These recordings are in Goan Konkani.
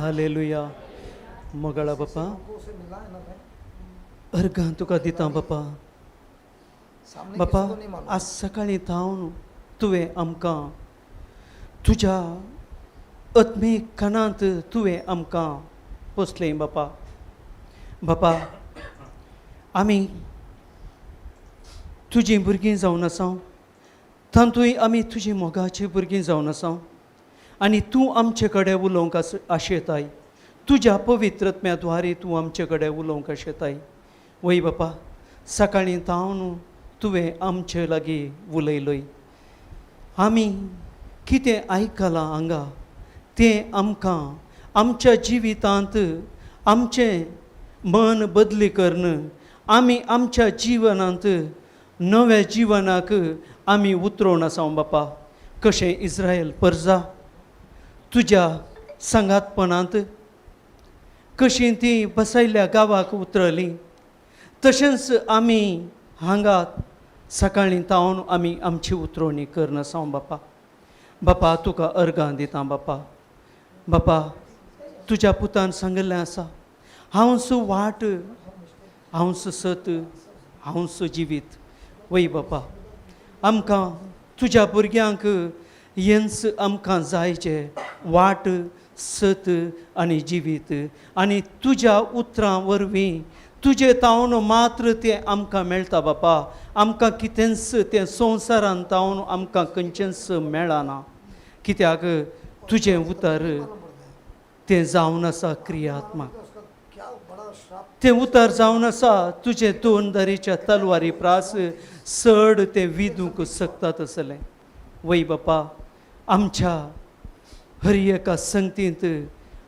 हालेलुया. मोगाळा बापा, अर्गां तुका दिता बापा. बापा, आज सकाळीं थावन तुवें आमकां तुज्या आत्मीक कानांत तुवें आमकां पोसलें बापा. बापा, आमी तुजीं भुरगीं जावन आसा, तातूंय आमी तुजी मोगाचीं भुरगीं जावन आसा आनी तूं आमचे कडेन उलोवंक आशेताय. तुज्या पवित्र आत्म्या द्वारे तूं आमचे कडेन उलोवंक आशेताय. वय बापा, सकाळीं थावन तुवें आमचे लागीं उलयलोय. आमी कितें आयकलां हांगा तें आमकां आमच्या जिवितांत आमचें मन बदली करून आमी आमच्या जिवनांत नव्या जिवनाक आमी उतरोवन आसा बापा. कशें इस्रायल परजा तुज्या सांगातपणांत कशीं ती बसयल्ल्या गांवाक उतरलीं, तशेंच आमी हांगा सकाळीं तावन आमी आमची उतरोवणी करून आसा बापा. बापा, तुका अर्गां दिता बापा. बापा, तुज्या पुतान सांगिल्लें आसा, हांवच वाट, हांवच सत, हांवच जिवीत. वय बापा, आमकां तुज्या भुरग्यांक हेंच आमकां जायचें, वाट, सत आनी जिवीत. आनी तुज्या उतरां वरवीं तुजे तावन मात्र तें आमकां मेळटा बापा. आमकां कितेंच तें संवसारान तावन आमकां खंयचेंच मेळना, कित्याक तुजें उतर तें जावन आसा क्रियात्मक. तें उतर जावन आसा तुजें दोन दरेच्या तलवारी प्रास चड तें विदूंक शकता तसलें. वय बापा, आमच्या हर एका संगतींत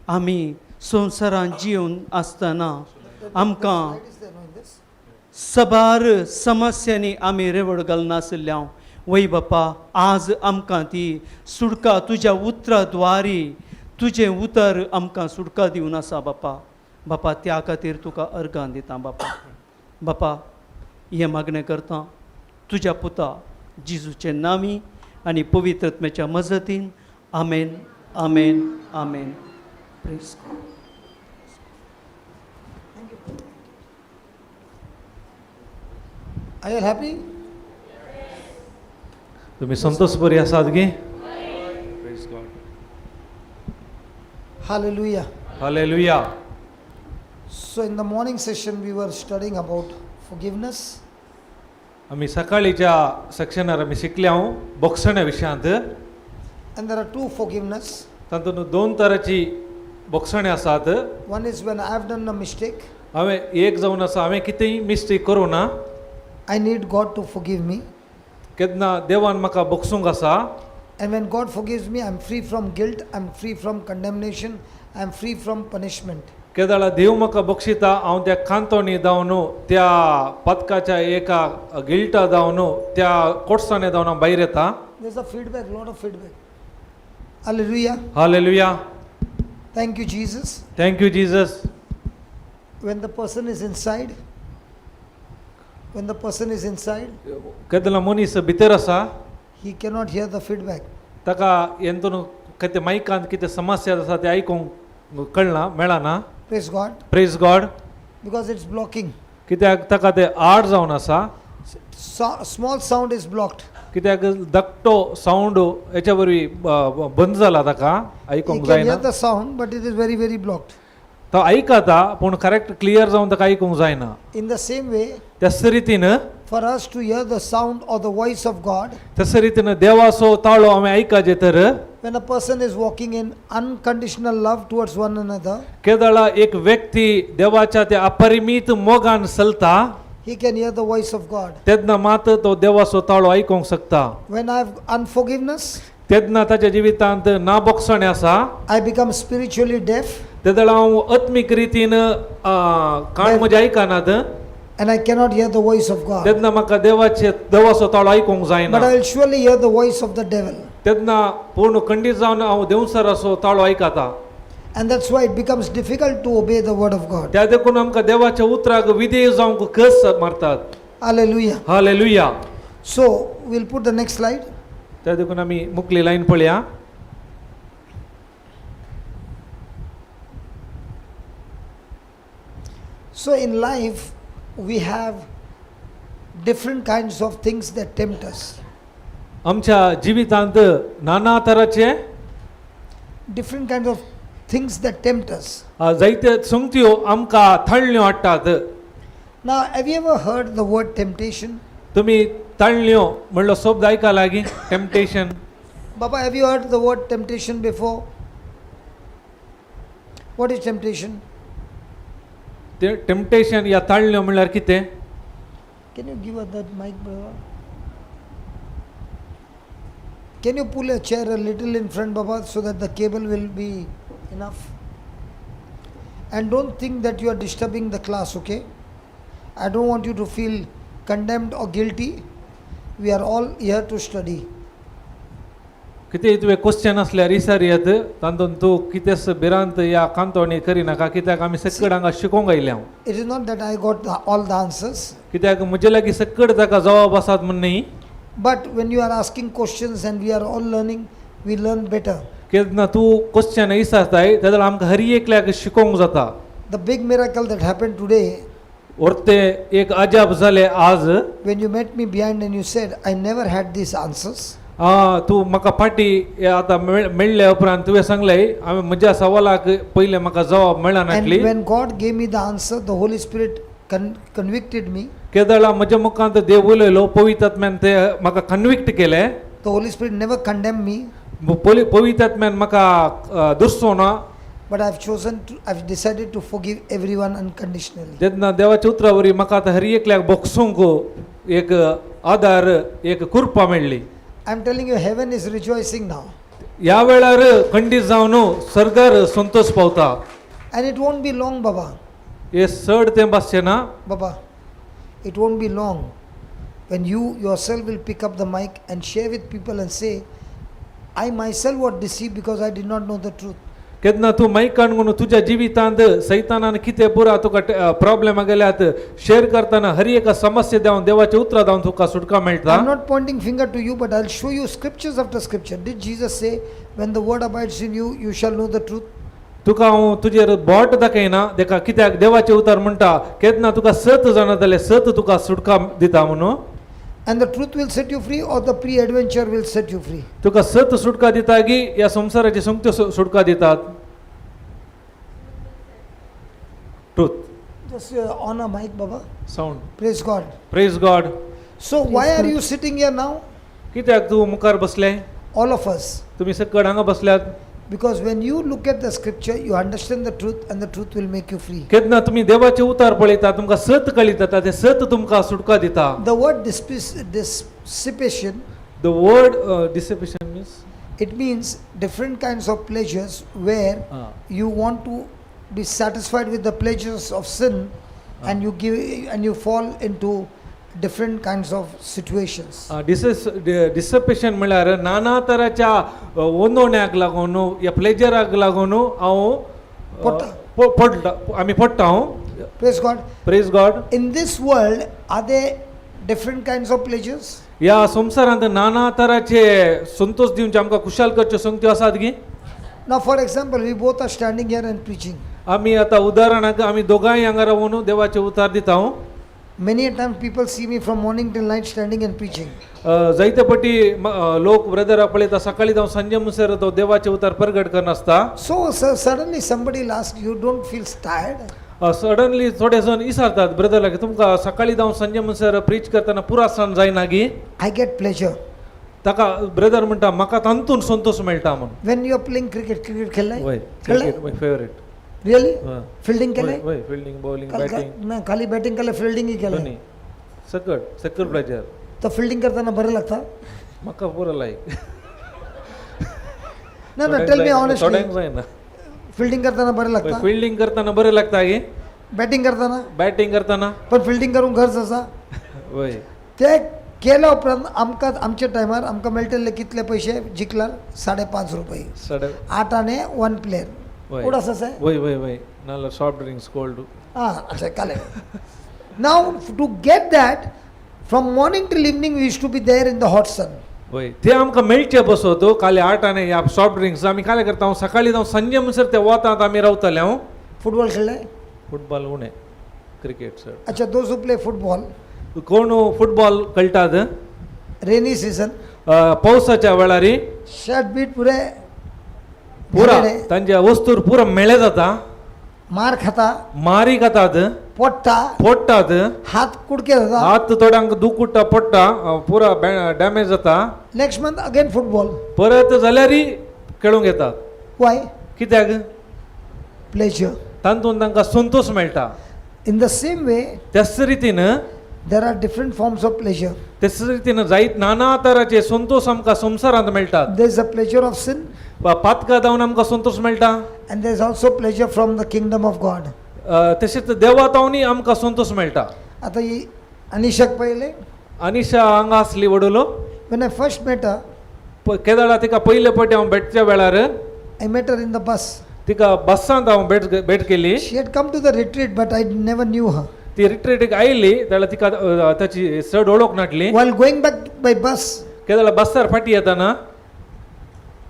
आमी संवसारांत जिवन आसतना आमकां सबार समस्यांनी आमी रेवड घालनासल्या. वय बापा, आज आमकां ती सुटका तुज्या उतरा द्वारी, तुजें उतर आमकां सुटका दिवन आसा बापा. बापा, त्या खातीर तुका अर्गां दिता बापा. बापा, हें मागणें करता तुज्या पुता जिजूचे नामी आनी पवित्र आत्म्याच्या मजतीन. आमेन, आमेन, आमेन. Praise God. Thank you. Are you happy? तुम्ही संतोष बरी आसात गी? Praise God. Hallelujah. Hallelujah. So, in the morning session, we were studying about forgiveness. आमी सकाळीच्या सेक्शनार आमी शिकले हांव बोगसण्या विशयांत. And there are two forgiveness. तातूंत दोन तराची बोगसणे आसात. One is when I have done a mistake, हांवें एक जावन आसा, हांवें कितेंय मिस्टेक करूं ना, I need God to forgive me. केन्ना देवान म्हाका बोगसूंक आसा. And when God forgives me, I'm free from guilt, I'm free from condemnation, I'm free from punishment. केदाळा देव म्हाका बक्षिता, हांव त्या कांतोनी जावन, त्या पदकाच्या एका गिल्टा जावन, त्या कोटसाणे जावन हांव भायर येता. There's a feedback, lot of feedback. Hallelujah. Hallelujah. Thank you, Jesus. Thank you Jesus. When the person is inside, when the person is inside, केदला मनीस भितर आसा, he cannot hear the feedback. ताका हेतून कितें मायकांत कितें समस्या आसा ते आयकूंक कळना, मेळना. Praise God. Praise God. Because it's blocking. कित्याक ताका ते आड जावन आसा. So, small sound is blocked. कित्याक धाकटो सावंड हेच्या वरवीं बंद जाला, ताका He आयकूंक can जायना. Hear the sound, but it is very, very blocked. तो आयकता पूण करेक्ट क्लियर जावन ताका आयकूंक जायना. In the same way, त्याच रितीन, for us to hear the sound or the voice of God, त्याच रितीन देवाचो ताळो आमी आयकाजे तर, when a person is walking in unconditional love towards one another, केदळा एक व्यक्ती देवाच्या त्या अपरिमीत मोगान चलता, he can hear the voice of God. तेन्ना मात तो देवाचो ताळो आयकूंक शकता. When I have unforgiveness, तेन्ना ताच्या जिवितांत ना बोगसणें आसा, I become spiritually deaf तेदळा हांव आत्मीक रितीन कान म्हजे आयकनात and I cannot hear the voice of God. तेन्ना म्हाका देवाचे देवाचो ताळो आयकूंक जायना. But I will surely hear the voice of the devil. तेन्ना पूर्ण खंडीत जावन हांव देंवसराचो ताळो आयकता. And that's why it becomes difficult to obey the word of God. त्या देखून आमकां देवाच्या उतराक विधेय जावंक कस मारतात. Hallelujah. Hallelujah. So we'll put the next slide. त्या देखून आमी मुखली लायन पळया. So in life, we have different kinds of things that tempt us. आमच्या जिवितांत नाना तराचे Different kinds of things that tempt us. जायते संगत्यो आमकां थळण्यो हाडटात. Now, have you ever heard the word temptation? तुमी तळण्यो म्हणलो शब्द आयकला की temptation? Baba, have you heard the word temptation before? What is temptation? ते टेम्पटेशन या ताळण्यो म्हणल्यार कितें? Can you give her that mic, brother? Can you pull a chair a little in front, Baba, so that the cable will be enough? And don't think that you are disturbing the class, okay? I don't want you to feel condemned or guilty. We are all here to study. कितें तुवें क्वेश्चन आसल्यार विचार येत तातूंत तूं कितेंच भिरांत या कांतवणी करिनाका कित्याक आमी सकड हांगा शिकोवंक आयल्या. It is not that I got all the answers, कित्याक म्हजे लागीं सकड ताका जवाब आसात म्हूण न्ही. But when you are asking questions and we are all learning, we learn better. केन्ना तूं क्वेश्चन विचारताय तेन्ना आमकां हर एकल्याक शिकोवंक जाता. The big miracle that happened today, वरते एक अजाप जालें आज, when you met me behind and you said, "I never had these answers." आ, तूं म्हाका फाटीं हे आतां मेळ्ळे उपरांत तुवें सांगलें हांवें म्हज्या सवालाक पयलें म्हाका जवाब And मेळनासली. when God gave me the answer, the Holy Spirit convicted me. केदळा म्हज्या मुखांत देव उलयलो पवित्र ते म्हाका कन्विक्ट केलें. The Holy Spirit never condemned me, पवित्र म्हाका दुरसो ना. But I've decided to forgive everyone unconditionally. जेन्ना देवाच्या उतरा वरवीं म्हाका आतां हर एकल्याक बोगसूंक एक आदार एक कृपा मेळ्ळी. I'm telling you, heaven is rejoicing now. ह्या वेळार खंडीत जावन सर्गार संतोश पावता. And it won't be long, Baba. हे चड तें भासचें ना. Baba, it won't be long when you yourself will pick up the mic and share with people and say, "I myself was deceived because I did not know the truth." केन्ना तूं मायकान म्हणून तुज्या जिवितांत सैतानान कितें पुरा तुका प्रॉब्लेम गेल्यात शेअर करतना हर एका समस्या देवन देवाच्या उतरां जावन तुका सुटका मेळटा. I'm not pointing finger to you, but I'll show you scriptures after scripture. Did Jesus say, "When the word abides in you, you shall know the truth"? तुका हांव तुजेर बोट दाखयना देखा कित्याक देवाचें उतर म्हणटा केन्ना तुका सत जाणा जाल्यार सत तुका सुटका दिता म्हणून. And the truth will set you free, or the pre adventure will set you free? तुका सत सुटका दिता की ह्या संवसाराची सोमत्यो सुटका दितात? Truth. Just on a mic, Baba. Sound. Praise God. Praise God. So, why are you sitting here now? कित्याक तूं मुखार बसले? All of us. तुमी सकड हांगा बसल्यात. Because when you look at the scripture, you understand the truth, and the truth will make you free. केन्ना तुमी देवाचें उतार पळयता तुमकां सत कळीत जाता तें सत तुमकां सुटका दिता. The word dissipation, The word dissipation means it means different kinds of pleasures where you want to be satisfied with the pleasures of sin and you give and you fall into different kinds of situations. Dissipation म्हळ्यार नाना तराच्या वंदोवण्याक लागून ह्या प्लेजराक लागून हांव पडटा. पडटा आमी पडटा हांव. Praise God. Praise God. In this world, are there different kinds of pleasures? ह्या संवसारांत नाना तराचे संतोश दिवचे आमकां खुशाल करच्यो संगत्यो आसात की? Now, for example, we both are standing here and preaching. आमी आतां उदाहरणाक आमी दोगांय हांगा रावन देवाचें उतार दिता हांव. Many a time people see me from morning till night standing and preaching. जायते पटी लोक ब्रदरा पळयता सकाळी जावं सांजे म्हणसर तो देवाचें उतार परगट करनासता. So suddenly somebody will ask, "You don't feel tired?" Suddenly थोडे जण विचारतात ब्रदरला की तुमकां सकाळी जावं सांजे म्हणसर प्रीच करतना पुरासान जायना गी? I get pleasure. ताका ब्रदर म्हणटा म्हाका तातूंत संतोश मेळटा म्हणून. When you are playing cricket, cricket खेळलाय? वय. खेळलाय? क्रिकेट माय फेवरेट. Really? Fielding केलंय? वय, फिल्डिंग, बॉलिंग, बॅटिंग. नाही, खाली बॅटिंग केलं, फिल्डिंगही केलं? दोन्ही सकट सकट प्लेजर. तर फिल्डिंग करताना बरं लागतं? म्हाका पुरो लायक. ना ना, tell me honestly. थोड्यांक जायना. फिल्डिंग करताना बरं लागतं? फिल्डिंग करतना बरें लागता की? बॅटिंग करताना? बॅटिंग करतना. पण फिल्डिंग करूंक गरज आसा. वय. ते केल्या उपरांत आमकां आमच्या टायमार आमकां मेळटले कितले पयशे जिखल्यार? 5.50 रुपये. साडे 8 आणे वन प्लेयर. वय. उडास आसा. वय वय वय, नाल्यार सॉफ्ट ड्रिंक्स कोल्ड. Ah, अच्छा, काले. Now, to get that, from morning till evening, we used to be there in the hot sun. वय, ते आमकां मेळचे बसत काल 8 आणे ह्या सॉफ्ट ड्रिंक्स आमी काले करता हांव सकाळी जावं सांजे म्हणसर ते वतांत आमी रावताले हांव. फुटबॉल खेळले? फुटबॉल उणें. Cricket sir. अच्छा, those who play football, कोण फुटबॉल खेळटात rainy season, पावसाच्या वेळार शर्ट बीट पुरे पुरा घाणेरडे, तांच्या वस्तूर पुरा मेळे जाता, मार खाता, मारी खातात, पोट्टा, फोडटात, हात कुडके जाता. हात थोड्यांक दुखुट्टा पडटा, पुरा डॅमेज जाता. Next month again football. परत जाल्यारय खेळूंक येतात. वाय? कित्याक? प्लेजर. तातूंत तांकां संतोश मेळटा. इन the same way, त्याच रितीन there are different forms of pleasure. त्याच रितीन जायत नाना तराचे संतोश आमकां संवसारांत मेळटात. There is a pleasure of sin, पातकां जावन आमकां संतोश मेळटा, and there is also pleasure from the kingdom of God. तशेंच देवा तावनूय आमकां संतोश मेळटा. आता ही अनिशाक पहिले, अनिशा हांगा आसली वडूलो. When I first met her, केदळा तिका पयले फावटी हांव भेटच्या वेळार, I met her in the bus. तिका बसांत हांव भेट भेट केली. She had come to the retreat, but I never knew her. ती रिट्रीटीक आयली जाल्यार तिका ताची चड वळख नाटली. While going back by bus, केदळा बसार फाटीं येतना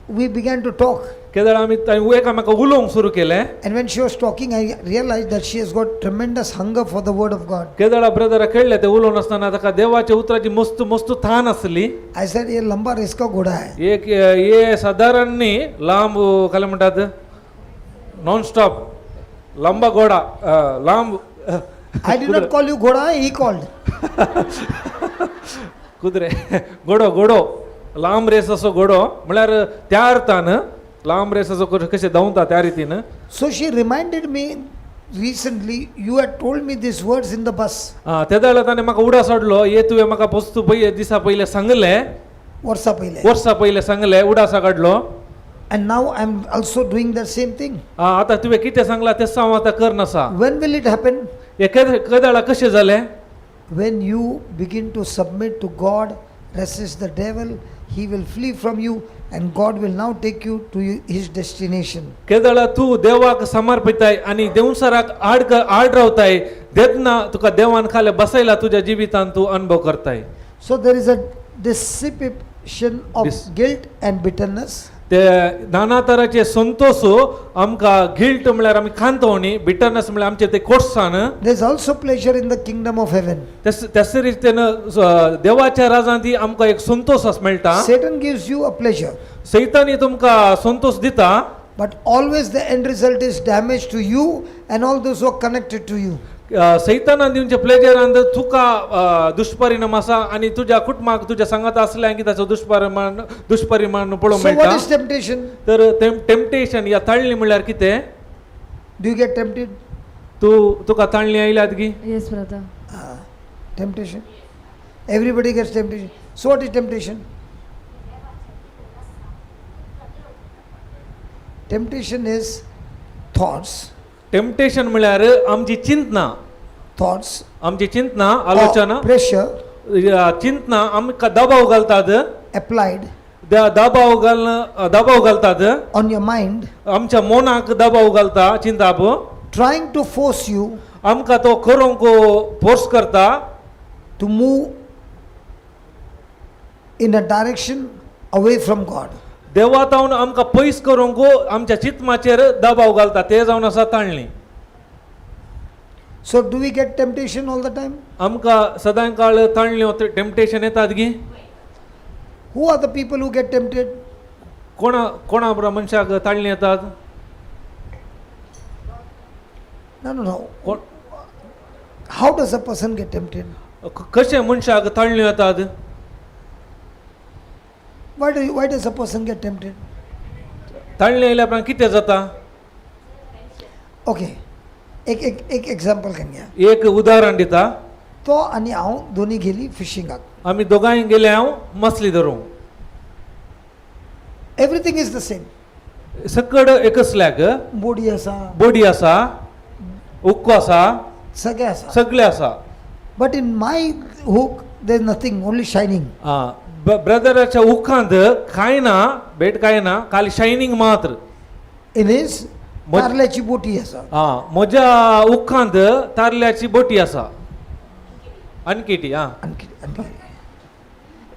we began to talk. केदळा आमी एकामेका उलोवंक सुरू केलें. And when she was talking, I realized that she has got tremendous hunger for the word of God. केदळा ब्रदरा कळ्ळें तें उलोवन आसतना ताका देवाच्या उतराची मस्त मस्त थान आसली. I said, ये लंबा रेस का घोड़ा है. एक हे सादारण न्ही लांब काय म्हणटात नॉन स्टॉप लांबा घोडा लांब I did not call you घोड़ा, he called. कुत्रे घोडो घोडो लांब रेस असो घोडो म्हळ्यार त्या अर्थान लांब रेस असो कशें धांवता त्या रितीन. So she reminded me recently, you had told me these words in the bus. आं, ते जाल्यार ताणें म्हाका उडा सोडलो हे तुवें म्हाका वस्तू पय दिसा पयलें सांगलें, वर्षा पहिले. वर्सा पयलें सांगलें, उडासा काडलो. And now I'm also doing the same thing. आं, आतां तुवें कितें सांगलां तें हांव आतां करनासा. When will it happen? हें केदळा कशें जालें? When you begin to submit to God, resist the devil, he will flee from you, and God will now take you to his destination. केदळा तूं देवाक समर्पिताय आनी देवसराक आड आड रावताय तेन्ना तुका देवान खाले बसयला तुज्या जिवितांत तूं अनुभव करताय. So there is a dissipation of guilt and bitterness. ते नाना तराचे संतोश आमकां गिल्ट म्हळ्यार आमी खांतवणी, बिटरनस म्हळ्यार आमचे ते कोर्सान. There is also pleasure in the kingdom of heaven. त्याच रितीन देवाच्या राजांत आमकां एक संतोश मेळटा. Satan gives you a pleasure, सैतानी तुमकां संतोश दिता, but always the end result is damage to you and all those who are connected to you. सैतानान दिवचे प्लेजरान तुका दुष्परिणाम आसा आनी तुज्या कुटुंबाक तुज्या सांगात आसल्यार की ताचो दुष्परिणाम दुष्परिणाम पळोवंक So, what मेळटा. is temptation? तर टेम्पटेशन या ताळणी म्हळ्यार कितें? Do you get tempted? तूं तुका ताळणी आयल्यात गी? Yes, brother. Ah, temptation. Everybody gets temptation. So, what is temptation? Temptation is thoughts, temptation म्हळ्यार आमची चिंतना, thoughts, आमची चिंतना आलोचना, or pressure चिंतना आमकां दबाव घालतात, applied दबाव घाल दबाव घालतात on your mind, आमच्या मनाक दबाव घालता चिंताप, trying to force you आमकां तो करूंक फोर्स करता to move in a direction away from God. देवा तावन आमकां पयस करूंक आमच्या चिंतमाचेर दबाव घालता ते जावन आसा ताळणी. So, do we get temptation all the time? आमकां सदां काळ ताळण्यो टेम्पटेशन येतात गी? Who are the people who get tempted? कोणा कोणा बरोबर मनशाक ताळणी येतात? No. कोण? How does a person get tempted? कशें मनशाक ताळण्यो येतात? Why does a person get tempted? ताळणी आयल्या उपरांत कितें जाता? Okay. एक एक एक एक्झाम्पल घेवया. एक उदाहरण दिता. तो आनी हांव दोनी गेली फिशिंगाक. आमी दोगांय गेले हांव मसली धरूंक. Everything is the same. सकड एकसल्याक बोडी आसा, बोडी आसा, उक्को आसा, सगळें आसा. सगळें आसा. But in my hook there is nothing, only shining. आं, ब्रदराच्या उखांत कांय ना, भेट कांय ना, खाली शायनींग मात्र. इन his तारल्याची बोटी आसा. आं, म्हज्या उखांत तारल्याची बोटी आसा आणखी. आं, आणखी आणखी.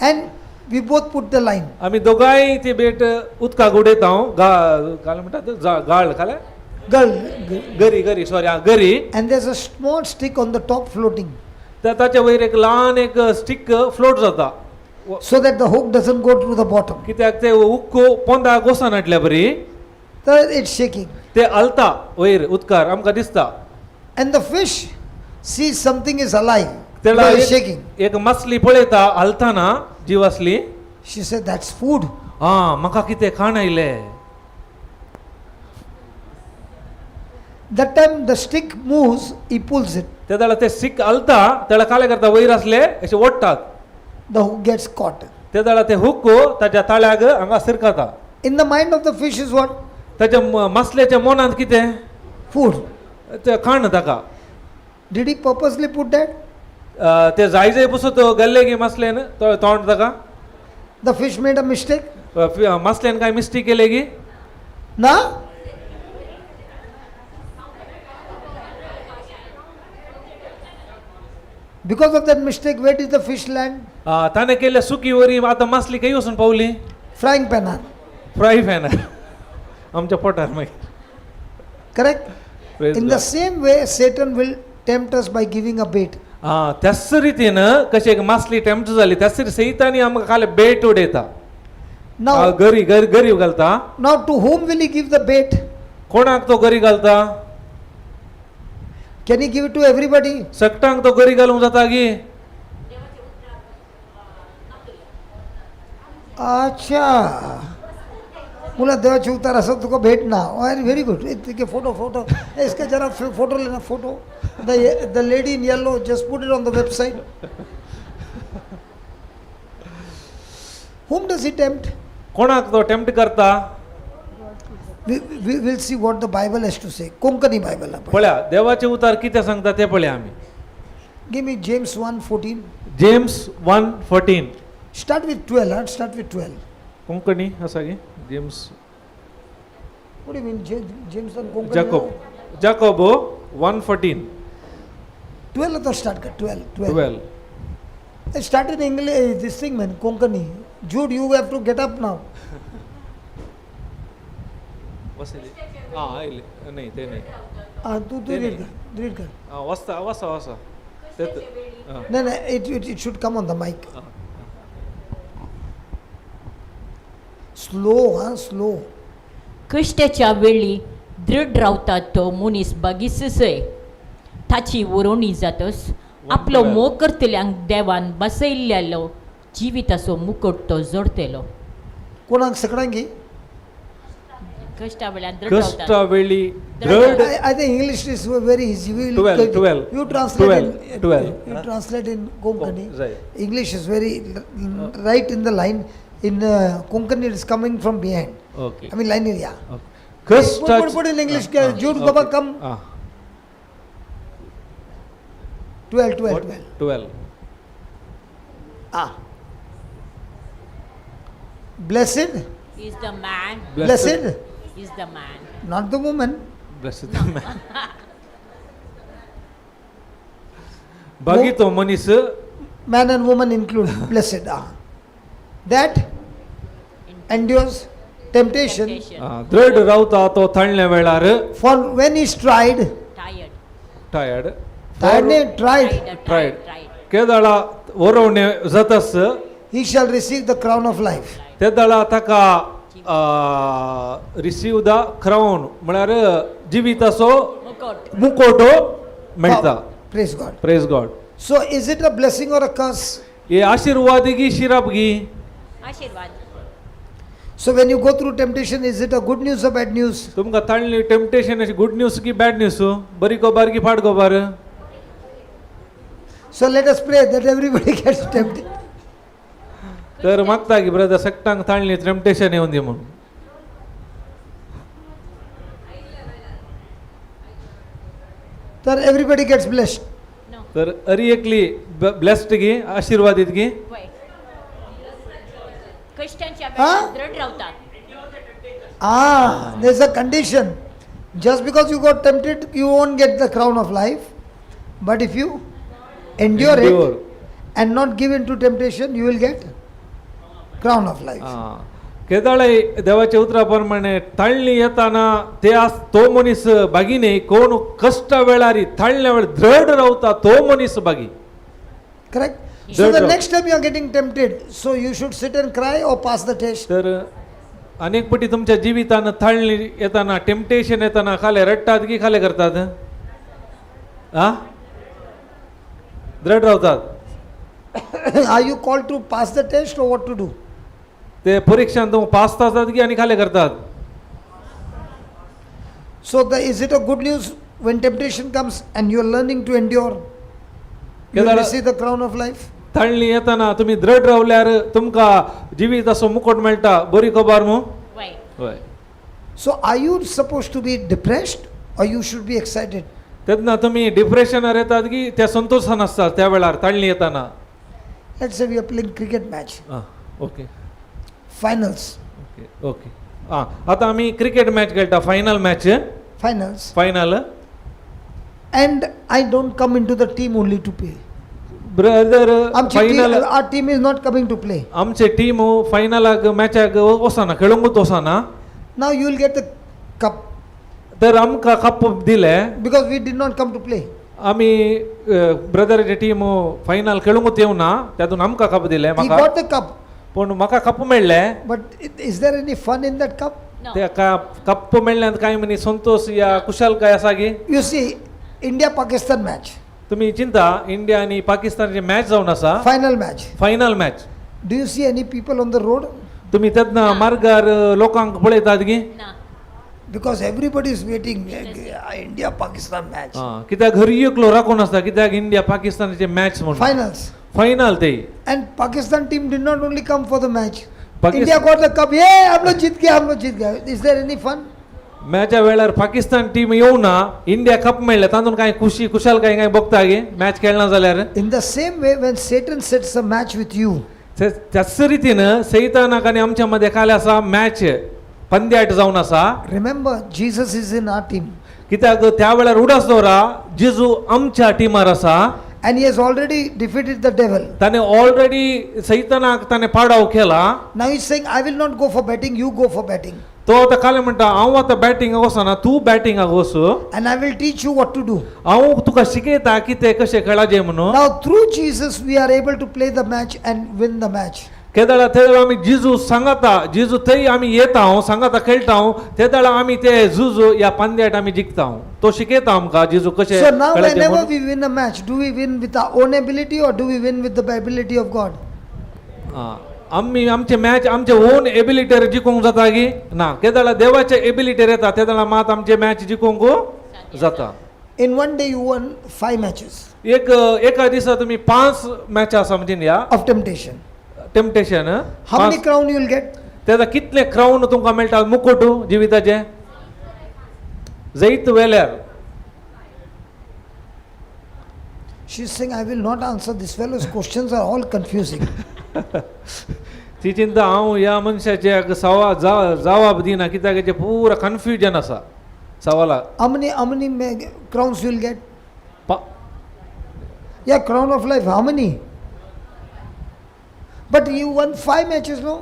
And we both put the line. आमी दोगांय ती भेट उदकाक उडयता. हांव गाळ म्हणटात, गाळ खाले Gull. गरी गरी सॉरी आं गरी. And there's a small stick on the top floating तर ताच्या वयर एक ल्हान एक स्टीक फ्लोट जाता so that the hook doesn't go to the bottom. कित्याक ते उक्को पोंदा गोसान हाडल्या बरी. So it's shaking. ते हलता वयर उदकार आमकां दिसता. And the fish sees something is alive. तेला Because it's shaking. एक मासली पळयता हलताना जीव आसली. She said, "That's food." आं म्हाका कितें खाण आयलें. That time the stick moves, he pulls it. ते जाल्यार ते सीक हलता तेळा काले करता वयर आसले अशे ओडटात. The hook gets caught. ते जाल्यार ते हुक ताच्या ताळ्याक हांगा सिरकता. In the mind of the fish is what? ताच्या मासल्याच्या मनांत कितें? Food. ते खाण ताका. Did he purposely put that? ते जाय जाय पसून गेल्ले गी मासल्यान तोंड ताका. The fish made a mistake? मासल्यान काय मिस्टेक केले गी? Na? Because of that mistake, where did the fish land? ताणें केल्ल्या सुकी वरी आतां मासली खंय वचून पावली? Frying pan. Ah. Fry pan आमच्या पोटार मागीर. Correct? Praise In God. The same way, Satan will tempt us by giving a bait. आं त्याच रितीन कशें एक मासली टेम्प्ट जाली त्याच सैतानी आमकां खाले बेट उडयता. Now, गरी गरी गरीब घालता. Now to whom will he give the bait? कोणाक तो गरी घालता? Can he give it to everybody? सगटांक तो गरी घालूंक जाता गी? अच्छा, मुला देवाचे उतार असं तुका भेट ना. Very good. ठीक आहे. फोटो फोटो इसका जरा फोटो लेना. Photo, the lady in yellow, just put it on the website. Whom does he tempt? कोणाक तो टेम्प्ट करता? We will see what the Bible has to say. Konkani Bible. पळया देवाचे उतार कितें सांगता ते पळया आमी. Give me James 1:14. James 1:14. Start with 12, huh? Start with 12. Konkani आसा गी James? What do you mean, James on Konkani? Jacob Jacob 1:14. 12 तो start कर. 12, 12. 12. Start in English, this thing, man, Konkani. Jude, you have to get up now. आं आयले न्हय ते न्हय. Ah, तू तू ते read नाही. कर, read कर. आं वचता वसा वसा तेत आं. No, it should come on the mic. आं. Slow, huh? Slow. कश्टाच्या वेळी दृढ रावता तो मनीस बागीसय ताची वरोवणी जातस आपलो मोग करतल्यांक देवान बसयल्ल्यालो जिविताचो मुकट तो जोडतेलो. कोणाक सगळ्यांक? कश्टा वेळान दृढ रावता. कश्टा वेळी दृढ. I think English is very easy. We will 12, 12. You translate 12, in 12. You translate in Konkani. Right. English is very right in the line. In Konkani, it is coming from behind. Okay. I mean, line area. कश्टा Put in English. Jude, Baba, come. Ah. 12, 12, 12. 12. Ah. Blessed, Is the man. Blessed, is the man. Not the woman. Blessed man. बागी तो मनीस. Man and woman include. Blessed. Ah. That endures temptation. Temptation. आं, दृढ रावता तो थंडल्या वेळार. For when he is tried, Tired. Tired. Tired, nahi, tried, Tired. Tried. Tried. केदळा वरोवणे जातास he shall receive the crown of life. तेदळा ताका रिसीव the crown म्हळ्यार जिविताचो मुकोट. मुकोटो मेळटा. Oh, praise God. Praise God. So, is it a blessing or a curse? हे आशिर्वाद गी शिराप गी? आशीर्वाद. So, when you go through temptation, is it a good news or bad news? तुमकां ताणली टेम्पटेशन अशी गुड न्यूज की बॅड न्यूज, बरी खबर की फाट खबर? So, let us pray that everybody gets tempted. तर मागता की ब्रदर सगटांक ताणली टेम्पटेशन येवन दी म्हणून. That everybody gets blessed. No. तर अरी एकली ब्लेस्ड गी आशिर्वादीत गी? वय. कश्टांच्या हा? वेळार दृढ रावता. Ah, there's a condition. Just because you got tempted, you won't get the crown of life. But if you endure Endure. It and not give in to temptation, you will get crown of life. आं. केदाळे देवाच्या उतरा प्रमाणे ताळणी येताना ते आस तो मनीस बागी न्ही कोण कश्टा वेळार ताळण्या वेळार द्रड रावता तो मनीस बागी. Correct? So Third the row. Next time you are getting tempted, so you should sit and cry or pass the test. तर अनेक पटी तुमच्या जिवितान थाळणी येताना टेम्पटेशन येताना खाले रडटात की खाले करतात आ द्रड रावतात. Are you called to pass the test or what to do? ते परिक्षान तुम पास जातात की आनी खाले करतात? So is it a good news when temptation comes and you are learning to endure? You will Kedala- receive the crown of life. ताळणी येताना तुमी द्रड रावल्यार तुमकां जिवीत असो मुकोट मेळटा बरी खबर मू. वय. हय. So are you supposed to be depressed or you should be excited? तेन्ना तुमी डिप्रेशनार येतात की त्या संतोशान आसतात त्या वेळार ताळणी येताना? Let's say we are playing cricket match, ah okay. Finals, okay okay आं आतां आमी क्रिकेट मॅच खेळटा final match. Finals, final. And I don't come into the team only to play. Brother आमची team, final our team is not coming to play. आमचे टीम फायनलाक मॅचाक वचना खेळूंकूच वचना. Now you will get the cup तर आमकां कप दिले because we did not come to play. आमी ब्रदराचे टीम फायनल खेळूंकूच येवना तातूंत आमकां कप दिले He म्हाका. Got the cup, पूण म्हाका कप मेळ्ळे. But is there any fun in that cup? No. ते कप मेळ्ळ्यान कांय म्हणी संतोष या कुशालकाय आसा की? You see, India Pakistan match, तुमी चिंता इंडिया आनी पाकिस्तानाची मॅच जावन आसा. Final match. Final match. Do you see any people on the road? तुमी तेन्ना मार्गार लोकांक पळयतात की? ना. Because everybody is waiting. India Pakistan match. आं, कित्याक घरी एकलो राखून आसता कित्याक इंडिया पाकिस्तानाचे मॅच म्हणून. Finals. Final ते. And Pakistan team did not only come for the match. Pakistan- India got the cup. Yeah, हम लोग जीत गया, हम लोग जीत गया. Is there any fun? मॅचा वेळार पाकिस्तान टीम येवना इंडिया कप मेळ्ळें तातूंत कांय खुशी खुशालकाय कांय बघता गे मॅच खेळना जाल्यार? In the same way, when Satan sets a match with you, त्याच रितीन सैतानाक आनी आमच्या मध्ये काल आसा मॅच पंद्याट जावन आसा. Remember Jesus is in our team कित्याक त्या वेळार उडास दवरा जेजू आमच्या टिमार आसा. And he has already defeated the devil. ताणें ऑलरेडी सैतानाक ताणें पाडाव केला. Now he's saying, I will not go for batting, you go for batting. तो आतां काल म्हणटा हांव आतां बॅटिंगाक वचना तूं बॅटिंगाक वच. And I will teach you what to do. हांव तुका शिकयता कितें कशें खेळाचें म्हणून. Now, through Jesus, we are able to play the match and win the match. केदळा तेदळा आमी जेजू सांगाता जेजू थंय आमी येता हांव सांगाता खेळटा हांव तेदळा आमी ते झुजू ह्या पंद्याट आमी जिखता हांव तो शिकयता आमकां जेजू कशें So now, खेळाचें whenever म्हणून. we win a match, do we win with our own ability or do we win with the ability of God? आं, आमी आमचे मॅच आमचे ओन एबिलिटीर जिखूंक जाता की ना केदळा देवाच्या एबिलिटीर येता तेदळा मात आमचे मॅच जिखूंक जाता. In one day, you won five matches एक एका दिसा तुमी पांच मॅच आसा म्हणजे ह्या of temptation. Temptation. How many crown you will get? तेजा कितले क्रावन तुमकां मेळटा मुकुट जिविताचे जैत वेल्यार? She's saying, I will not answer this fellow's questions are all confusing. ती चिंता हांव ह्या मनशाचे सवा जवाब दिना कित्याक हेचें पुरा कन्फ्युजन आसा सवाला. How many crowns you will get? पा- Yeah, crown of life. How many? But you won five matches, no?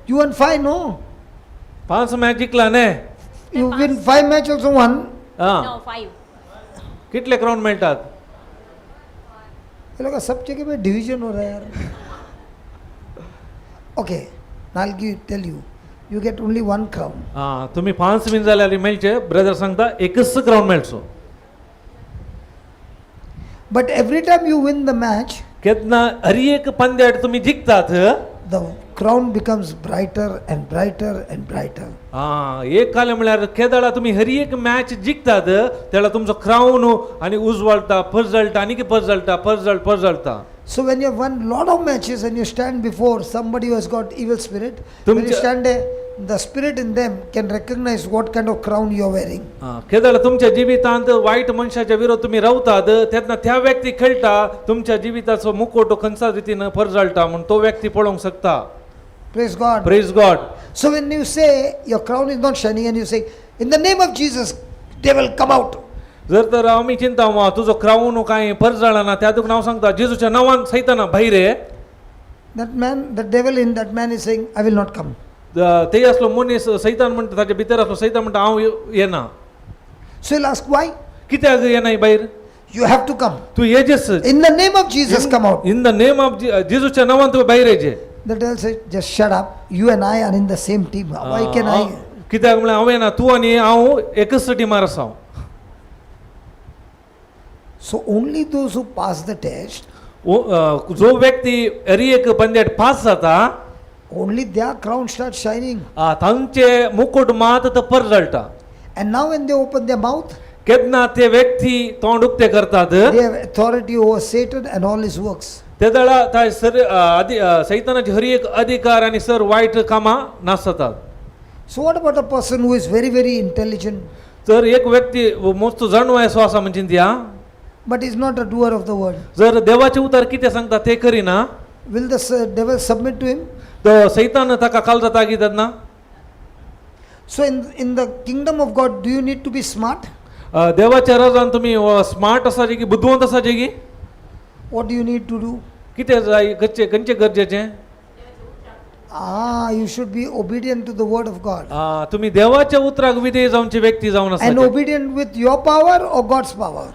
You won five, no? पांच मॅच जिखला न्ही? You win five match also won. आं. No, five. कितले क्रावन मेळटात? ये लोग सब जगह में डिवीजन हो रहा है यार. Okay, I give tell you, you get only one crown. आं तुमी पांच बीन जाल्यार मेळचे ब्रदर सांगता एकच क्रावन मेळचो. But every time you win the match, केन्ना हर एक पंद्याट तुमी जिखतात the crown becomes brighter and brighter and brighter. आं एक काल म्हळ्यार केदळा तुमी हर एक मॅच जिखतात तेन्ना तुमचो क्रावन आनी उजवाळटा परजळटा आनीक परजळटा परजळ परजळटा. So when you have won lot of matches and you stand before somebody who has got evil spirit, when you तुमच्या- stand there, the spirit in them can recognize what kind of crown you are wearing. आं, केदळ तुमच्या जिवितांत वायट मनशाच्या विरोध तुमी रावतात तेन्ना त्या व्यक्ती खेळटा तुमच्या जिविताचो मुकोट खंयच्या रितीन परजळटा म्हूण तो व्यक्ती पळोवंक शकता. Praise God. Praise God. So when you say your crown is not shining and you say, in the name of Jesus, devil, come out. जर तर आमी चिंता वा तुजो क्रावन कांय परजळना त्या तुका हांव सांगता जेजूच्या नांवान सैताना भायर ये. That man, the devil in that man is saying, I will not come. ते असलो मनीस सैतान म्हणटा ताच्या भितर असलो सैतान म्हणटा हांव येना. So he'll ask, why? कित्याक येना भायर? You have to come. तूं येजेस. In the name of Jesus, come out. In the name of जेजूच्या नांवान तुवें भायर येजे. The devil said, just shut up. You and I are in the same team. Why can I? कित्याक म्हळ्यार हांव येना, तूं आनी हांव एकच टिमार आसा. So only those who pass the test, जो व्यक्ती हर एक पंद्याट पास जाता, only their crown starts shining. तांचे मुकुट मात तो परजळटा. And now when they open their mouth, केन्ना ते व्यक्ती तोंड उक्ते करतात, they have authority over Satan and all his works. ते दळा त्या सर सैतानाचे हर एक अधिकार आनी सर वायट कामां नासतात. So what about a person who is very, very intelligent, तर एक व्यक्ती मोस्त जाणवाय असो आसा म्हणजे त्या, but is not a doer of the word? जर देवाचे उतार कितें सांगता ते करिना, Will the devil submit to him? तर सैतान ताका काल जाता की तेन्ना? So in the kingdom of God, do you need to be smart? देवाच्या राजान तुमी स्मार्ट आसाचे की बुदवंत आसाचे की? What do you need to do? कितें जाय, खंयचें खंयचें गरजेचें? Ah, you should be obedient to the word of God. तुमी देवाच्या उतराक विधेय जावची व्यक्ती जावन And आसा. Obedient with your power or God's power?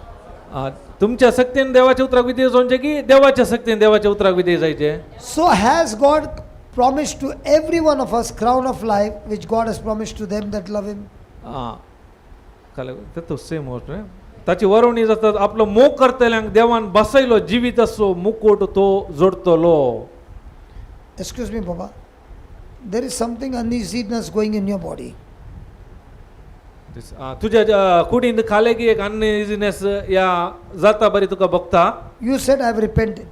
तुमच्या शक्तीन देवाच्या उतराक विधेय जावचे की देवाच्या शक्तीन देवाच्या उतराक विधेय जायचे? So has God promised to every one of us crown of life, which God has promised to them that love him? काल तो सेम होत न्हय? ताची वरोवणी जाता आपलो मोग करतल्यांक देवान बसयलो जिवीत असो मुकुट तो जोडतलो. Excuse me, Baba. There is something uneasiness going in your body. तुज्या कुडींत खाले की एक अनइझीनेस या जाता बरी तुका भोगता. You said, I have repented.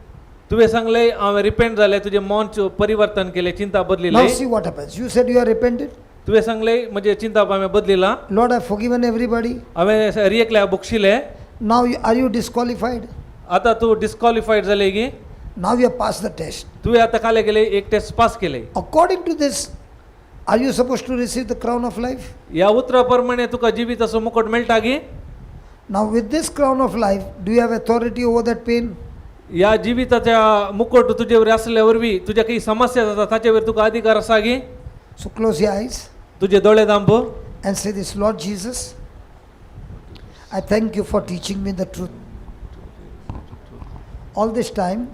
तुवें सांगलें हांवें रिपेंट जालें, तुजें मन परिवर्तन केलें, चिंता Now बदलिलें. See what happens. You said you are repented. तुवें सांगलें म्हजें चिंता हांवें बदलिलां. Lord, I have forgiven everybody. हांवें रियकल्या बक्षिलें. Now are you disqualified? आतां तूं डिस्क्वॉलिफायड जालें की? Now you have passed the test. तुवें आतां काले केलें एक टेस्ट पास केलें. According to this, are you supposed to receive the crown of life? ह्या उतरा प्रमाणे तुका जिवीत असो मुकुट मेळटा की? Now, with this crown of life, do you have authority over that pain? ह्या जिविताच्या मुकुट तुजेवर असल्या वरवीं तुज्या काही समस्या जाता ताचेवर तुका अधिकार आसा की? So close your eyes तुजे दोळे दांब and say this: Lord Jesus, I thank you for teaching me the truth. All this time,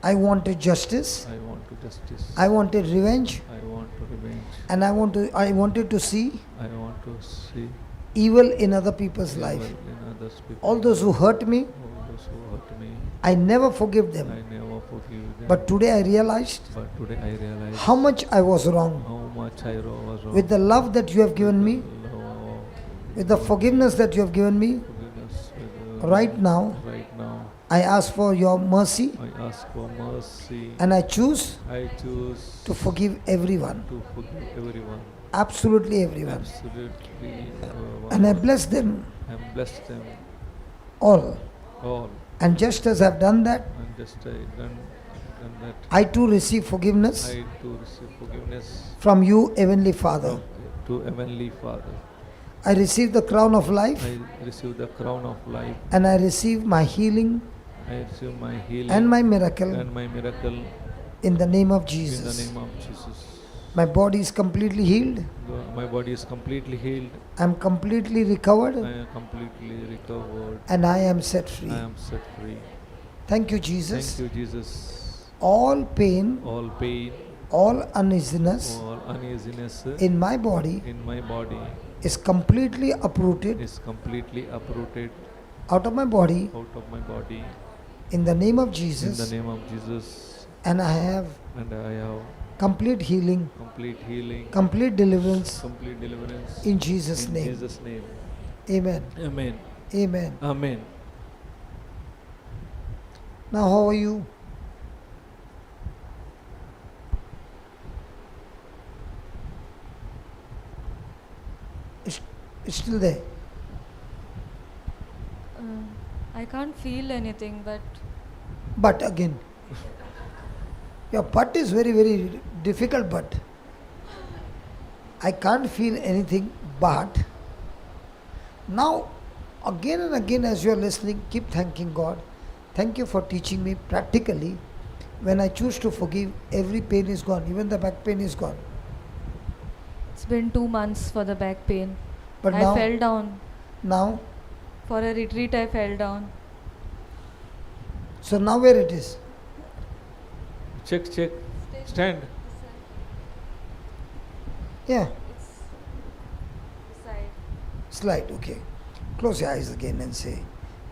I wanted justice, I want to justice. I wanted revenge, I want to revenge. And I wanted to see I want to see evil in other people's life. In others. All those who hurt me, All those who hurt me, I never forgive them. I never forgive them. But today I realized But today I realize how much I was wrong. How much I was wrong. With the love that you have given me, Love, with the forgiveness that you have given me, forgiveness, with the- right now right now, I ask for your mercy I ask for mercy. And I choose I choose to forgive everyone, to forgive everyone, absolutely everyone. Absolutely everyone, And I bless them and bless them all. All. And just as I've done that, And just I done that, I too receive forgiveness I too receive forgiveness from you, Heavenly Father. To Heavenly Father. I receive the crown of life I receive the crown of life. And I receive my healing I receive my healing and my miracle and my miracle in the name of in the Jesus. Name of Jesus. My body is completely healed. My body is completely healed. I'm completely recovered I am completely recovered. And I am set free. I am set free. Thank you, Jesus. Thank you, Jesus. All pain, All pain, all uneasiness all uneasiness in my body in my body is completely uprooted is completely uprooted out of my body out of my body in the name of in the Jesus. Name of Jesus. And I have And I have complete healing, complete healing, complete deliverance complete deliverance in Jesus' in name. Jesus' name. Amen. Amen. Amen. Amen. Now, how are you? It's still there. I can't feel anything, but But again, your but is very, very difficult. But I can't feel anything. But now, again and again, as you are listening, keep thanking God. Thank you for teaching me practically When I choose to forgive, every pain is gone, even the back pain is gone. It's been 2 months for the back pain. But I now, fell down. Now, For a retreat, I fell down. So now where it is? Check, check, stand. Yeah, It's the side. Slide, okay. Close your eyes again and say,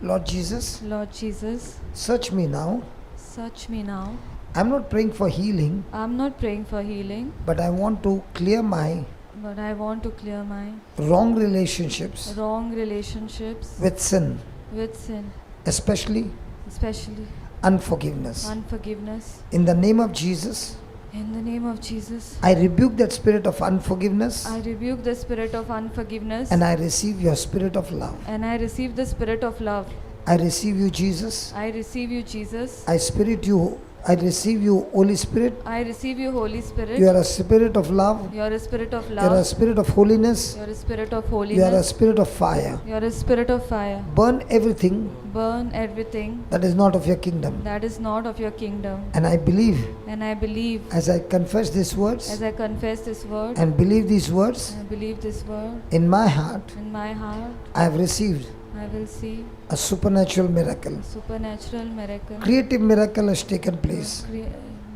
Lord Jesus, Lord Jesus, search me now. Search me now. I'm not praying for healing, I'm not praying for healing, but I want to clear my but I want to clear my wrong relationships wrong relationships with sin, with sin, especially especially unforgiveness. Unforgiveness. In the name of Jesus, In the name of Jesus, I rebuke that spirit of unforgiveness I rebuke the spirit of unforgiveness and I receive your spirit of love. And I receive the spirit of love. I receive you, Jesus. I receive you, Jesus. I spirit you. I receive you, Holy Spirit. I receive you, Holy Spirit. You are a spirit of love. You are a spirit of You are a love. Spirit of holiness. You are a spirit of You are a holiness. Spirit of fire. You are a spirit of fire. Burn everything Burn everything that is not of your kingdom. That is not of your kingdom. And I believe, And I believe, as I confess these words as I confess this word and believe these words I believe this word in my heart, in my heart, I have received I will see a supernatural miracle. Supernatural miracle. Creative miracle has taken place.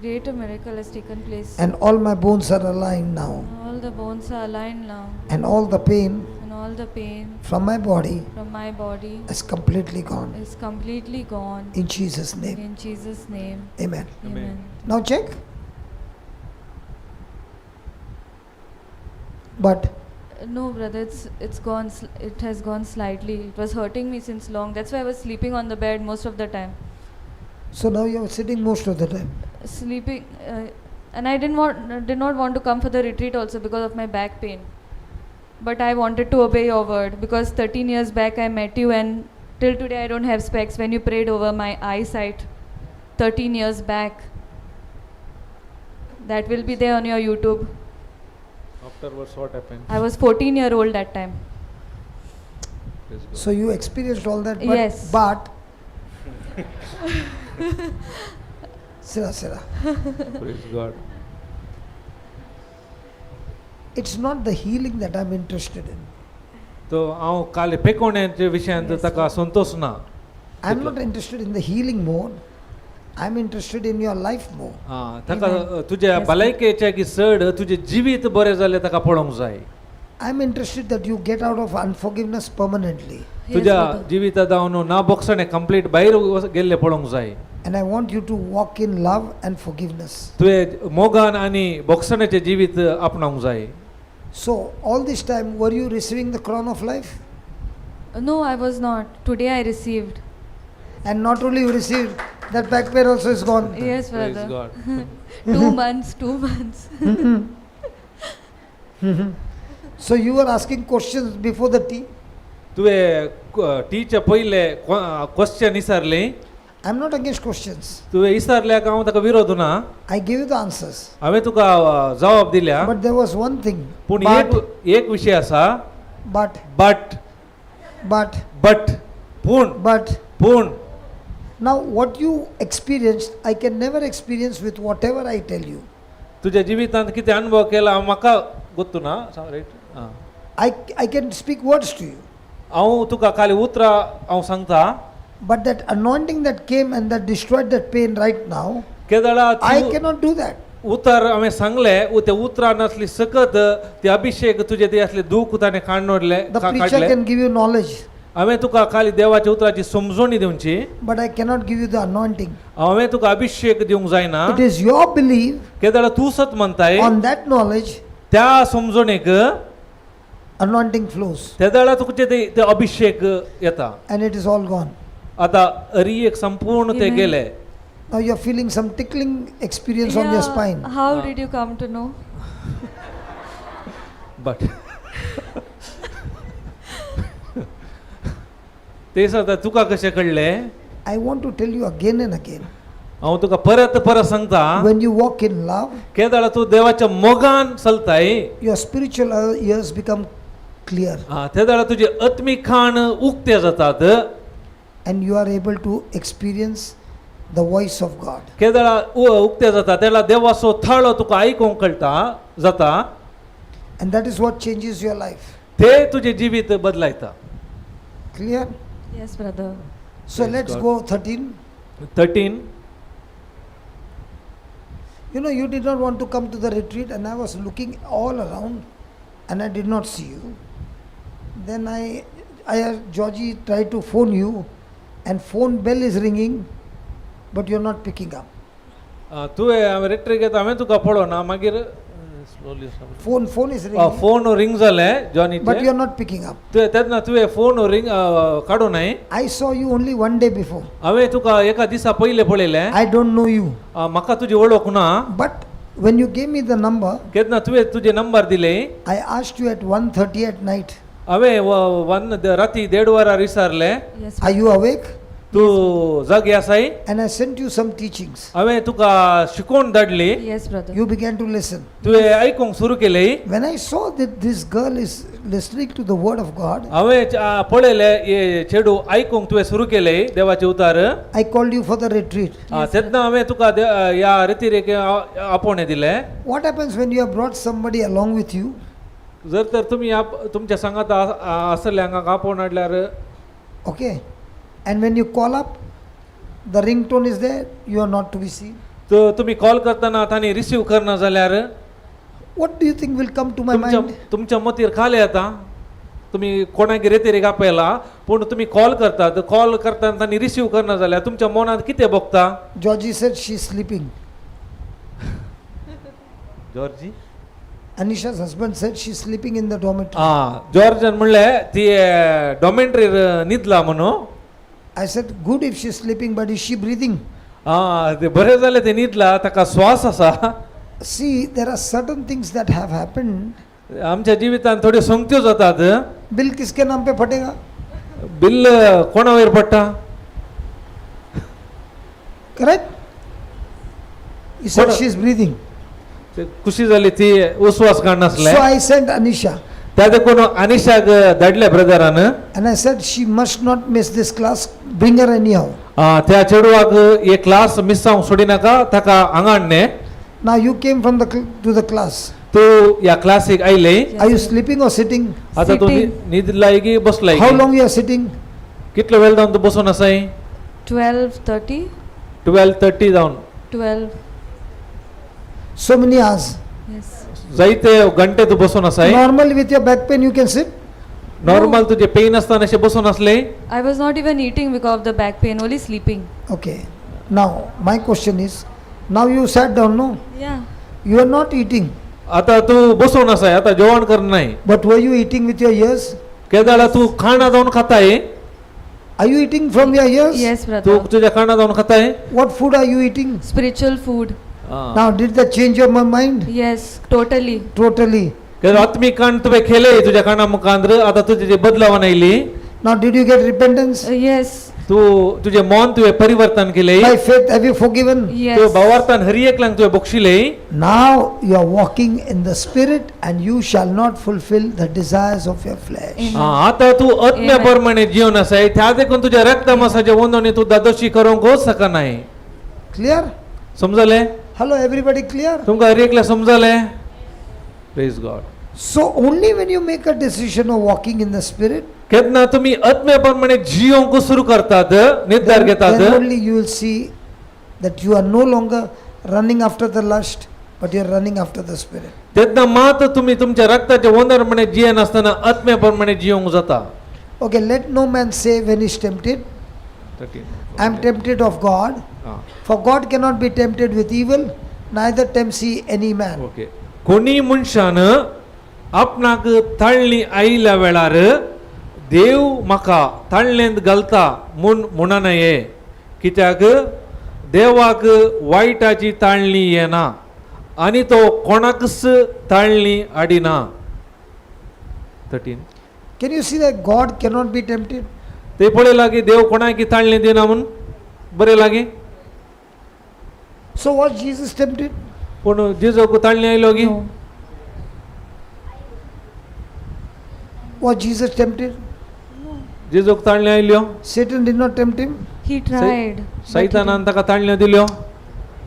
Greater miracle has taken place. And all my bones are aligned now. All the bones are aligned now. And all the pain And all the pain from my body from my body is completely gone. Is completely gone. In Jesus' name. In Jesus' name. Amen. Amen. Amen. Now check. But No, brother, it's gone. It has gone slightly. It was hurting me since long. That's why I was sleeping on the bed most of the time. So now you are sitting most of the time. Sleeping, and I did not want to come for the retreat also because of my back pain. But I wanted to obey your word because 13 years back I met you, and till today I don't have specs. When you prayed over my eyesight, 13 years back. That will be there on your YouTube. Afterwards, what happened? I was 14-year-old that time. Praise God. So you experienced all that, but Yes. But Sira Sira. Praise God. It's not the healing that I'm interested in. तो हांव काल पेकोवण्याच्या विशयांत ताका संतोश ना. I'm not interested in the healing more. I'm interested in your life more. आं, ताका Amen. तुज्या Yes. भलायकेच्या की चड तुजें जिवीत बरें जालें ताका पळोवंक जाय. I'm interested that you get out of unforgiveness permanently. Yes, तुज्या brother. जिविता जावन ना बोगसणें कंप्लीट भायर गेल्लें पळोवंक जाय. And I want you to walk in love and forgiveness. तुवें मोगान आनी बोगसण्याचें जिवीत आपणावंक जाय. So, all this time, were you receiving the crown of life? No, I was not. Today I received. And not only you received, that back pain also is gone. Yes, Praise brother. God. 2 months, 2 months. So, you were asking questions before the tea. तुवें टीच्या पयले क्वेश्चन विचारलें. I'm not against questions. तुवें विचारल्याक हांव ताका विरोध ना. I gave you the answers. हांवें तुका जबाब दिल्या. But there was one thing. पूण But, एक एक विशय आसा. But, but but, but पूण but. पूण Now, what you experienced, I can never experience with whatever I tell you. तुज्या जिवितांत कितें अनुभव केला म्हाका गोत्तू ना right. I can speak words to you. हांव तुका खाली उतरां हांव सांगता. But that anointing that came and that destroyed that pain right now, केदळा I cannot do that. उतर हांवें सांगलें त्या उतरान असली सकत ते अभिशेक तुजे ते असले दूख ताणें काडले. The preacher काडले. Can give you knowledge, हांवें तुका खाली देवाच्या उतराची समजवणी दिवची, but I cannot give you the anointing. हांवें तुका अभिशेक दिवंक जायना. It is your belief केदळा तूं सत म्हणताय on that knowledge, त्या समजणेक anointing flows तेदळा तुजे ते ते अभिशेक येता. And it is all gone. आतां अरी एक संपूर्ण ते Amen. गेले. Now you're feeling some tickling experience on your Yeah, spine. How Ah. Did you come to know? But ते सांगता तुका कशें कळ्ळें? I want to tell you again and again, हांव तुका परत परत सांगता, when you walk in love, केदळा तूं देवाच्या मोगान चलताय, your spiritual ears become clear तेदळा तुजे आत्मीक कान उक्ते जातात and you are able to experience the voice of God. केदळा उक्ते जाता तेला देवाचो थाळो तुका आयकूंक कळटा जाता. And that is what changes your life. ते तुजें जिवीत बदलायता. Clear? Yes, brother. So Praise let's God. Go 13. 13. You know, you did not want to come to the retreat, and I was looking all around and I did not see you. Then I Georgie tried to phone you, and phone bell is ringing, but you're not picking up. तुवें हांवें रिट्रीट घेता हांवें तुका पळोवना मागीर slowly. Phone is ringing, phone ring जालें but जॉनीचे. you're not picking up. तुवें तेन्ना तुवें फोन रिंग काडूं नाय. I saw you only one day before. हांवें तुका एका दिसा पयलें पळयलें. I don't know you. म्हाका तुजी वळख ना. But when you gave me the number, केन्ना तुवें तुजे नंबर दिले, I asked you at 1:30 at night, हांवें वन राती देड वरार विचारलें, Yes. are you awake? तूं जागी आसाय? And I sent you some teachings. हांवें तुका शिकोवन धाडली. Yes, brother. You began to listen. तुवें आयकूंक सुरू केलें. When I saw that this girl is listening to the word of God, हांवें पळयलें हे चेडूं आयकूंक तुवें सुरू केलें देवाचें उतार. I called you for the retreat. तेन्ना हांवें तुका ह्या रितीरेक आपोवणें दिलें. What happens when you have brought somebody along with you? जर तर तुमी तुमच्या सांगात आसले हांगा आपोवन हाडल्यार, Okay. And when you call up, the ringtone is there, you are not to be seen. तर तुमी कॉल करतना तांणी रिसीव करना जाल्यार, What do you think will come to my तुमच्या mind? तुमच्या मतीर खाली येता तुमी कोणाक रेतेरीक आपयला पूण तुमी कॉल करतात, कॉल करतना तांणी रिसीव करना जाल्यार तुमच्या मनांत कितें भोगता? Georgie said she's sleeping. Georgy. Anisha's husband said she's sleeping in the dormitory. आं, जॉर्जान म्हणलें ती डॉमेट्रीर न्हिदला म्हणून. I said, good if she's sleeping, but is she breathing? आं, ते बरें जालें ते न्हिदला, ताका स्वास आसा. See, there are certain things that have happened. आमच्या जिवितांत थोड्यो संगत्यो जातात. बिल किसके नाम पे फटेगा? बिल कोणा वयर पडटा? Correct? He said What a- she's breathing. ते खुशी जाली ती उस्वास काडनासले. So I sent Anisha त्या देखून अनिशाक धाडले brethren. and I said she must not miss this class. Bring her anyhow. त्या चेडवाक हे क्लास मिस जावंक सोडिनाका, ताका हांगा हाडणे. Now you came from the to the class. तूं ह्या क्लासीक आयले. Yes, Are you brother. sleeping or sitting? आतां तूं Sitting. न्हिदलाय की बसलाय? How long you are sitting? कितलो वेळ जावन तूं बसून आसाय? 12:30. 12:30 जावन. 12. So many hours. Yes. जायते घंटे तूं बसून आसाय. Normally with your back pain you can sit. Normal तुजें पेन आसतना अशें बसून आसले? I was not even eating because of the back pain, only sleeping. Okay. Now my question is, now you sat down, no? Yeah. You are not eating, आतां तूं बसून आसाय, आतां जेवण करनाय. But were you eating with your ears? केदाळा तूं खाणां जावन खाताय? Are you eating from your ears? Yes, brother. तूं तुज्या खाणां जावन खाताय? What food are you eating? Spiritual food. Now did that change your mind? Yes, totally. Totally. केदो आत्मीक काण तुवें खेले तुज्या काणा मुखांत, आतां तुजें जे बदलावन आयली. Now did you get repentance? Yes. तूं तुजें मन तुवें परिवर्तन केलें. By faith have you forgiven? Yes. तुवें भावार्थान हर एकल्यांक तुवें बक्षिलें. Now you are walking in the spirit and you shall not fulfill the desires of your flesh. Amen. आतां तूं आत्म्या Amen. प्रमाणे जिवन आसाय, त्या देखून तुज्या रक्ता मासाचे वंदोनी तूं दादोशी करूंक शकनाय. Clear? समजलें? Hello everybody, clear? तुमकां हर एकल्या समजलें? Praise God. So only when you make a decision of walking in the spirit, केन्ना तुमी आत्म्या प्रमाणे जियोंक सुरू करतात, निर्धार घेतात, then only you will see that you are no longer running after the lust, but you are running after the spirit. तेन्ना मात तुमी तुमच्या रक्ताचे वंदरपणे जियेनासतना आत्म्या प्रमाणे जियोंक जाता. Okay, let no man say when he is tempted, I am tempted of God. For God cannot be tempted with evil, neither tempts he any man. Okay, कोणी मनशान आपणाक ताळणी आयिल्ल्या वेळार देव म्हाका ताळणेंत घालता म्हूण म्हणना, कित्याक देवाक वायटाची ताळणी येना आनी तो कोणाकच ताळणी हाडिना. 13. Can you see that God cannot be tempted? ते पळय लागीं देव कोणाक ताळणी दिना म्हूण बरें लागीं. So was Jesus tempted? पूण जेजूक ताळणी आयलो गी? No. Was Jesus tempted? जेजूक ताळणी आयल्यो? Satan did not tempt him. He tried. But he सैतानान ताका ताळण्यो दिल्यो.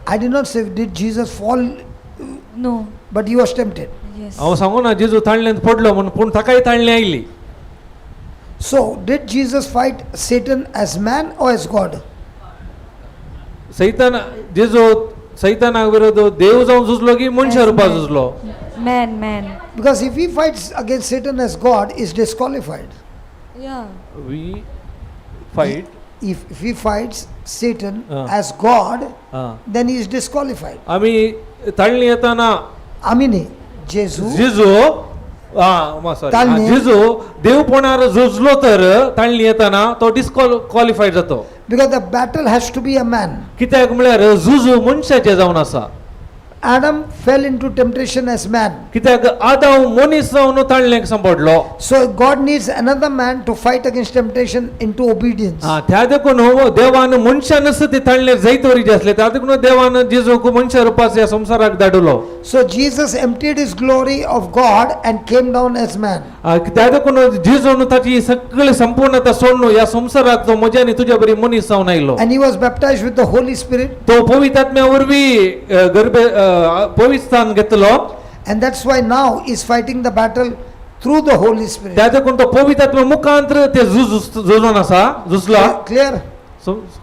I did not say did Jesus fall, No. But he was tempted. Yes. हांव सांगू ना जेजू ताळण्यांत पडलो म्हणून, पूण ताकाय ताळणी आयली. So, did Jesus fight Satan as man or as God? सैतान जेजू सैताना विरोध देव जावन झुजलो की मनशा As Rupar man. झुजलो? Man, man. Because if he fights against Satan as God, is disqualified. Yeah. We fight. If he fights Satan Ah. as God, then he is disqualified. आमी ताळणी येताना Amine, Jesu, जेजू आ सॉरी ताळणी. जेजू देवपणार झुजलो तर ताळणी येताना तो डिस्क्वालिफायड जातो. Because the battle has to be a man. कित्याक म्हळ्यार झुजू मनशाचें जावन आसा. Adam fell into temptation as man. कित्याक आदाव मनीस जावन ताळणेक सांपडलो. So God needs another man to fight against temptation into obedience. हा त्या देखून हो देवान मनशानच ती ताळणेर जैत वरी आसले, त्या देखून देवान जेजूक मनशा रुपास ह्या संवसाराक धाडलो. So Jesus emptied his glory of God and came down as man. त्या देखून जेजून ताची सगळी संपूर्णता सोडून ह्या संवसाराक तो म्हज्या आनी तुज्या बरी मनीस जावन आयलो. And he was baptized with the Holy Spirit. तो पवित्र आत्म्या वरवीं गर्भे पवित्रस्थान घेतलो. And that's why now he's fighting the battle through the Holy Spirit. त्या देखून तो पवित्र आत्म्या मुखांत्र ते झुज झुजून आसा झुजला. Clear?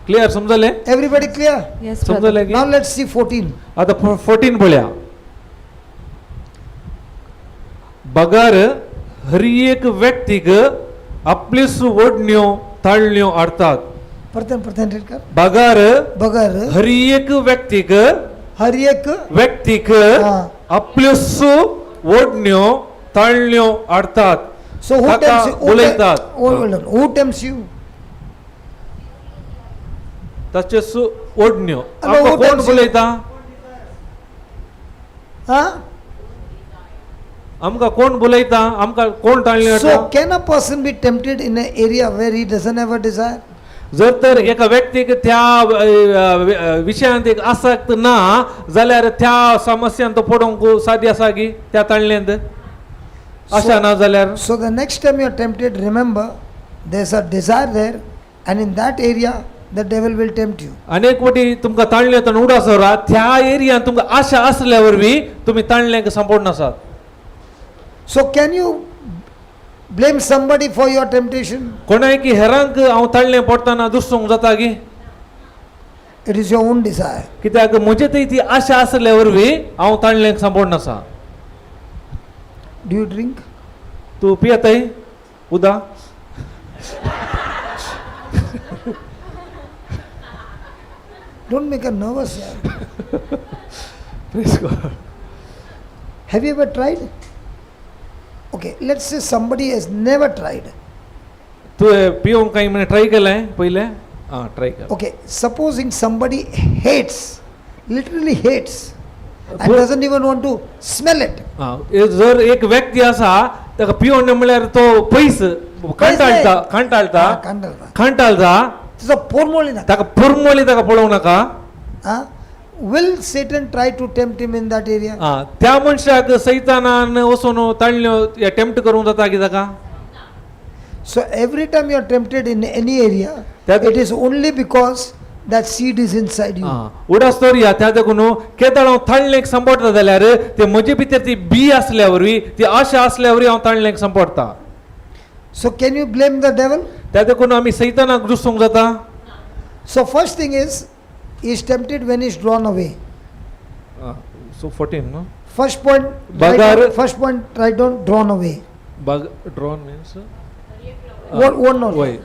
Clear समजले? Everybody clear? Yes, brother. समजले की? Now let's see 14. आता 14 पळया. बगर हर एक व्यक्तीक आपल्योच ओडण्यो ताळण्यो हाडतात. परतन परतन read कर. बगर बगर हर एक व्यक्तीक हर एक व्यक्तीक हा. आपल्योच ओडण्यो ताळण्यो हाडतात. So who ताका tempts you? Who, उलयतात. Hold on. Who tempts you? ताच्यो ओडण्यो. Hello, आमकां who कोण tempts you? उलयता? Huh? आमकां कोण बोलयता? आमकां कोण ताळण्यो So हाडटा? can a person be tempted in an area where he doesn't have a desire? जर तर एका व्यक्तीक त्या विशयांत एक आसक्त ना जाल्यार त्या समस्यान तो पडोवंक सादी आसा की त्या ताळण्यांत आशा ना जाल्यार? So the next time you are tempted, remember there's a desire there, and in that area the devil will tempt you. अनेक वटी तुमकां ताळण्यो येतना उडास दवरा, त्या एरियान तुमकां आशा आसल्या वरवीं तुमी ताळण्यांक सांपडून आसात. So can you blame somebody for your temptation? कोणाय की हेरांक हांव ताळणें पडटना दुसरूंक जाता की? It is your own desire. कित्याक म्हजे थंय ती आशा आसल्या वरवीं हांव ताळण्यांक सांपडून आसा. Do you drink? तूं पियेताय उदक? Don't make her nervous, yaar. Praise God. Have you ever tried? Okay, let's say somebody has never tried. तुवें पिवंक कांय म्हणे ट्राय केलें पयलें? आं, ट्राय केलें. Okay, supposing somebody hates, literally hates, and But- doesn't even want to smell it. आं, जर एक व्यक्ती आसा ताका पिवन म्हणल्यार तो पयस कंटाळटा कंटाळटा. हा, कंटाळटा. कंटाळटा. तुझा पोरमोळी ना. ताका पुरमोली ताका पळोवंक नाका. Huh? Will Satan try to tempt him in that area? आं, त्या मनशाक सैतानान वचून ताळण्यो अटेम्प्ट करूंक जाता की ताका? So every time you are tempted in any area, it is only because that seed is inside you. आं, उडास दवरया. त्या देखून केदळ हांव ताळणेक सांपडटा जाल्यार ते म्हजे भितर ती बी आसल्या वरवीं, ती आशा आसल्या वरवीं हांव ताळणेक सांपडटा. So can you blame the devil? त्या देखून आमी सैतानाक दुसूंक जाता? So first thing is, he is tempted when he is drawn away. So 14 न्हू? First point, write first point, write down drawn away. बग ड्रॉन मिन्स? One not. वय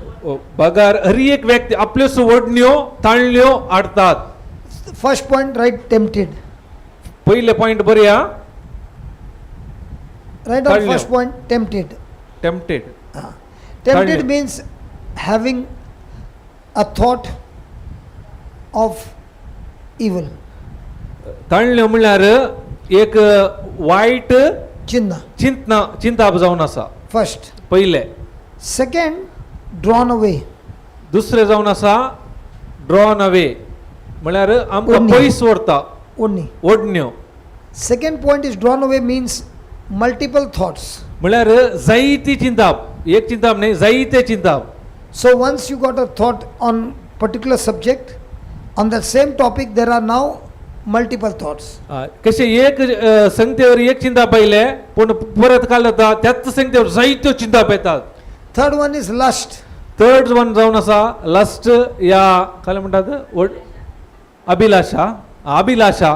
बगार हर एक व्यक्ती आपल्यो ओडण्यो ताळण्यो हाडतात. First point, write tempted. पयले पॉयंट बरया. Write down ताळण्यो. First point, tempted. Tempted. Ah. Tempted ताळण्यो. Means having a thought of evil. ताळण्यो म्हणल्यार एक वायट Chinna. चिंतना चिंताप जावन आसा. First. पयले. Second, drawn away. दुसरें जावन आसा ड्रॉन अवे म्हणल्यार आमकां ओडणी. पयस व्हरता. Only. ओडण्यो. Second point is drawn away means multiple thoughts. म्हणल्यार जायती चिंताप, एक चिंताप न्ही, जायते चिंताप. So once you got a thought on particular subject, on that same topic there are now multiple thoughts. कशें एक संगतेवर एक चिंता पयले पूण परत काल जाता त्याच संगतेवर जायत्यो चिंता येतात. Third one is lust. Third one जावन आसा लस्ट या काय म्हणटात अभिलाशा अभिलाशा.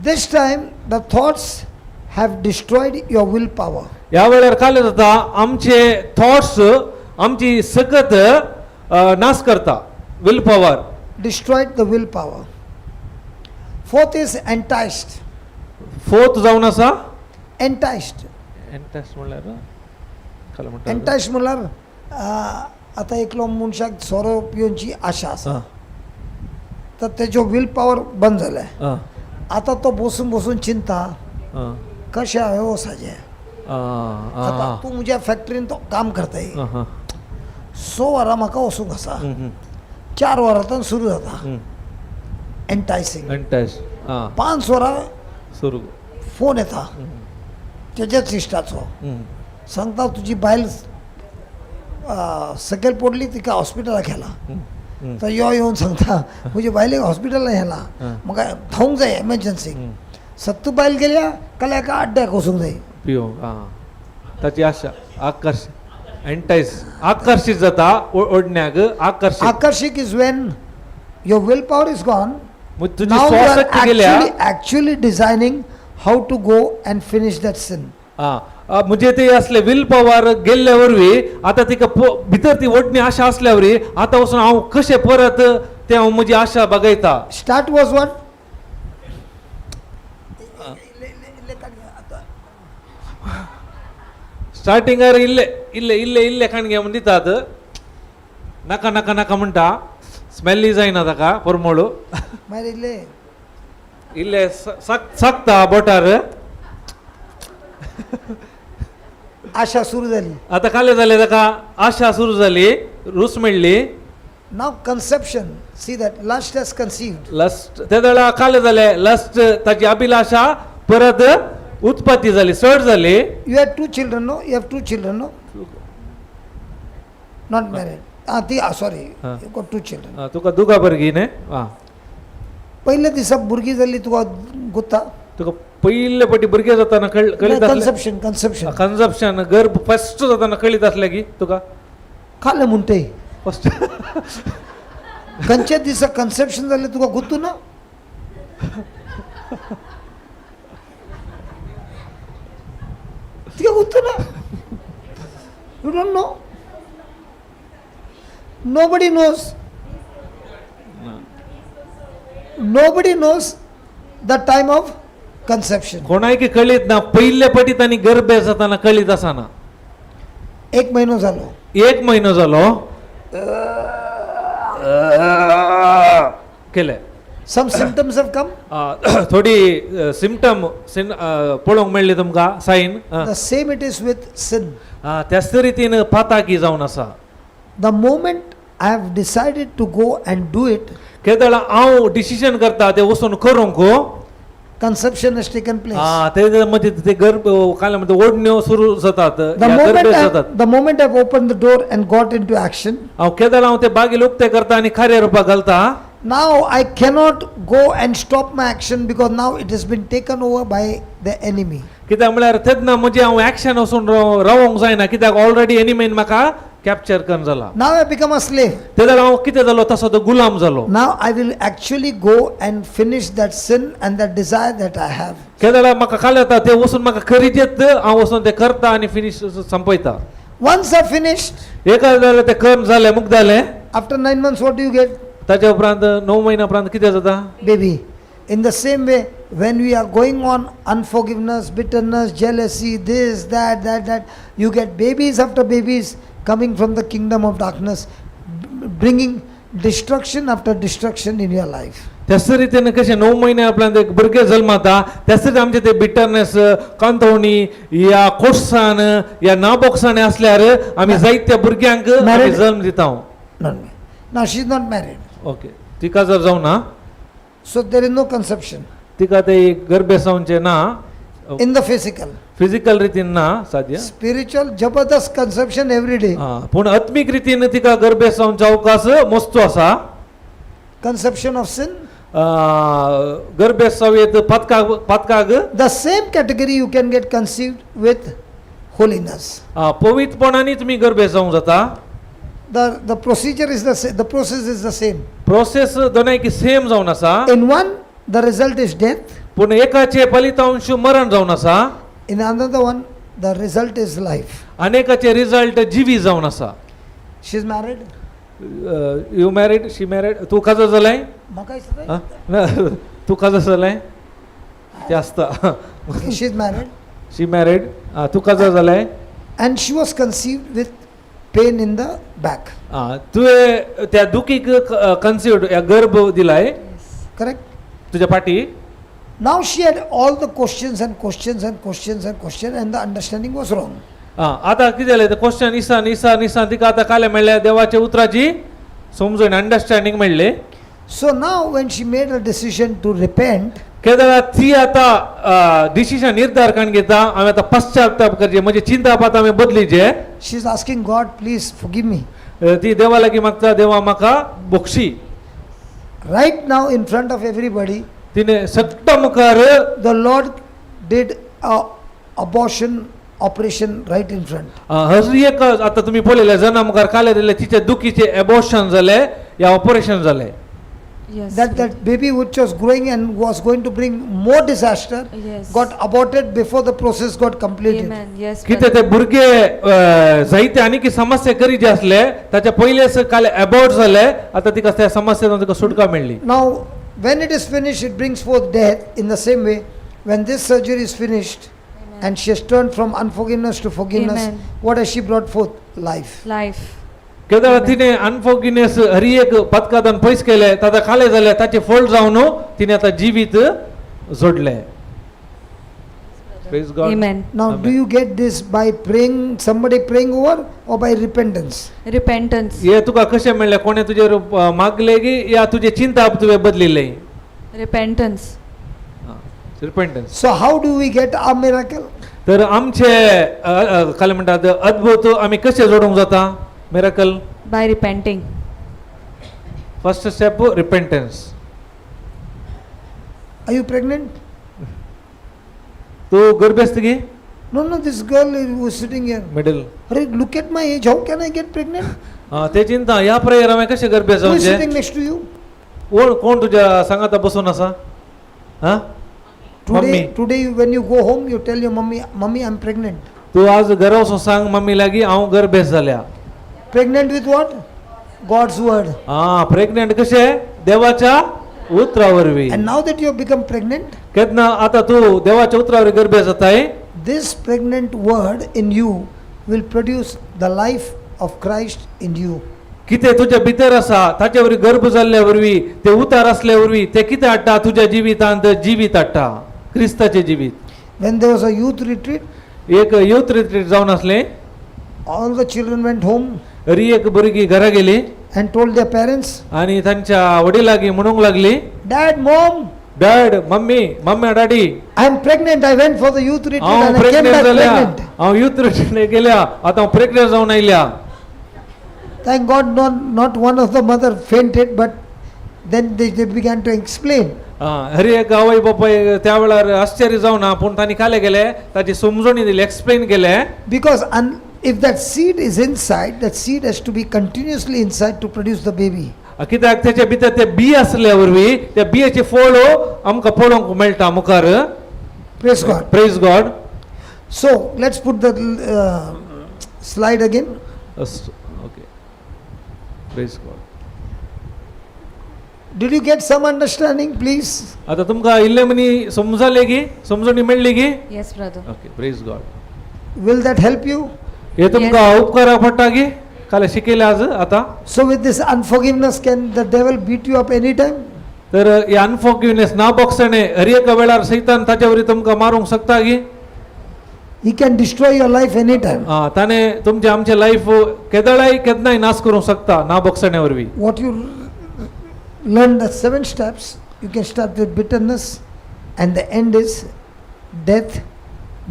This time the thoughts have destroyed your will power. ह्या वेळार काय जाता आमचे थॉट्स आमची सकत नाश करता will power. Destroyed the will power. Fourth is enticed. Fourth जावन आसा Enticed. एंटायस म्हणल्यार काय म्हणटात? Enticed म्हणल्यार आतां एकलो मनशाक सोरो पिवची आशा आसा तर तेजो will power बंद जालें. आतां तो बसून बसून चिंता कशें हांवें वचपाचें. आतां तूं म्हज्या फॅक्टरीन तो काम करताय, 6 वरां म्हाका वचूंक आसा, 4 वरां सुरू जाता एंटायसींग. एंटायस 5 वरां सुरू फोन येता तेज्याच इश्टाचो, सांगता तुजी बायल सकयल पडली, तिका हॉस्पिटलाक व्हेला. तो यो येवन सांगता म्हजे बायलेक हॉस्पिटलाक व्हेला, म्हाका धांवूंक जाय एमर्जन्सी. सत्तू बायल गेल्या काल्यार एका अड्ड्याक वचूंक जाय. पिवंक ताची आशा आकर्श एंटायस आकर्शीत जाता ओडण्याक आकर्शीत. आकर्शीक is when your will power is gone. तुजी स्वशक्ती गेल्या. Actually designing how to go and finish that sin. म्हणजे ते असले will power गेल्ले वरवीं आतां तिका भितर ती ओडणी आशा आसल्या वरवीं आतां वचून हांव कशें परत ते हांव म्हजी आशा बगयता. Start was what? स्टार्टिंगार इल्ले इल्ले इल्ले इल्ले काणगे म्हूण दितात, नाका नाका नाका म्हणटा, स्मेल्ली जायना ताका परमळू. मागीर इल्ले इल्ले साकता बोटार. आशा सुरू जाली. आतां काले जालें ताका आशा सुरू जाली, रूच मेळ्ळी. Now conception, see that lust has conceived. Lust ते जाल्यार काले जालें लस्ट ताची अभिलाशा परत उत्पत्ती जाली, चड जाली. You have 2 children, no? You have 2 children, no? Not married. ती sorry, you got 2 children. तुका दुगा भुरगीं न्ही? पयल्या दिसा भुरगीं जाली तुका गुत्ता? तुका पयले पटी भुरगें जाताना कळीत? कन्सेप्शन कन्सेप्शन कन्जप्शन गर्भ फस्ट जाताना कळीत आसलें की तुका? खालें म्हणटे फस्ट खंयच्या दिसा कन्सेप्शन जालें तुका गुत्तू ना? तुका गुत्तू ना? You don't know. Nobody knows. Nobody knows the time of conception. कोणायकी कळीत ना पयले पटी तांणी गर्भ जाताना कळीत आसना. 1 म्हयनो जालो. 1 म्हयनो जालो केले. Some symptoms have come. थोडी सिमटम पळोवंक मेळ्ळी तुमकां sign. The same it is with sin. त्याच रितीन पाताकी जावन आसा. The moment I have decided to go and do it, केदळा हांव डिसिजन करता ते वचून करूंक, conception has taken place. ते मध्ये ते गर्भ काय म्हणते ओढण्यो सुरू जातात. The moment I have opened the door and got into action, हांव केदळा हांव ते बागेल उक्ते करता आनी कार्य रुपाक घालता. Now I cannot go and stop my action because now it has been taken over by the enemy. कित्याक म्हळ्यार तेन्ना म्हजें हांव एक्शन वचून रावोंक जायना कित्याक ऑलरेडी एनिमीन म्हाका कॅप्चर करून जाला. Now I become a slave. तेन्ना हांव कितें जालो तसो तो गुलाम जालो. Now I will actually go and finish that sin and that desire that I have. केदळा म्हाका काल येता ते वचून म्हाका खरीजेत हांव वचून ते करता आनी फिनीश संपयता. Once I finished, एका जाल्यार ते कर्म जालें मुक्त जालें. After 9 months what do you get? ताच्या उपरांत 9 म्हयन्या उपरांत कितें जाता? Baby. In the same way, when we are going on unforgiveness, bitterness, jealousy, this, that, that, that, you get babies after babies coming from the kingdom of darkness, bringing destruction after destruction in your life. त्याच रितीन कशें 9 म्हयन्या उपरांत एक भुरगें जल्मता त्याच रितीन आमचे ते बिटरनेस कांतवणी या कोर्सान या नाबोक्साणे आसल्यार आमी जायत्या भुरग्यांक आमी जल्म दिता. Now she is not married. Okay, तिका जर जावं ना, So there is no conception. तिका ते गर्भेसावचें ना. In the physical. Physical रितीन ना साध्य. Spiritual जबरदस्त conception every day. पूण आत्मीक रितीन तिका गर्भेसावचो अवकाश मस्तो आसा. Conception of sin. गर्भेस्त जावं पातकाक पातकाक. The same category you can get conceived with holiness. पवित्रपणाने तुमी गर्भेस्त जावंक जाता. The procedure is the same, the process is the same. Process दोनाय की सेम जावन आसा. In one, the result is death. पूण एकाचे फलितांश मरण जावन आसा. In another one, the result is life. अनेकाचे result जिवी जावन आसा. She's married. You married? She married? तूं काजार जालें? म्हाका दिसता आं? ना, तूं काजार जालें तें आसता. Okay, she's married. She married. तूं काजार जालें. And she was conceived with pain in the back. आं, तुवें त्या दुखीक कन्सिव्ड गर्भ दिलाय. Correct? तुज्या फाटी. Now she had all the questions and questions and questions and questions, and the understanding was wrong. आं, आतां कितें जालें तें क्वेश्चन इसान इसान इसान तिका आतां कालें मेळ्ळें देवाच्या उतराची समजून अंडरस्टँडींग मेळ्ळें. So now, when she made a decision to repent, केदळा ती आतां डिसिजन निर्धार काडून घेता हांवें आतां पश्चाताप करचें म्हजें चिंतप आतां हांवें बदलीचें. she's asking God, please forgive me. ती देवा लागीं मागता देवा म्हाका Bakshi. Right now, in front of everybody, तिणें सगळ्या मुखार the Lord did a abortion operation right in front. हर एक आतां तुमी पळयलें जना मुखार काले दिलें तिचे दुखीचें एबॉर्शन जालें या ऑपरेशन जालें. Yes. That baby which was growing and was going to bring more disaster Yes. got aborted before the process got completed. Amen. Yes, कितें brother. ते भुरगे जायते आनीक समस्या करी जे आसले ताच्या पयलेच काल एबॉर्ट जाले आतां तिका त्या समस्येतून तिका सुटका मेळ्ळी. Now, when it is finished, it brings forth death. In the same way, when this surgery is finished and she has turned from unforgiveness to forgiveness, Amen. What has she brought forth? Life. Life. केदळा तिणें अनफॉर्गिवनेस हर एक पदकादान पयस केले ताका खाले जाले ताचे फळ जावन तिणें आतां जिवीत जोडलें. Praise God. Amen. Now, do Amen. You get this by praying, somebody praying over, or by repentance? Repentance. हे तुका कशें मेळ्ळें कोणें तुजेर मागलें की या तुजें चिंताप तुवें बदलिल्लें? Repentance. Repentance. So, how do we get our miracle? तर आमचे काय म्हणटात अद्भुत आमी कशें जोडूंक जाता miracle? By repenting. First step, repentance. Are you pregnant? तूं गर्भेस्त गी? No, this girl who is sitting here. Middle. Arey, look at my age. How can I get pregnant? ते चिंता ह्या प्रेयर हांवें कशें गर्भेस्त Who is जावचें? Sitting next to you? कोण कोण तुज्या सांगाता बसून आसा? हा Today, mummy. Today when you go home, you tell your mummy, "Mummy, I'm pregnant." तूं आज घरा वचून सांग मम्मी लागीं हांव गर्भेस्त जाल्या. Pregnant with what? God's word. आं प्रेग्नंट कशें देवाच्या उतरा वरवीं. And now that you have become pregnant, केन्ना आतां तूं देवाच्या उतरा वरवीं गर्भेस्त जाताय this pregnant word in you will produce the life of Christ in you. कितें तुज्या भितर आसा ताचे वरवीं गर्भ जाल्ल्या वरवीं ते उतार आसल्या वरवीं ते कितें हाडटा तुज्या जिवितांत जिवीत हाडटा क्रिस्ताचें जिवीत. When there was a youth retreat, एक युथ रिट्रीट जावन आसलें. All the children went home री एक भुरगीं घरा गेली and told their parents, आनी तांच्या वडिलागी म्हणूंक लागली, "Dad, Mom, dad mummy mummy daddy, I am pregnant. I went for the youth retreat हांव and I came pregnant back जाल्या. pregnant." हांव युथ रिट्रीट गेल्या आतां हांव प्रेग्नंट जावन आयल्या. Thank God, not one of the mother fainted, but then they began to explain. आं, हर एक आवय बापाय त्या वेळार आश्चर्य जावना पूण तांणी काले गेले ताची समजणी दिली एक्सप्लेन केलें. Because if that seed is inside, that seed has to be continuously inside to produce the baby. कित्याक त्याच्या भितर ते बी आसल्या वरवीं त्या बियेचे फळ आमकां पळोवंक मेळटा मुखार. Praise God. Praise God. So let's put the slide again. Okay, praise God. Did you get some understanding, please? आतां तुमकां इल्लें मनी समजलें की समजणी मेळ्ळी की? Yes, brother. Okay, praise God. Will that help you? हे तुमकां उपकाराक पडटा की काल शिकयलें आज आतां? So, with this unforgiveness, can the devil beat you up anytime? तर हे अनफॉर्गिवनेस ना बॉक्साणे हर एका वेळार सैतान ताचे वरी तुमकां मारूंक शकता की? He can destroy your life anytime. आं, ताणें तुमचें आमचें लायफ केदळाय केन्नाय नाश करूंक शकता ना बॉक्साणे वरवीं. What you learn, the seven steps, you can start with bitterness, and the end is death,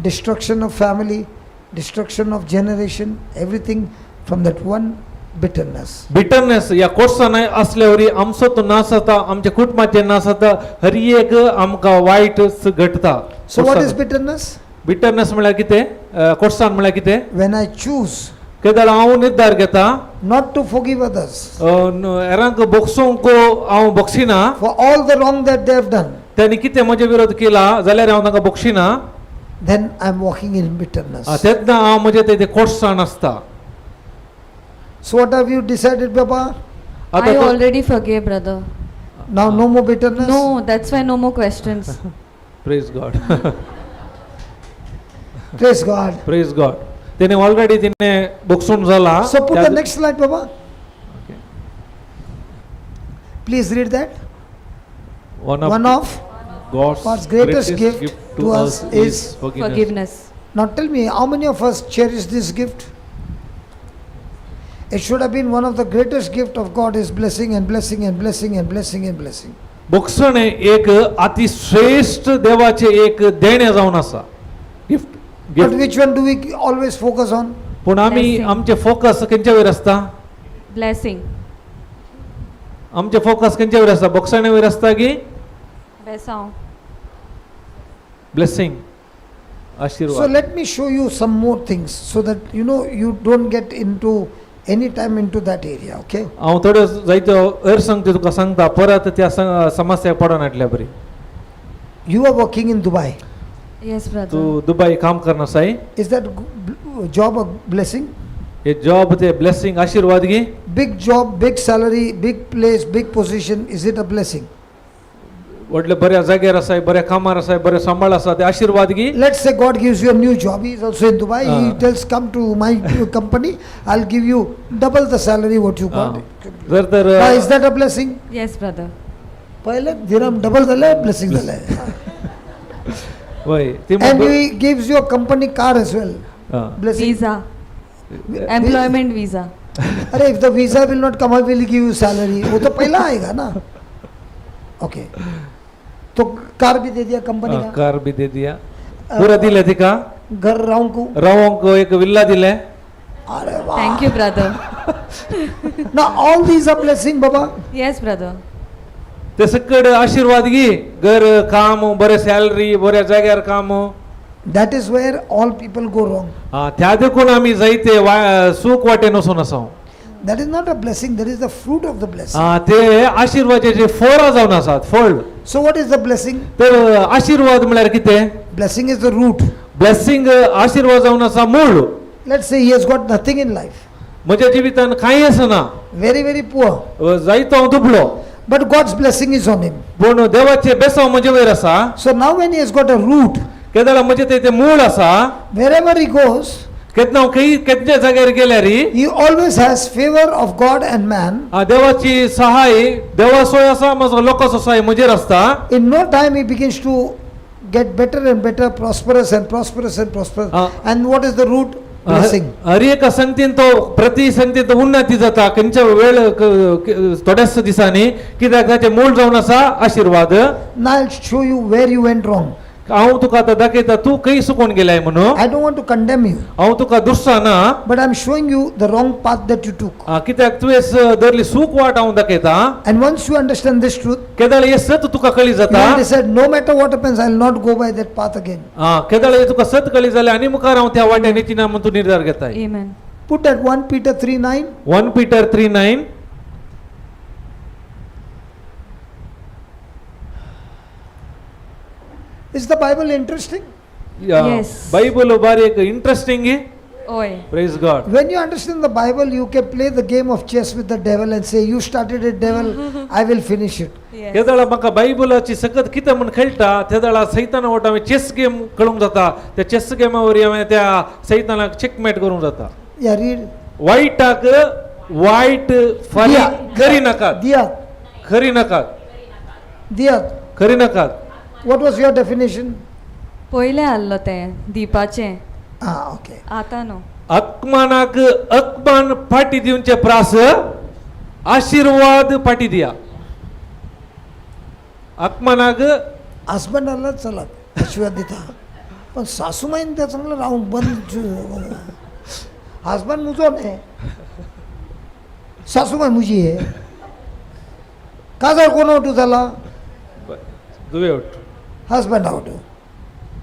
destruction of family, destruction of generation, everything from that one bitterness. Bitterness ह्या कोर्सान असल्यावरी आमचो तो नाश जाता, आमच्या कुटुंबाचे नाश जाता, हर एक आमकां वायट घडटा. So what is bitterness? Bitterness म्हळ्यार कितें? कोर्सान म्हळ्यार कितें? When I choose केदळ हांव निर्धार घेता not to forgive others हेरांक बोगसूंक हांव बोगसिना for all the wrong that they have done, त्यांनी कितें म्हजे विरोध केला जाल्यार हांव तांकां बोगशिना, then I am walking in bitterness. तेन्ना हांव म्हजें तें कोर्सान आसता. So what have you decided, Baba? I आतां already forgave, brother. Now no more bitterness? No, that's why no more questions. Praise God. Praise God. Praise God. तेणे ऑलरेडी तिने बोगसून जाला. So put the next slide, Baba. Okay. Please read that. One One of of God's God's greatest gift to us is forgiveness. Forgiveness. Now tell me, how many of us cherish this gift? It should have been one of the greatest gift of God is blessing and blessing and blessing and blessing and blessing. बोगसण एक अतिश्रेश्ठ देवाचे एक देणे जावन आसा, gift. But gift. which one do we always focus on? पूण आमी Blessing. आमचे फोकस खंयच्या वयर आसता? Blessing. आमचे फोकस खंयच्या वयर आसता? बोगसणे वयर आसता की Besaw. Blessing, So आशिर्वाद? let me show you some more things so that you know you don't get into any time into that area, okay? हांव थोड्यो जायत्यो अर सांगता तुका सांगता परत त्या समस्या पडना बरी. You are working in Dubai. Yes, brother. तूं दुबय काम करना Sai. Is that job a blessing? हे जॉब ते ब्लेसिंग आशिर्वाद गी? Big job, big salary, big place, big position, is it a blessing? व्हडले बऱ्या जाग्यार आसाय, बऱ्या कामार आसाय, बरे सांबाळ आसा, ते आशिर्वाद गी? Let's say God gives you a new job. He is also in Dubai. He Ah. tells, come to my company. I'll give you double the salary what you got. जर तर Now, is that a blessing? Yes, brother. पहिले दिरम डबल झालंय, ब्लेसिंग झालंय. वय ती And he gives you a company car as well. Ah. Blessing. Visa. Employment visa. अरे, if the visa will not come, I will give you salary. वो तो पहला आएगा ना. Okay. तो कार भी दे दिया कंपनी का. कार बी दे दिया, पुरा दिले तिका. घर राउंड को. रावंक एक विल्ला दिले. अरे वाह. Thank you, brother. Now all these are blessing, Baba. Yes, brother. ते सकड आशिर्वाद गी, घर काम, बरे सॅलरी, बऱ्या जाग्यार काम. That is where all people go wrong. त्या देखून आमी जायते सूख वाटेन वचून आसा. That is not a blessing, that is the fruit of the blessing. ते आशिर्वादाचे फळां जावन आसात, फळ. So what is the blessing? तर आशिर्वाद म्हळ्यार कितें? Blessing is the root. Blessing आशिर्वाद जावन आसा मूळ. Let's say he has got nothing in life, म्हज्या जिवितान कांय आसना, very, very poor, जायतो हांव दुबळो, but God's blessing is on him. पूण देवाचे बेसांव म्हजे वयर आसा. So now when he has got a root, केदळा म्हजे ते मूळ आसा, wherever he goes, केन्ना हांव खंय केन्ना जाग्यार गेल्यार he always has favor of God and man. देवाची सहाय, देवाचोय आसा, म्हजो लोकांचो सहाय म्हजेर आसता. In no time he begins to get better and better, prosperous and prosperous and prosperous. And what is the root? Blessing. हर एका संगतीन तो प्रति संगतीन तो उन्नती जाता खंयच्या वेळ थोड्याच दिसांनी, कित्याक ताचें मूळ जावन आसा आशिर्वाद. Now I'll show you where you went wrong. हांव तुका आतां दाखयता तूं खंय चुकोन गेलाय म्हणून. I don't want to condemn you, हांव तुका दुसराना, but I'm showing you the wrong path that you took. कित्याक तुवें धरली सूख वाट हांव दाखयता. And once you understand this truth, केदळ हें सत तुका कळी you जाता, will decide no matter what happens, I'll not go by that path again. केदळ हें तुका सत कळी जालें आनी मुखार हांव त्या वाट्यान येची ना म्हूण तूं निर्धार घेताय. Amen. Put that 1 Peter 3:9. 1 Peter 3:9. Is the Bible interesting? Yes. Bible बारी एक interesting. Oi. Praise God. When you understand the Bible, you can play the game of chess with the devil and say, "You started it, devil, I will finish it." Yes. केदळा म्हाका बायबलाची सकत कितें म्हूण खेळटा तेदळा सैताना वट हांवें चेस गेम खेळूंक जाता, त्या चेस गेमा वरवीं हांवें त्या सैतानाक चेकमेट करूंक जाता. Yeah, read. वायटाक वायट फारीक दिया. करी नाकात. Diya. खरी नाकात. Diya. खरी नाकात. What was your definition? पयलें आहलो तें दिपाचें. Ah, okay. आतां न्हू. अपमानाक अपमान फाटी दिवचे प्रास आशिर्वाद फाटी दिया अपमानाक. हसबंडाला चला आशीर्वाद दिता, पण सासूमाईन त्या चांगलं राहून बंद. हसबंड मुजो न्ही. सासूमाय मुजी हे काजार कोण वटू जाला? दुवे वट. हजबंडा वटू,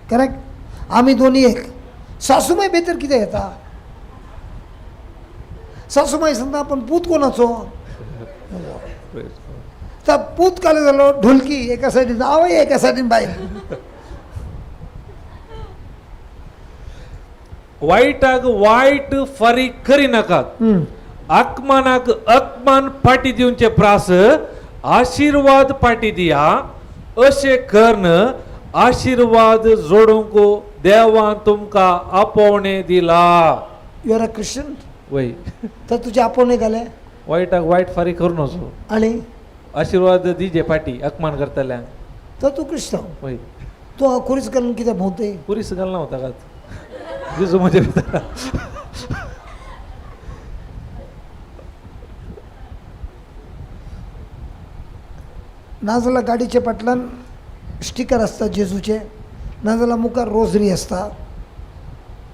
करेक्ट. आमी दोनी एक. सासूमाय भितर कितें येता? सासूमाय सांगता पण पूत कोणाचो? तर पूत काले जालो ढोलकी एका सायडीन आवय एका सायडीन बायल. वायटाक वायट फारीक करिनाकात, आकमानाक अपमान पाटी दिवचे प्रास आशिर्वाद पाटी दिया. अशें करून आशिर्वाद जोडूंक देवान तुमकां आपोवणें दिला. You are a Christian? वय. तर तुजे आपोवणें घालें. वायटाक वायट फारीक करून वचो आनी आशिर्वाद दिजे पाटी अपमान करतल्यांक. तर तूं क्रिस्तांव? वय. तूं खुरीस घालून कितें भोंवतय? पुरीस घालना हांव ताकात, जेजू म्हजे भितर. नाजाल्यार गाडीच्या फाटल्यान स्टिकर आसता जेजूचें, नाजाल्यार मुखार रोजरी आसता.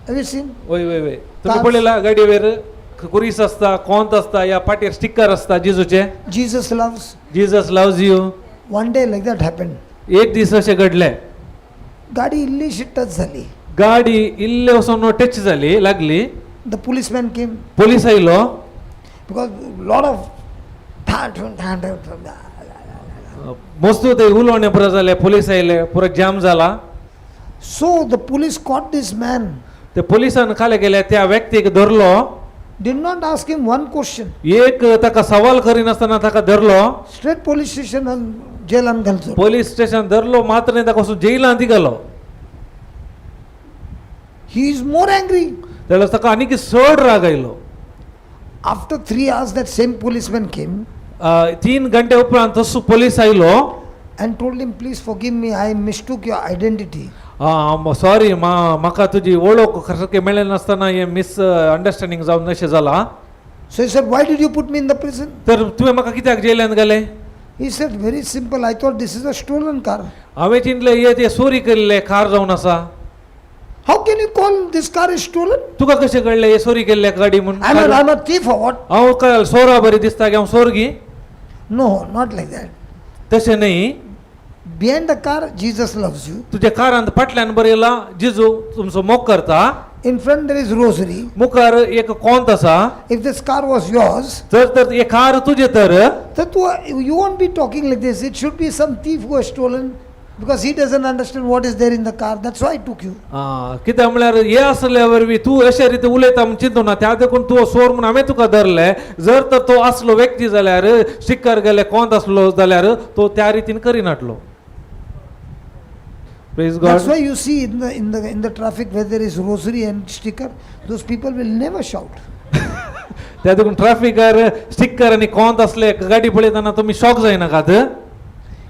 Have you seen? वय वय वय, तुमी पळयला गाडयेर कुरीस आसता, कोंत आसता, या पाटयेर स्टिकर आसता जेजूचे. Jesus loves. Jesus loves you. One day like that happen. एक दीस अशें घडलें. गाडी इल्लीशी टच जाली. गाडी इल्ले वचून टच जाली, लागली. The policeman came. Police आयलो. Because lot of ठाण ठून ठाण ठून. मस्त ते उलोवणें पुरो जालें, पोलीस आयले, पुरो जाम जाला. So the police caught this man. ते पोलिसान खाले गेले, त्या व्यक्तीक धरलो. Did not ask him one question. एक ताका सवाल करिनासतना ताका धरलो. स्ट्रेट पोलीस स्टेशन जेलान घालचो. पोलीस स्टेशन धरलो मात्र न्ही, ताका वचून जेलांत घालो. He is more angry. तेन्ना ताका आनीक चड राग आयलो. After 3 hours that same policeman came 3 घंटे उपरांत तसो पोलीस आयलो. And told him, please forgive me, I mistook your identity. Sorry, म्हाका तुजी वळख सारकी मेळ्ळे नासतना हें मिस अंडरस्टँडींग जावन अशें जाला. So he said, why did you put me in the prison? तर तुवें म्हाका कित्याक जेलांत घालें? He said, very simple, I thought this is a stolen car. हांवें चिंतलें हे ते चोरी केल्ले कार जावन आसा. How can you call this car is stolen? तुका कशें कळ्ळें हे चोरी केल्ले गाडी म्हूण? I'm a thief or what? हांव काय सोरा बरी दिसता की हांव सोरगी? No, not like that. तशें न्ही. Behind the car, Jesus loves you. तुज्या कारांत फाटल्यान बरयलां जिजू तुमचो मोग करता. In front there is rosary. मुखार एक कोंत आसा. If this car was yours, जर तर हे कार तुजें तर तर you won't be talking like this. It should be some thief who has stolen because he doesn't understand what is there in the car. That's why I took you. कित्याक म्हळ्यार हे आसल्या वरवीं तूं अशे रिती उलयता म्हूण चिंतू ना, त्या देखून तूं सोर म्हूण हांवें तुका धरलें. जर तर तो आसलो व्यक्ती जाल्यार, स्टिकर गेले कोंत आसलो जाल्यार तो त्या रितीन करिनाटलो. Praise That's God. Why you see in the traffic where there is rosary and sticker, those people will never shout. त्या देखून ट्राफिकार स्टिकर आनी कोंत आसले गाडी पळयतना तुमी शॉक जायनाकात.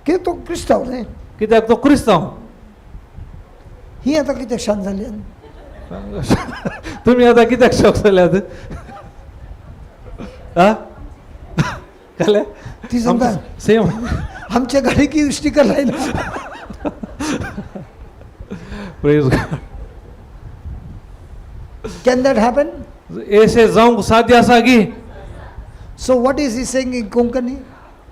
कित्याक तो क्रिस्तांव न्ही. कित्याक तो क्रिस्तांव. ही आतां कित्याक शांत जाली? तुमी आतां कित्याक शॉक जाल्यात? आ कळ्ळें? ती सांगता सेम. आमच्या गाडीक स्टिकर लायला. Praise God. Can that happen? अशें जावंक साध्य आसा की? So what is he saying in Konkani?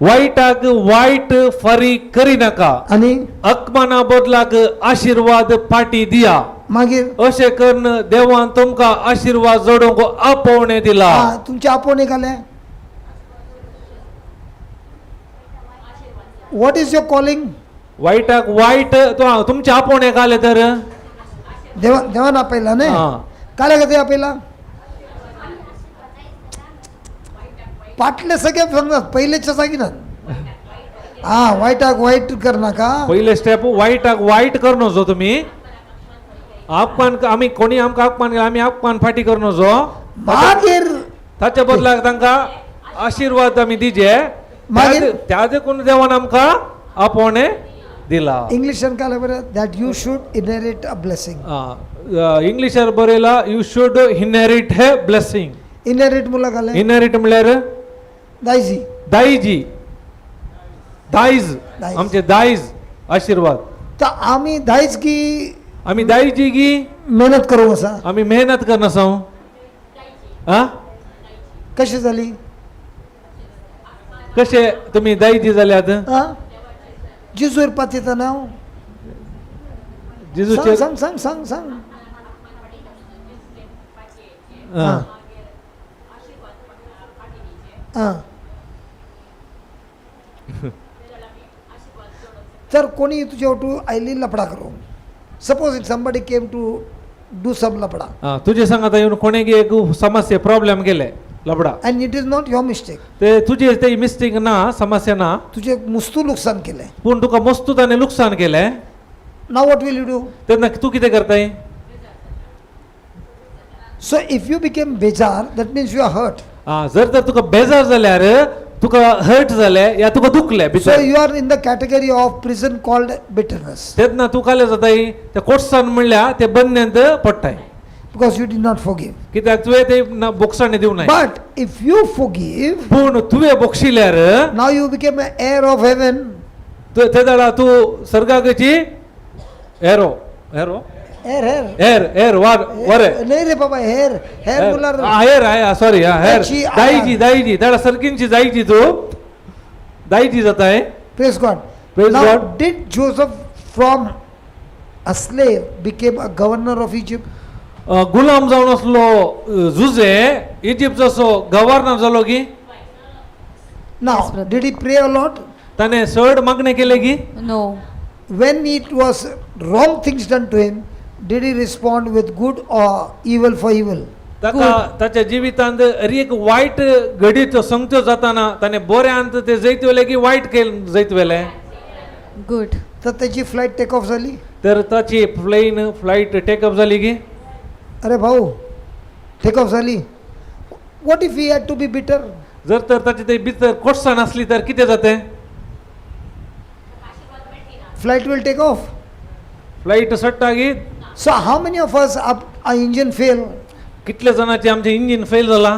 वायटाक वायट फारीक करिनाका, आनी अपमाना बदलाक आशिर्वाद पाटी दिया. मागीर? अशें करून देवान तुमकां आशिर्वाद जोडूंक आपोवणें दिला. हा, तुमचे आपोवणें घालें. What is your calling? वायटाक वायट तुमचें आपोवणें घालें तर? देवा देवान आपयला न्ही? हा. काल्या खातीर आपयला? पाटले सगळे सांगतात, पयलेचे सांगिनात. हा, वायटाक वायट करनाका. पयले स्टेप, वायटाक वायट करू नजो तुमी. अपमान आमी कोणी आमकां अपमान केला, आमी अपमान फाटी करू नजो. मागीर? ताच्या बदलाक तांकां आशिर्वाद आमी दिजे. मागीर? त्या देखून देवान आमकां आपोवणें दिला. इंग्लिशान काय बरं? That you should inherit a blessing. इंग्लिशार बरयला, you should inherit a blessing. Inherit मुला घालें. इनहेरीट म्हळ्यार? दायजी. दायजी, दायज. दायज. आमचे दायज, आशिर्वाद. तर आमी दायज की आमी दायजी की मेहनत करूंक आसा? आमी मेहनत करना आसा. आ कशी जाली? कशे तुमी दायजी जाल्यात? आं, जेजूर पातयेता ना हांव. जेजूचेर सांग सांग सांग सांग सांग. आं. आं, तर कोणी तुजे वटू आयली लफडा करूंक, suppose if somebody came to do some लफडा, आं, तुजे सांगाता येवन कोणेगी एक समस्या प्रॉब्लेम केले लबडा, and it is not your mistake, ते तुजे ते मिस्टेक ना, समस्या ना, तुजें मुस्तू लुकसान केलें, पूण तुका मस्तू ताणें लुकसान केलें. Now what will you do? तेन्ना तूं कितें करताय? So if you became बेजार, that means you are hurt. आं, जर तर तुका बेजार जाल्यार तुका हर्ट जालें या तुका दुखलें So भितर, you are in the category of prison called bitterness, तेन्ना तूं काले जाताय ते कोटसान म्हणल्यार ते बन्यांत पडटाय, because you did not forgive. कित्याक तुवें ते बोगसाणे दिवं नाय. But if you forgive, पूण तुवें बोगशिल्यार now you became an heir of heaven. ते जाल्यार तूं सर्गाची arrow arrow Heir, heir. Air air वार वरे नाही रे बाबा, हेर हेर मुलार. हेर, सॉरी, हेर. त्याची दायजी दायजी ताणें सर्गींची जायची, तूं दायजी जाताय. Praise God. Praise Now, God. did Joseph from a slave became a governor of Egypt? गुलाम जावन आसलो जुजे इजिप्ताचो गव्हर्नर जालो की? Now, Yes, brother. did he pray a lot? ताणें चड मागणें केलें की? No. When it was wrong things done to him, did he respond with good or evil for evil? ताका ताच्या जिवितांत हर एक वायट घडीत संगत्यो जाताना ताणें बऱ्यांत ते जैतवेलें की वायट केल जैतवेलें? Good. तर त्याची फ्लाईट टेक ऑफ झाली. तर ताची प्लेन फ्लायट टेकअप जाली की? अरे भाऊ, टेक ऑफ झाली. What if he had to be bitter? जर तर ताची ते भितर कोटसाण आसली तर कितें जातें? Flight will take off. Flight सट्टा की? So how many of us up our engine fail? कितले जाणांचे आमचें इंजीन फेल जाला?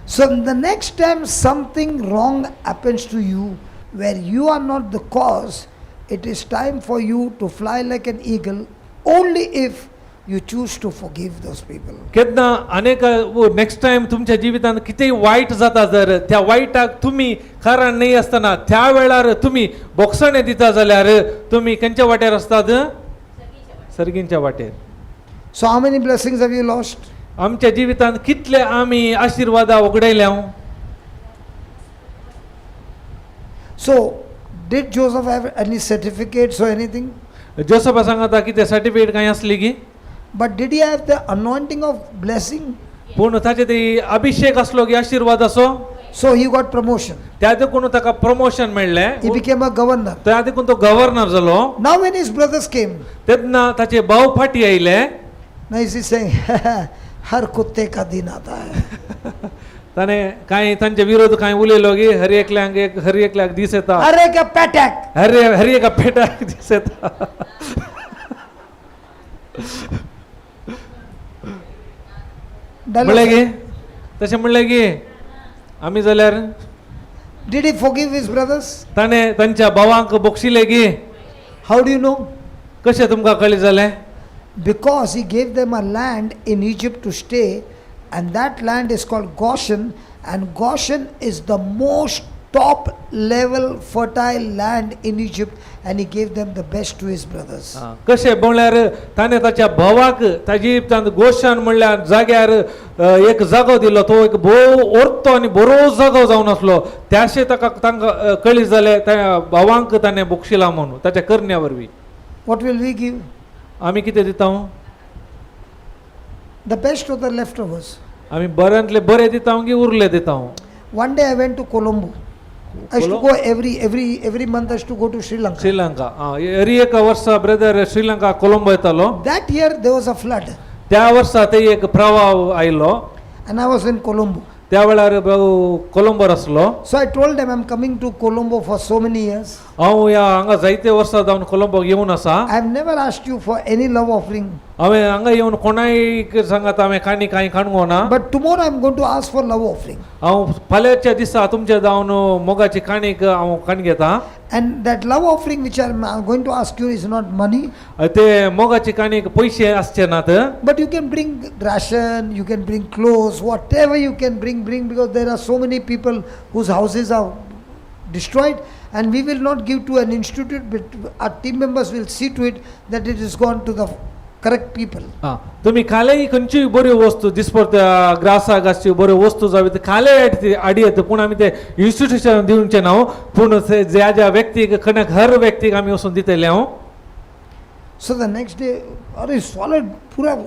So the next time something wrong happens to you where you are not the cause, it is time for you to fly like an eagle only if you choose to forgive those people. केन्ना अनेक नेक्स्ट टायम तुमच्या जिवितांत कितेंय वायट जाता, जर त्या वायटाक तुमी कारण न्हय आसतना त्या वेळार तुमी बोगसणें दिता जाल्यार तुमी खंयच्या वाटेर आसतात? सर्गींच्या वाटेर. So how many blessings have you lost? आमच्या जिवितांत कितले आमी आशिर्वादा वगडायल्या? So did Joseph have any certificates or anything? जोसफा सांगता कितें सर्टिफिकेट कांय आसली की? But did he have the anointing of blessing? पूण ताचे ते अभिषेक आसलो की आशिर्वाद असो? So he got promotion. त्या देखून ताका प्रमोशन मेळ्ळें. He became a governor. त्या देखून तो गव्हर्नर जालो. Now when his brothers came, तेन्ना ताचे भाव फाटी आयले, now is he saying, हर कुत्ते का दिन आता है. ताणें कांय तांचे विरोध कांय उलयलो की हर एकल्यांक एक हर एकल्याक दीस येता. अरे का पॅटॅक. हर हर एका पेटाक दीस येता. म्हणलें की तशें म्हणलें की आमी जाल्यार? Did he forgive his brothers? ताणें तांच्या भावांक बक्षिलें की? How do you know? कशें तुमकां कळीत जालें? Because he gave them a land in Egypt to stay, and that land is called Goshen, and Goshen is the most top level fertile land in Egypt, and he gave them the best to his brothers. कशें म्हणल्यार ताणें ताच्या भावाक ताजी इप्तांत गोशान म्हणल्यार जाग्यार एक जागो दिलो, तो एक भोव ओर्तो आनी बरो जागो जावन आसलो. त्याशें ताका तांकां कळीत जालें त्या भावांक ताणें बक्षिला म्हणून ताच्या करण्या वरवीं. What will we give? आमी कितें दिता? The best of the leftovers. आमी बऱ्यांतले बरे दिता की उरले दिता? One day I went to Colombo. I used to go every month. I used to go to Sri Lanka. Sri Lanka, आं, हर एका वर्सा ब्रदर श्रीलंका कोलंबो येतालो. That year there was a flood, त्या वर्सा ते एक प्रवाह आयलो and I was in Colombo. त्या वेळार भाऊ कोलंबोर आसलो. So I told them, I'm coming to Colombo for so many years. हांव ह्या हांगा जायते वर्सां जावन कोलंबोक येवन आसा. I have never asked you for any love offering. हांवें हांगा येवन कोणायक सांगात हांवें काणी कांय काडूंक ना. But tomorrow I am going to ask for love offering. हांव फाल्यांच्या दिसा तुमच्या जावन मोगाची काणीक हांव काण घेता. And that love offering which I am going to ask you is not money, ते मोगाची काणीक पयशे आसचे नात. But you can bring ration, you can bring clothes, whatever you can bring, bring, because there are so many people whose houses are destroyed, and we will not give to an institute, but our team members will see to it that it is gone to the correct people. आं, तुमी कालेय खंयच्योय बऱ्यो वस्तू दिसपट ग्रासाक आसच्यो बऱ्यो वस्तू जावं ते काले हाडयत, पूण आमी ते इन्स्टिट्युशन दिवचे ना, पूण ते ज्या ज्या व्यक्तीक खंय हर व्यक्तीक आमी वचून दितले हांव. So the next day, अरे solid, pura,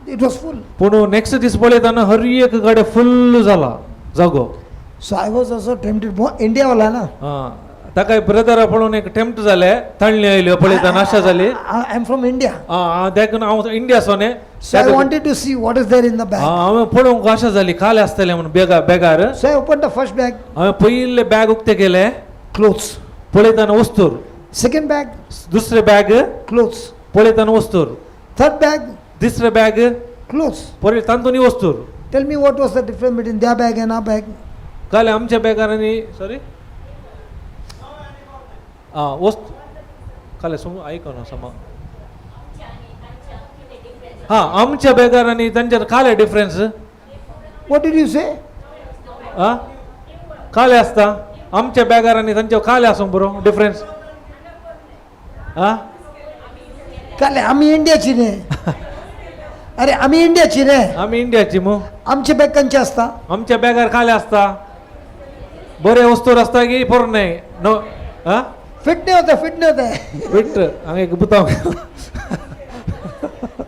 it was full. पूण नेक्स्ट दीस पळयतना हर एक कडेन फुल्ल जाला जागो. So I was also tempted. India वाला ना. आं, ताका ब्रदरा पळोवन एक टेम्प्ट जालें, ताळणी आयल्यो पळयतना आशा जाली. I am from India. आं, देखून हांव इंडिया सोने. So I wanted to see what is there in the bag. हांवें पळोवंक आशा जाली खाली आसतलें म्हणून बेगा बेगार. So I opened the first bag, हांवें पयलें बॅग उक्तें केलें. Clothes. पळयतना वस्तूर. Second bag, दुसरें बॅग, clothes. पळयतना वस्तूर. Third bag, तिसरें बॅग, clothes. पळय तातूंत वस्तूर. Tell me what was the difference between their bag and our bag? काल आमच्या बॅगार आनी सॉरी आं वस्तू काल सम आयकना समा हां आमच्या बॅगार आनी तांच्या काल difference. What did you say? आं, काले आसता आमच्या बॅगार आनी तांच्या काले आसूंक बरो डिफरन्स. आं, काल आम्ही इंडियाची रे. अरे आम्ही इंडियाची रे. आमी इंडियाची मू. आमचे बॅग कंचे असता. आमच्या बॅगार काले आसता बरे वस्तूर आसता की पोरणे नो. आं, फिट नाही होता, फिट नाही होता. फिट हांगा एक बुतांव.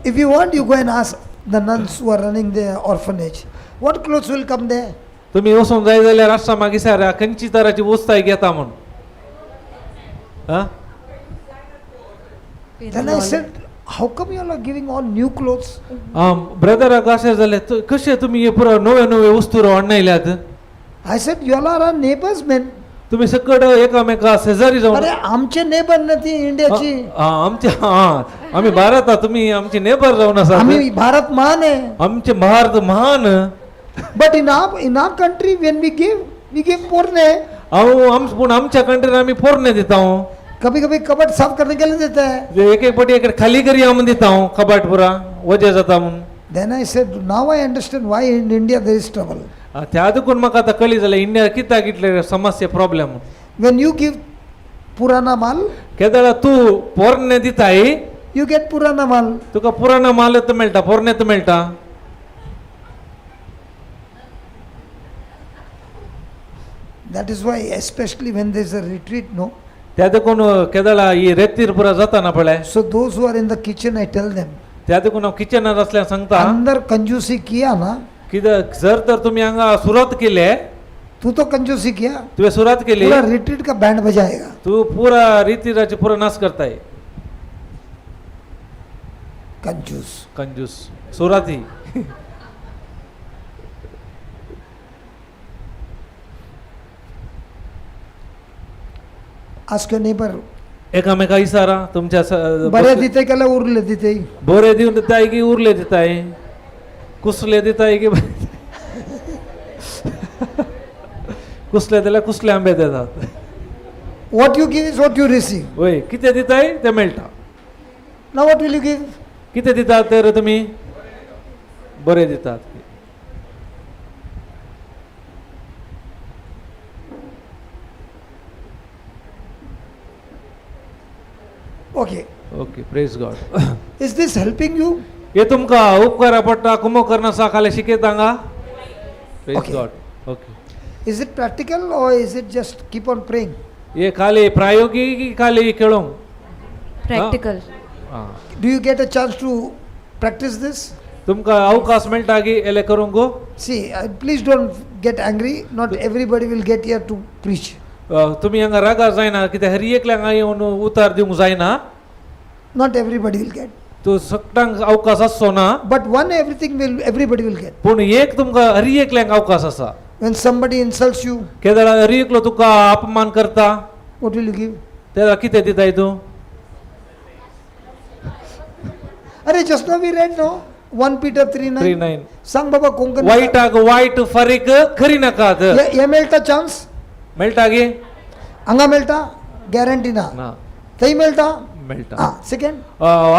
If you want, you go and ask the nuns who are running the orphanage. What clothes will come there? तुमी वचूंक जाय जाल्यार आश्रमा मागीर सर खंयची तराची वस्ताय घेता म्हूण. आं, Then I said, how come you all are giving all new clothes? ब्रदराक अशें जालें, कशें तुमी हे पुरो नव्यो नव्यो वस्तू हाडून? I said, you all are our neighbors, men. तुमी सकड एकामेका शेजारी जावन. अरे आमचे नेबर ना ती इंडियाची. आमचे आं, आमी भारता तुमी आमचे नेबर जावन आसा. आम्ही भारत महान आहे. आमचे भारत महान. But in our country when we give, we give पोरणे. हांव आम पूण आमच्या कंट्रीन आमी पोरणे दिता. कभी कभी कबड साफ करने के लिए देता है. एक एक पाटी एक खाली करी म्हणून दिता हांव कबाट पुरा वजें जाता म्हणून. Then I said, now I understand why in India there is trouble. त्या देखून म्हाका आतां कळी जालें इंडिया कित्याक इतले समस्या problem. When you give purana माल, केदळा तूं पोरणे दिताय, you get purana माल. तुका पुराणा मालच मेळटा, पोरणेच मेळटा. That is why, especially when there is a retreat, no. त्या देखून केदळा ही रेतीर पुरा जाता ना पळय. So those who are in the kitchen, I tell them, त्या देखून हांव किचनार आसल्यार सांगता, अंदर कंजूसी किया ना, कित्याक जर तर तुमी हांगा सुरवात केले, तू तो कंजूसी किया, तुवें सुरवात केली, पूरा रिट्रीट का बैंड बजाएगा. तूं पुरा रितीराची पुरा नाश करताय. कंजूस. कंजूस सुराती. Ask your neighbor, एकामेका इसारा तुमच्या बरे दिते केले उरले दिते. बरे दिवन दिताय की उरले दिताय, कुसले दिताय की कुसले जाल्यार कुसले आंबे दितात. What you give is what you receive. वय कितें दिताय तें मेळटा. Now what will you give? कितें दितात तर तुमी बरें दितात. Okay. Okay, praise God. Is this helping you? हे तुमकां उपकारा पडटा कुमो करना सा खाले शिकयता हांगा. Praise Okay. God. Okay. Is it practical or is it just keep on praying? हे खाली प्रायोगिक की खाली खेळोंक? Practical. आं, Do you get a chance to practice this? तुमकां अवकाश मेळटा की एले करूंक गो? See, please don't get angry. Not everybody will get here to preach. तुमी हांगा रागार जायना कित्याक हर एकल्याक हांगा येवन उतार दिवंक जायना. Not everybody will get. तूं सगळ्यांक अवकाश आसचो ना. But one everything will everybody will get. पूण एक तुमकां हर एकल्यांक अवकाश आसा. When somebody insults you, केदळा हर एकलो तुका अपमान करता, what will you give? तेन्ना कितें दिताय तूं? अरे just now we read no 1 Peter 3:9. 3:9. सांग बाबा कोंकणी. वायटाक वायट फारीक करी नाकात. हे मेळटा चान्स? मेळटा गे? हांगा मेळटा? गॅरंटी ना. ना. थंय मेळटा? मेळटा. आं, सेकंड.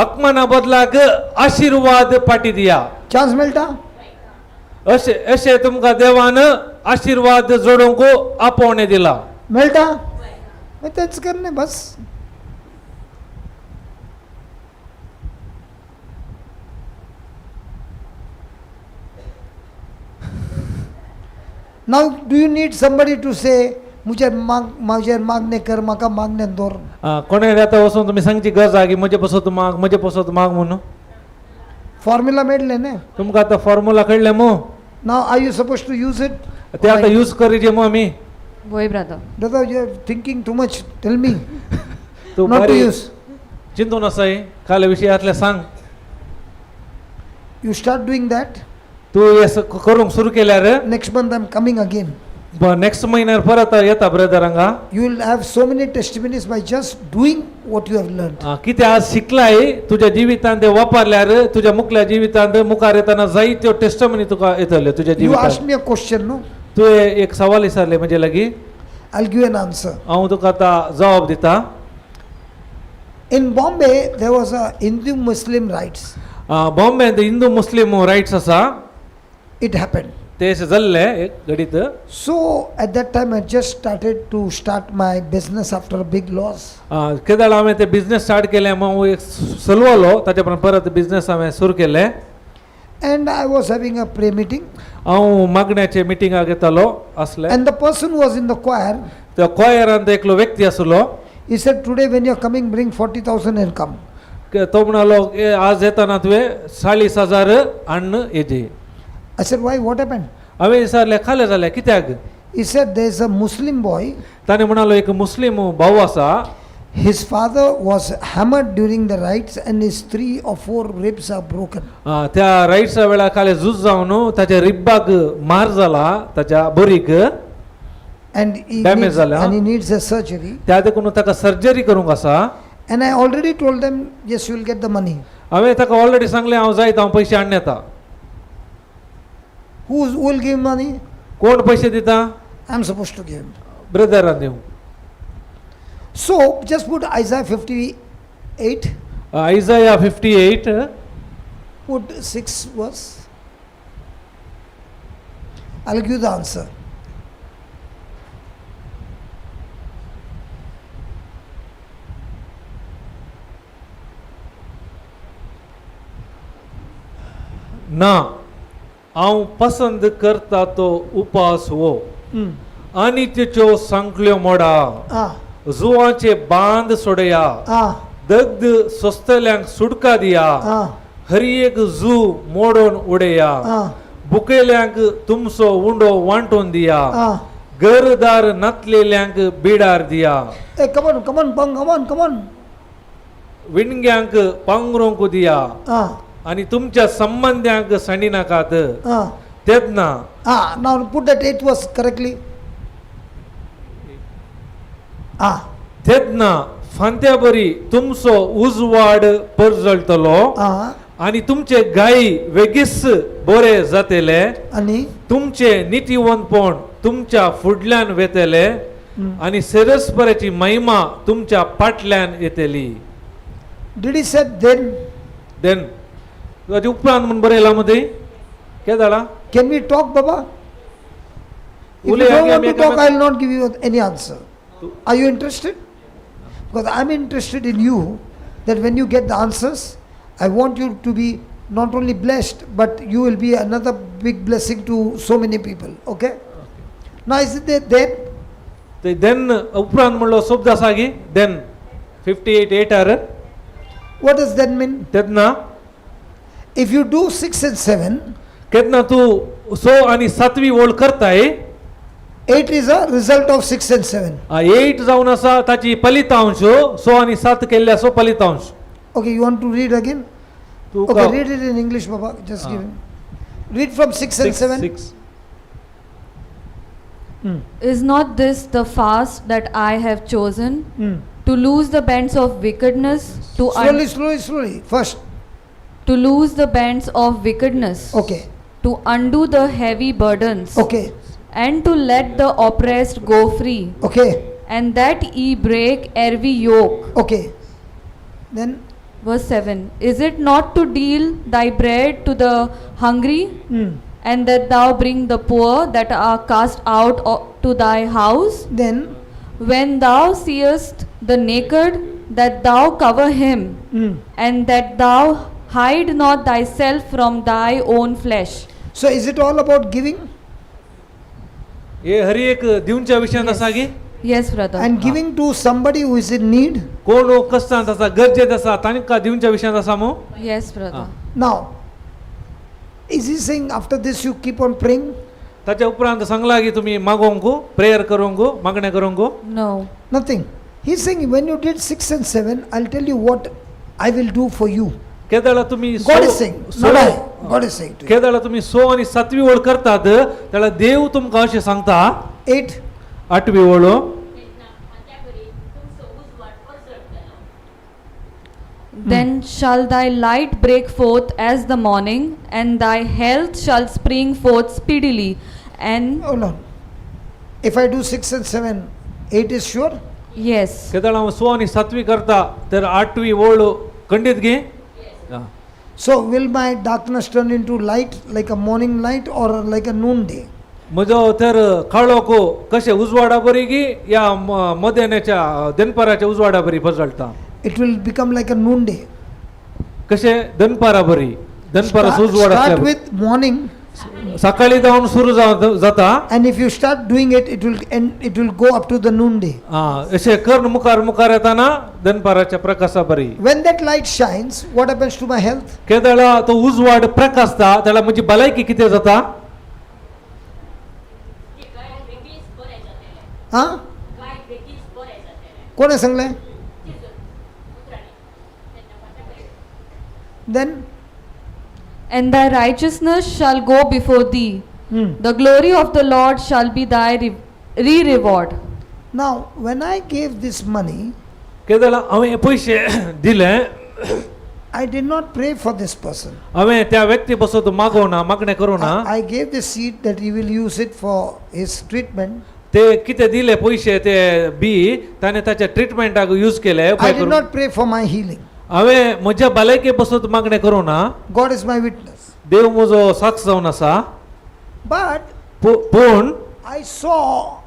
अपमाना बदलाक आशिर्वाद पाटी दिया. चान्स मेळटा? अशें अशें तुमकां देवान आशिर्वाद जोडूंक आपोवणें दिलां. मेळटा? मागीर तेंच कर न्ही बस. Now do you need somebody to say म्हजेर माग, म्हजेर मागणें कर, म्हाका मागणें दवर? कोणें आतां वचून तुमी सांगची गरज आहा की म्हजे पसत माग, म्हजे पसत माग म्हणून? फॉर्म्युला मेळ्ळें न्ही? तुमकां आतां फॉर्मुला कळ्ळें मू? Now are you suppose to use it? ते आतां यूज करीजे मू आमी? वय brother. Brother, you are thinking too much, tell me तूं not to बरी यूज. चिंतून आसाय काल विशयांतलें सांग. You start doing that. तूं हें करूंक सुरू केल्यार next month I am coming again. Next म्हयन्यार परत येता ब्रदर हांगा. You will have so many testimonies by just doing what you have learned. कितें आज शिकलाय तुज्या जिवितांत तें वापरल्यार तुज्या मुखल्या जिवितांत मुखार येतना जायत्यो टेस्टमनी तुका येतल्यो तुज्या You asked जिवितांत. me a question, no? तुवें एक सवाल विचारलें म्हजे लागीं. I'll give an answer. हांव तुका आतां जवाब दिता. In Bombay, there was a Hindu Muslim rights. बॉम्बेंत हिंदू मुस्लीम रायट्स आसा. It happened. ते अशें जाल्लें एक घडीत. So at that time, I just started to start my business after a big loss. केदळ हांवें ते बिजनेस स्टार्ट केलें, हांव एक सलवलो, ताचे उपरांत परत बिजनेस हांवें सुरू केलें. And I was having a prayer meeting. हांव मागण्याचे मिटिंगाक येतालो आसलें. And the person who was in the choir, त्या कॉयरांत एकलो व्यक्ती आसलो. he said, today when you're coming, bring 40,000 and come. तो म्हणालो, "ए, आज येताना तुवें 40,000 हाडून येजे." I said, why? What happened? हांवें विचारलें, खालें जालें कित्याक? He said, there's a Muslim boy. ताणें म्हणालो, एक मुस्लीम भाव आसा. His father was hammered during the riots and his 3 or 4 ribs are broken. त्या रायट्सा वेळार खालें झूज जावन ताच्या रिब्बाक मार जाला, ताच्या बरीक. And he Damage needs, जाला, and he needs a surgery. त्या देखून ताका सर्जरी करूंक आसा. And I already told them, yes, you will get the money. हांवें ताका ऑलरेडी सांगलें, हांव जायत हांव पयशे हाडून येता. Who will give money? कोण पयशे दिता? I am supposed to give him. Brethren दिवंक. So just put Isaiah 58, Isaiah 58. Put 6 verse. I'll give you the answer. ना, हांव पसंद करता तो उपास हो आनी तेच्यो सांकळ्यो मोडा, जुवाचे बांद सोडया, दग्ध सोंसतल्यांक सुटका दिया, हर एक जू मोडून उडया, बुकेल्यांक तुमचो उंडो वांटून दिया, घरदार नातलेल्यांक बिडार दिया. Hey, come on, come on, come on, come on. विणग्यांक पांगरूंक दिया आनी तुमच्या संबंद्यांक सांडी नाकात. तेन्ना Now put that 8th verse correctly. तेन्ना फांत्या बरी तुमचो उजवाड परजळटलो आनी तुमचे गायी वेगीच बरे जातले. आनी तुमचे नितीवंतपण तुमच्या फुडल्यान वेतले आनी सेरस्पराची महिमा तुमच्या फाटल्यान येतली. Did he say then? Then ताचे उपरांत म्हूण बरयलां मदीं कितें जालां? Can we talk, Baba? If you उलया don't गे want आमी to talk, एकामेक- I will not give you any answer. Are you interested? Because I'm interested in you, that when you get the answers, I want you to be not only blessed, but you will be another big blessing to so many people. Okay? Now is it there then? ते then उपरांत म्हणलो शब्द आसा की then 58 8 What does that mean? तेन्ना If you do 6 and 7, केन्ना तूं स आनी सातवी ओळ करताय, 8 is a result of 6 and 7. 8 जावन आसा ताची फलितांश, स आनी सात केल्ले आसो फलितांश. Okay, you want to read again? तूं Okay, read it in English, Baba. Just give him. Read from 6 and 7. 6. Is not this the fast that I have chosen? To loose the bands of wickedness, to Slowly, slowly, slowly. First, To loose the bands of wickedness. Okay. To undo the heavy burdens. Okay. And to let the oppressed go free. Okay. And that ye break every yoke. Okay. Then Verse 7. Is it not to deal thy bread to the hungry, and that thou bring the poor that are cast out to thy house? Then When thou seest the naked, that thou cover him, and that thou hide not thyself from thy own flesh. So is it all about giving? हे हरी एक दिवच्या विशयांत आसा की Yes, brother. And giving to somebody who is in need? कोण कश्टांत आसा गरजेत आसा तांकां दिवच्या विशयांत आसा मू? Yes, brother. Now, is he saying after this you keep on praying? ताच्या उपरांत सांगला की तुमी मागोवंक, प्रेयर करूंक, मागणें करूंक? No. Nothing. He's saying when you did 6 and 7, I'll tell you what I will do for you. केदळा तुमी God is saying, not I. God is saying to you. केदळा तुमी सो आनी सातवी ओळ करतात त्याला देव तुमकां अशें सांगता. 8. आठवी ओळ. तेन्ना फांत्यावरी तुमचो उजवाड परजळटलो. Then shall thy light break forth as the morning, and thy health shall spring forth speedily. And Hold on. If I do 6 and 7, 8 is sure? Yes. केदळा हांव सो आनी सातवी करता तर आठवी ओळ खंडीत गे. So will my darkness turn into light like a morning light or like a noonday? म्हजो तर काळोख कशें उजवाडा बरी गी या मदेन्याच्या दनपाराच्या उजवाडा बरी बदलता? It will become like a noonday. कशें दनपारा बरी, दनपाराचो उजवाड Start आसल्यार. With morning, सकाळी जावन सुरू जाता. And if you start doing it, it will end, it will go up to the noonday. आं, अशें करून मुखार मुखार येताना दनपाराच्या प्रकाशा बरी. When that light shines, what happens to my health? केदळा तो उजवाड प्रकाशता त्याला म्हजी भलायकी कितें जाता? ती काय बेगीच बरें जातलें. Huh? काय बेगीच बरें जातलें. कोणें सांगलें? जेजून उतरांनी तेन्ना फांत्यावरी. Then And thy righteousness shall go before thee. The glory of the Lord shall be thy re reward. Now, when I gave this money, केदळा हांवें पयशे दिले, I did not pray for this person. हांवें त्या व्यक्ती बसत मागोवना, मागणें करूना. I gave the seed that he will use it for his treatment. ते कितें दिले पयशे ते बी ताणें ताच्या ट्रिटमेंटाक यूज केले I उपाय did करून. Not pray for my healing. हांवें म्हज्या भलायके बसत मागणें करूना. God is my witness. देव म्हजो साक्ष जावन आसा. But पूण I saw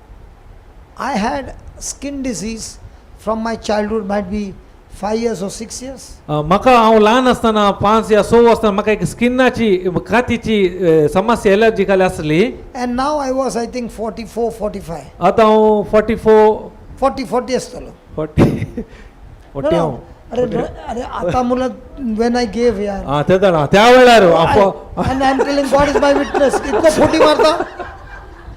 I had skin disease from my childhood, might be 5 years or 6 years. म्हाका हांव ल्हान आसतना पांच या स आसतना म्हाका एक स्किनाची कातीची समस्या एलर्जी खाली आसली. And now I was, I think, 44, 45. आतां हांव 44. 40, 40 आसतलो. 40 No, 40 no. हांव. अरे अरे आता मुला when I gave, यार. आं, ते जाणा त्या वेळार And I'm telling, God is my witness. इतना फोटी मारता.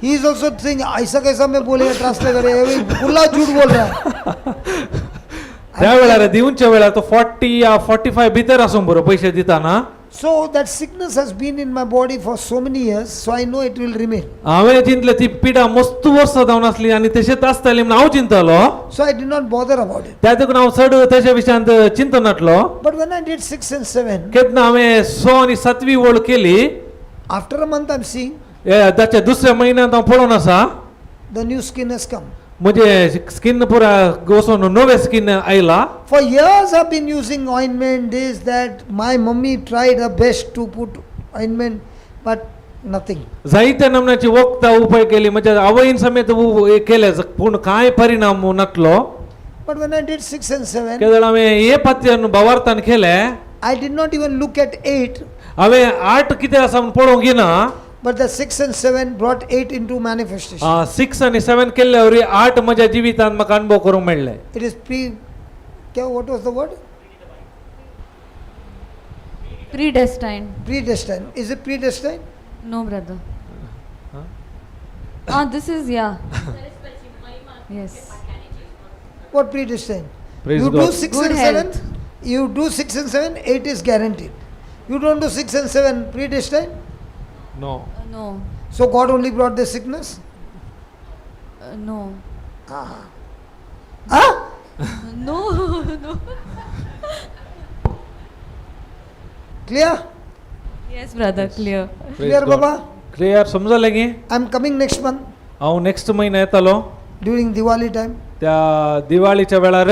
He is also saying, ऐसा कैसा मैं बोलेगा, ट्रांसलेट करे, ये खुला झूठ बोल रहा है. त्या वेळार दिवच्या वेळार तो 40 या 45 भितर आसूंक बरो पयशे दिताना. So that sickness has been in my body for so many years, so I know it will remain. हांवें चिंतलें ती पिडा मस्त वर्सां जावन आसली आनी तशेंच आसताली म्हणून हांव चिंतलो. So I did not bother about it. त्या देखून हांव चड तेच्या विशयांत चिंतनातलो. But when I did 6 and 7, केन्ना हांवें स आनी सातवी वळ केली, after a month I'm seeing हे, ताच्या दुसऱ्या म्हयन्यांत हांव पळोवन आसा, the new skin has come. म्हजें स्किन पुरा वचून नवें स्किन आयला. For years I've been using ointment, this, that. My mummy tried her best to put ointment, but nothing. जायत्या नमुन्याची वखदां उपाय केली, म्हज्या आवयन समेत हे केले पूण कांय परिणाम नातलो. But when I did 6 and 7, केदळ हांवें हे पात्यान भावार्थान केले, I did not even look at 8, हांवें आठ कितें आसा म्हूण पळोवंक येना, but the 6 and 7 brought 8 into manifestation. 6 आनी 7 केल्ल्या वरी आठ म्हज्या जिवितांत म्हाका अणभव करूंक मेळ्ळे. It is pre. Kya, what was the word? Predestined. Predestined. Is it predestined? No, brother. Huh? Ah, this is, yeah. Saraswati Mahima Yes. What predestined? Praise You God. do 6 Good and health. 7, you do 6 and 7, 8 is guaranteed. You don't do 6 and 7, predestined? No. No. So God only brought the sickness? No. Ah. Huh? No, no. Clear? Yes, brother, clear. Clear, Baba? Clear समजलें की? I am coming next month हांव नेक्स्ट म्हयनो येतालो during Diwali time. त्या दिवाळीच्या वेळार.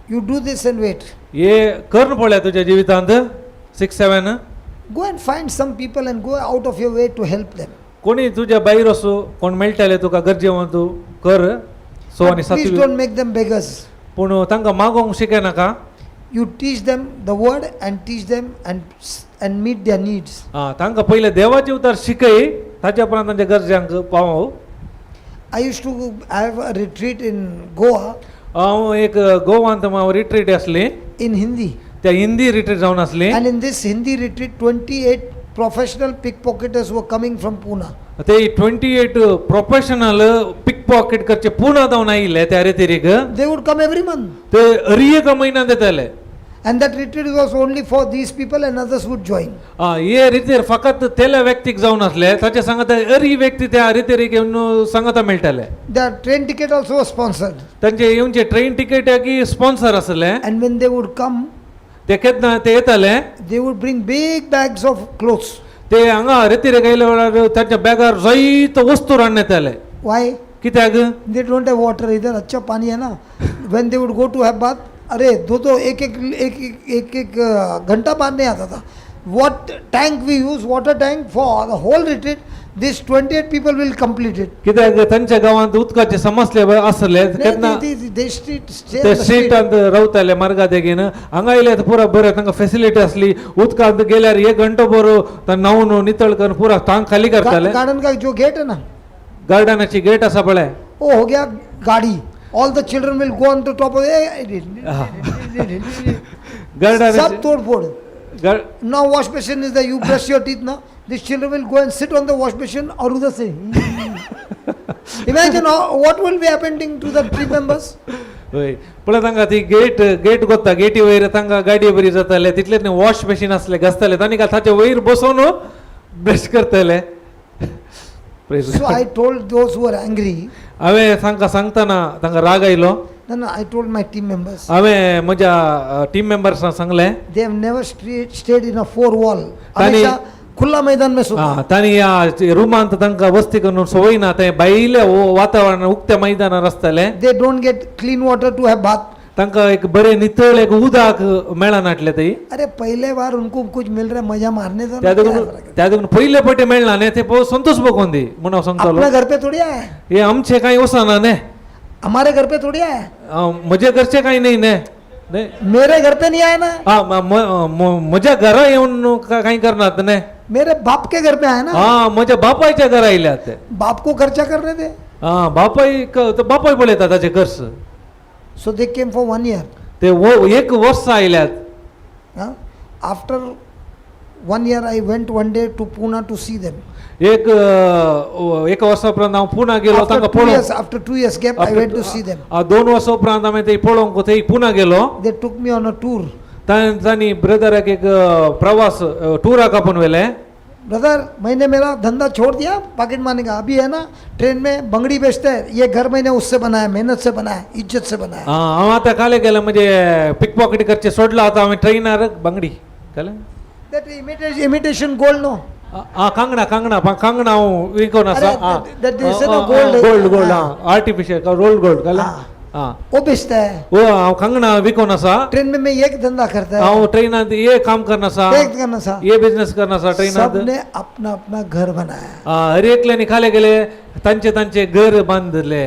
You do this and wait. हे करून पळया तुज्या जिवितांत 6 7. Go and find some people and go out of your way to help them. कोणी तुज्या भायर वचूं कोण मेळटाले तुका गरजेवंत कर सो आनी But please सातवी. Don't make them beggars. पूण तांकां मागोवंक शिकयनाका. You teach them the word and teach them and meet their needs. आं तांकां पयलें देवाचें उतर शिकय ताच्या उपरांत तांच्या गरजांक पावोव. I used to have a retreat in Goa हांव एक गोवांत हांव रिट्रीट आसली in Hindi. त्या हिंदी रिट्रीट जावन आसली. And in this Hindi retreat, 28 professional pickpocketers were coming from Pune. ते 28 प्रोफेशनल पिक पॉकेट करचे पुना जावन आयिल्ले त्या रितीरीक. They would come every month. ते हर एका म्हयन्यान येताले. And that retreat was only for these people and others would join. आं हे रितीर फकत तेल्या व्यक्तीक जावन आसले ताचे सांगता हर व्यक्ती त्या रितीरीक येवन सांगता मेळटाले. Their train ticket also was sponsored. तांचे येवचे ट्रेन तिकेट की स्पॉन्सर आसले. And when they would come, ते केन्ना ते येताले they would bring big bags of clothes. ते हांगा रितीरेक आयल्या वेळार तांच्या बॅगार जायतो वस्तू रान येताले. Why? कित्याक? They don't have water इधर. अच्छा पानी है ना. When they would go to have bath, अरे दो दो एक एक एक एक एक एक घंटा बाद नहीं आता था. What tank we use, water tank for the whole retreat, this 28 people will complete it. कित्याक तांच्या गांवांत उदकाचे समस्ये आसले केन्ना they street ते स्ट्रीटांत रावताले मार्गा देगेन. हांगा आयले पुरा बरें तांकां फेसिलिटी आसली. उदकांत गेल्यार एक घंटो बरो न्हांवन नितळ करून पुरा तांक खाली करताले. गार्डन का जो गेट है ना, गार्डनाची गेट आसा पळय, वो हो गया गाड़ी. All the children will go on to top of सब गार्डनाची तोड़ फोड़. Now wash basin is there, you brush your teeth now. These children will go and sit on the wash basin और उधर से. Imagine what will be happening to the team members. हय पळय तांकां ती गेट गेट गोत्ता गेटी वयर तांकां गाडी बरी जाताले तितले वॉश बेसीन आसले घासताले तांणी ताचे वयर बसोवन ब्रश करताले. Praise So God. I told those who were angry, हांवें तांकां सांगतना तांकां राग आयलो. no, I told my team members, हांवें म्हज्या टीम मेंबर्सांक सांगलें, they have never stayed in a four wall. तांणी- हमेशा खुला मैदान में सोता. आं, तांणी ह्या रुमांत तांकां वस्ती करून संवय ना ते भायले वातावरण उक्त्या मैदानार आसताले. They don't get clean water to have bath. तांकां एक बरें नितळ एक उदक मेळनाटलें थंय. अरे पहले बार उनको कुछ मिल रहा है, मजा मारने दो ना, त्या क्या देखून फर्क है? त्या देखून पयले पटे मेळना न्ही ते पळोवन संतोष भोगून दी म्हूण हांव सांगतालो. अपना घर पे थोड़ी आया है. हे आमचे कांय वचना न्ही. हमारे घर पे थोड़ी आया है. म्हजे घरचे कांय न्ही न्ही न्ही. मेरे घर पे नहीं आया ना. आं म्हज्या घरा येवन कांय करनात न्ही. मेरे बाप के घर पे आया ना. आं म्हज्या बापायच्या घरा आयल्यात ते. बाप को खर्चा करने दे. आं बापाय तो बापाय पळयता ताचे खर्च. So they came for one year. ते एक वर्स आयल्यात. After one year I went one day to Pune to see them. एक एका वर्सा उपरांत हांव पुना गेलो तांकां पळोवंक. After 2 years gap I went to see them. 2 वर्सां उपरांत हांवें ते पळोवंक थंय पुना गेलो. They took me on a tour. तांणी ब्रदराक एक प्रवास टुराक आपोवन व्हेलें. ब्रदर, मैंने मेरा धंधा छोड़ दिया पॉकेट मारने का. अभी है ना, ट्रेन में बंगड़ी बेचते हैं. ये घर मैंने उससे बनाया, मेहनत से बनाया, इज्जत से बनाया. हांव आतां काले गेलें म्हणजे पिक पॉकेट करचें सोडलां. आतां हांवें ट्रेनार बांगडी कळ्ळें. That imitation gold, no? आं कांगणां कांगणां कांगणां हांव विकोन आसा. अरे, that they say no, gold. Gold gold आं आर्टिफिशियल रोल्ड गोल्ड कळ्ळें. आं वो बेचता है. ओ हांव कांगणां विकोन आसा. ट्रेन में मैं एक धंधा करता है. हांव ट्रेनांत हे काम करना आसा. एक करना सा. हे बिझनेस करना आसा ट्रेनांत. सबने अपना अपना घर बनाया. हर एकल्यानी खाले गेले तांचे तांचे घर बांदले.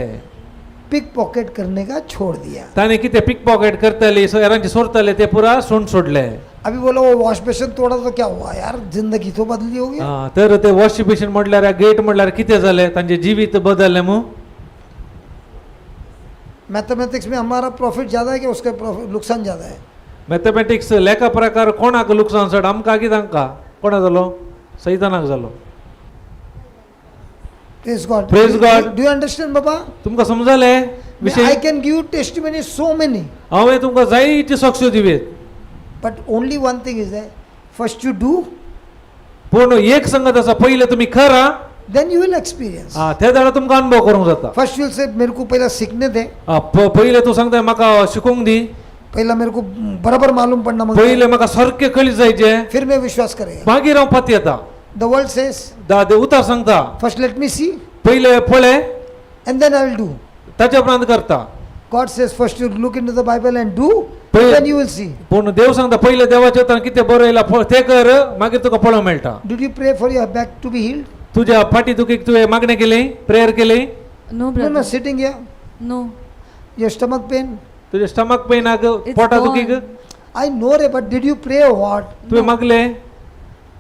पिक पॉकेट करने का छोड़ दिया. ताणें कितें पिक पॉकेट करताले हेरांचे सोरताले ते पुरा सोड सोडले. अभी बोला, वो वॉश बेसिन तोड़ा तो क्या हुआ यार, जिंदगी तो बदली होगी. आं, तर ते वॉशिंग मशीन म्हटल्यार गेट म्हटल्यार कितें जालें तांचें जिवीत बदललें मू. मैथमेटिक्स में हमारा प्रॉफिट ज़्यादा है कि उसका प्रॉफिट नुकसान ज़्यादा है? मॅथमॅटिक्स लेखा प्रकार कोणाक लुकसाण चड आमकां की तांकां? कोणा जालो? सैतानाक जालो. Praise God. Praise God. Do you understand, Baba? तुमकां समजलें विशय? I can give testimony so many. हांवें तुमकां जायत्यो साक्ष्यो दिवेत. But only one thing is that first you do, पूण एक संगत आसा पयलें तुमी करा, then you will experience. आं, त्या जाल्यार तुमकां अनुभव करूंक जाता. First you will say, मेरे को पहले सीखने दे. आं, पयलें तूं सांगता म्हाका शिकोवंक दी. पहिला मेरे को बराबर मालूम पडना मागता. पयले म्हाका सारकें कळी जायचे फिर मैं विश्वास करेगा. मागीर हांव पातयेता. The world says, दा उतार सांगता, first let me see पयले पळय and then I will do. ताच्या उपरांत करता. God says, first you look into the Bible and do, then you will see. पूण देव सांगता पयले देवाच्या उतरान कितें बरयलां तें कर, मागीर तुका पळोवंक मेळटा. Did you pray for your back to be healed? तुज्या फाटी दुखीक तुवें मागणें केली, प्रेयर केली? No, No, brother. no, sitting here. No. Your stomach pain. तुज्या स्टमक पेनाक, It's पोटा gone. दुखीक? I know, re, but did you pray or what? तुवें मागलें?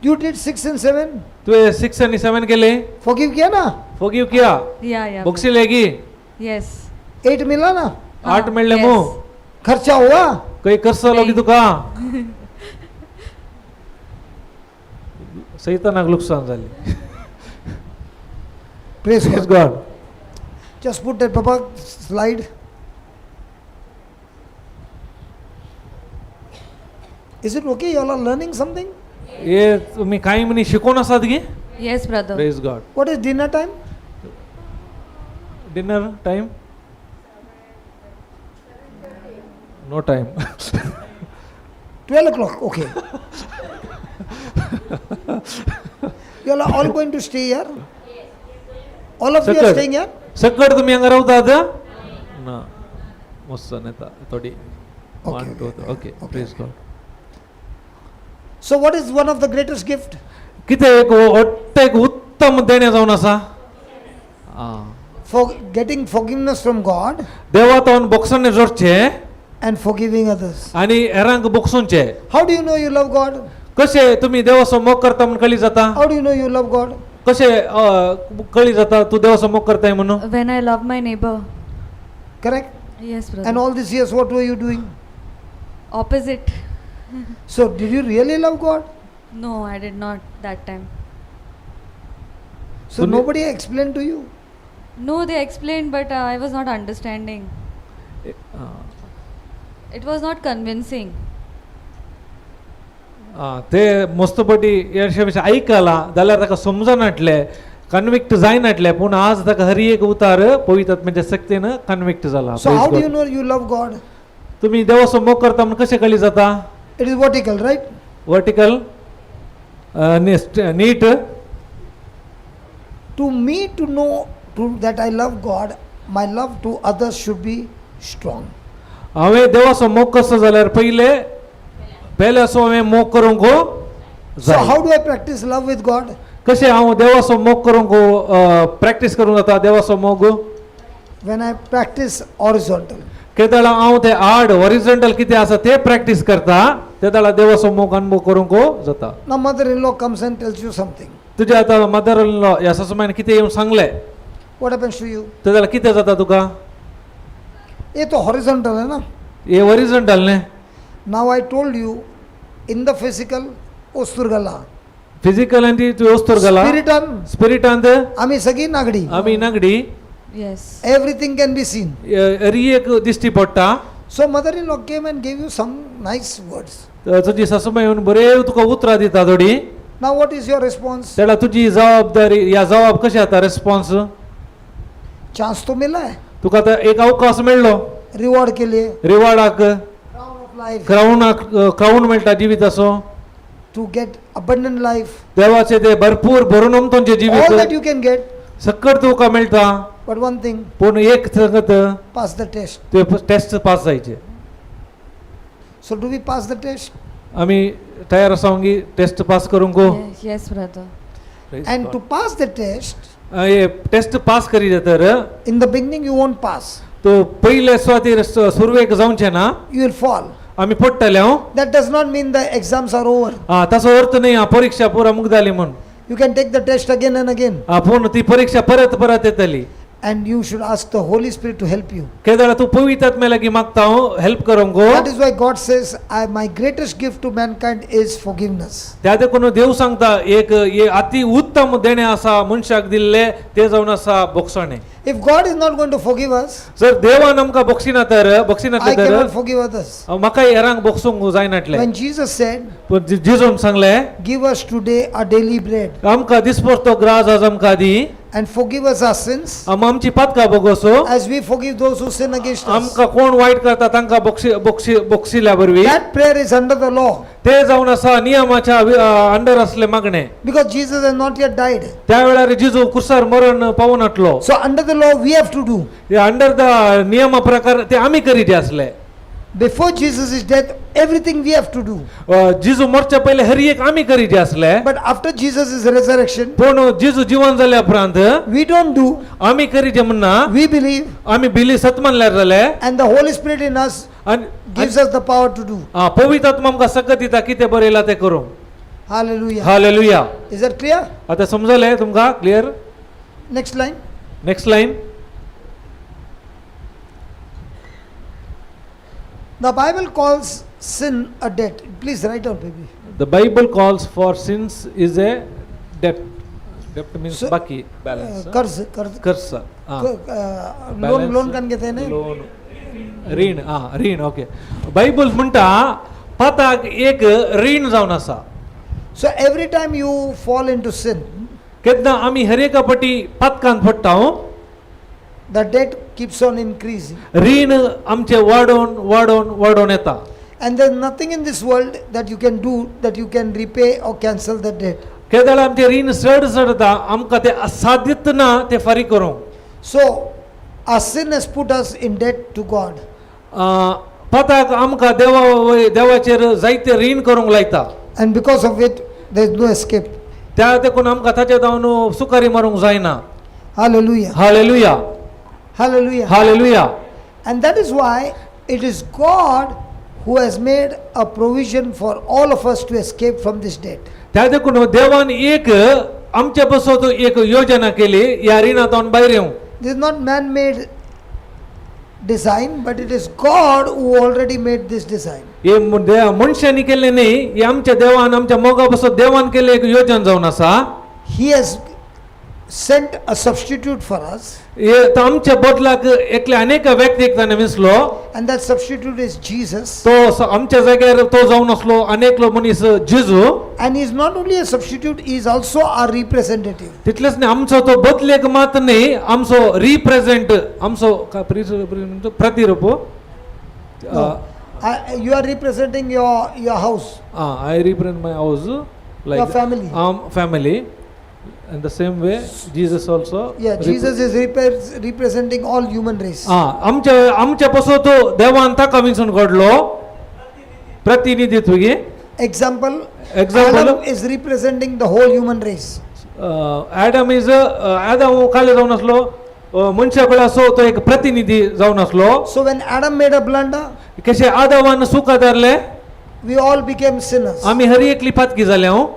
You did 6 and 7. तुवें 6 आनी 7 केले? Forgive किया ना? फोगीव किया? Yeah. बोगसिले की? Yes. 8 मिला ना? 8 मेळ्ळे yes. मू? खर्चा हुआ? खंय खर्च जालो की तुका? सैतानाक लुकसाण जालें. Praise Praise God. God. Just put that Papa slide. Is it okay? You all are learning something? हे तुम्ही कांय म्हणी शिकोवन आसात की? Yes, brother. Praise God. What is dinner time? Dinner time? No time. 12 o'clock. Okay. You all are all going to stay here? All of you are Sakad. Staying here? सकड तुम्ही हांगा रावतात ना? मस्त येता थोडी. Okay, 1 2. okay, okay. okay. Praise God. So what is one of the greatest gift? कितें एक वट्ट एक उत्तम देणें जावन आसा? आं. For getting forgiveness from God देवा तावन बोगसणें जोडचें and forgiving others. आनी हेरांक बोगसुचें. How do you know you love God? कशें तुमी देवाचो मोग करता म्हूण कळी जाता? How do you know you love God? कशें कळी जाता तूं देवाचो मोग करताय म्हणून? When I love my neighbor. Correct? Yes, brother. And all these years, what were you doing? Opposite. So, did you really love God? No, I did not that time. So, nobody explained to you? No, they explained, but I was not understanding. It was not convincing. आं, ते मस्तपटी हेरशे विशय आयकलां जाल्यार ताका समजनाटलें, कन्विक्ट जायनाटलें, पूण आज ताका हर एक उतार पवित्र आत्म्याच्या शक्तीन कन्विक्ट जाला. So, Praise how do God. you know you love God? तुमी देवाचो मोग करता म्हूण कशें कळी जाता? It is vertical, right? Vertical, neat. To me, to know that I love God, my love to others should be strong. हांवें देवाचो मोग कसो जाल्यार पयले पयले असो हांवें मोग करूंक So, जाय. how do I practice love with God? कशें हांव देवाचो मोग करूंक प्रॅक्टीस करूंक जाता देवाचो मोग? When I practice horizontal. केदळा हांव ते आड हॉरिझॉन्टल कितें आसा ते प्रॅक्टीस करता, तेदळा देवाचो मोग अनुभव करूंक जाता. Now, mother in law comes and tells you something. तुज्या आतां मदर इन लॉ ह्या सासूमायन कितें येवन सांगलें. What happens to you? ते जाल्यार कितें जाता तुका? ये तो horizontal है ना? हे हॉरिझॉन्टल न्ही. Now I told you, in the physical, ओस्तूर गला. फिजिकल आनी तूं वस्तूर घाला. स्पिरिटान स्पिरिटांत आमी सगळी नागडी. आमी नागडी. Yes. Everything can be seen. Hari एक दिश्टी पडटा. So mother in law came and gave you some nice words. तर तुजी सासूमाय येवन बरें तुका उतरां दिता थोडी. Now what is your response? तेन्ना तुजी जबाबदारी ह्या जबाब कशें जाता रिस्पॉन्स? चांस तो मिला है तुका आतां एक अवकाश मेळ्ळो रिवॉर्ड के लिए, रिवॉर्डाक, क्राउन ऑफ लाइफ, क्रावनाक, क्रावन मेळटा जिविताचो, to get abundant life, देवाचे ते भरपूर भरून उमतोंचें ऑल जिवीत that you can get. सक्कड तुका मेळटा. बट वन थिंग, पूण एक सांगत, pass the test. तुवें टेस्ट पास जायचे. So do we pass the test? आमी तयार आसा गी टेस्ट पास करूंक? Yes, brother. And to pass the test, hey test pass करी तर in the beginning you won't pass, तो पयले सुवातेर सुरवेक जावचें ना. You will fall. आमी पडटले हांव. That does not mean the exams are over. आं, ताचो अर्थ न्ही आं परीक्षा पुरा मुगदाली म्हूण. You can take the test again and again. आं, पूण ती परीक्षा परत परत येतली. And you should ask the Holy Spirit to help you. केदळा तूं पवित्र आत्म्या लागीं मागता हांव हेल्प करूंक. That is why God says, my greatest gift to mankind is forgiveness. त्या देखून देव सांगता एक हे अति उत्तम देणें आसा मनशाक दिल्लें तें जावन आसा बोगसणें. If God is not going to forgive us, जर देवान आमकां बक्षिना तर बक्षिनातलें I तर cannot forgive others. म्हाका हेरांक बक्षूंक जायनाटलें. When Jesus said, पूण जेजून सांगलें, give us today our daily bread, आमकां दिसपडतो ग्रास आज आमकां दी. And forgive us our sins आम आमची पातकां बोगोसो as we forgive those who sin against us. आमकां कोण वायट करता तांकां बोक्षी बोक्षी बोक्षिल्या वरवीं. That prayer is under the law ते जावन आसा नियमाच्या अंडर असले मागणे. Because Jesus has not yet died. त्या वेळार जेजू कुसार मरण पावनातलो. So under the law we have to do. Under the नियमा प्रकार ते आमी करीत आसले. Before Jesus' death, everything we have to do. जेजू मरच्या पयले हर एक आमी करीत आसले. But after Jesus' resurrection, पूण जेजू जिवन जाल्या उपरांत we don't do. आमी करीत म्हणना. We believe, आमी बिली सत मानल्यार जाले. And the Holy Spirit in us आनी gives us the power to do. पवित्र आत्मा आमकां सकत दिता कितें बरयलां तें करूंक. Hallelujah. Hallelujah. Is that clear? आतां समजलें तुमकां clear? Next line. Next line. The Bible calls sin a debt. Please write down, baby. The Bible calls for sins is a debt. Debt means So, बाकी balance. कर्ज कर्ज कर्ज. लोन लोन कान घेते न्ही. लोन रीण आं रीण ओके. बायबल म्हणटा पाताक एक रीण जावन आसा. So every time you fall into sin, केन्ना आमी हर एका पटी पातकान पडटा, the debt keeps on increasing. रीण आमचें वाडोवन वाडोवन वाडोवन येता. And there's nothing in this world that you can do that you can repay or cancel the debt. केदळ आमचें रीण चड चडता आमकां तें असाध्यत ना तें फारीक करूंक. So our sin has put us in debt to God. पाताक आमकां देवा देवाचेर जायते रीण करूंक लायता. And because of it, there is no escape. त्या देखून आमकां ताच्या जावन सुकारी मारूंक जायना. Hallelujah. Hallelujah. Hallelujah. Hallelujah. And that is why it is God who has made a provision for all of us to escape from this debt. त्या देखून देवान एक आमचे बसत एक योजना केली ह्या रिणांत भायर येवंक. This is not man made design, but it is God who already made this design. हे मनशांनी केल्लें न्ही, हे आमच्या देवान आमच्या मोगा बसत देवान केल्लें एक योजन जावन आसा. He has sent a substitute for us, हे तो आमच्या बदलाक एकल्या अनेक व्यक्तीक ताणें विसलो. And that substitute is Jesus. तो आमच्या जाग्यार तो जावन आसलो अनेकलो मनीस जेजू. And he is not only a substitute, he is also our representative. तितलेंच न्ही, आमचो तो बदलेक मात न्ही, आमचो रिप्रेझेंट आमचो प्रतिरूप. No, you are representing your house, I represent my house like your family. Family. In the same way, Jesus also. Yeah, Jesus is representing all human race. आमच्या आमच्या पासून तो देवान ताका विंचून काडलो प्रतिनिधित्व गे. Example, Example. Adam is representing the whole human race. Adam is Adam खाली जावन आसलो मनशा कडेन असो तो एक प्रतिनिधी जावन आसलो. So when Adam made a blunder, कशें आदावान सुका धरले, we all became sinners. आमी हर एकली पातकी जाले. हांव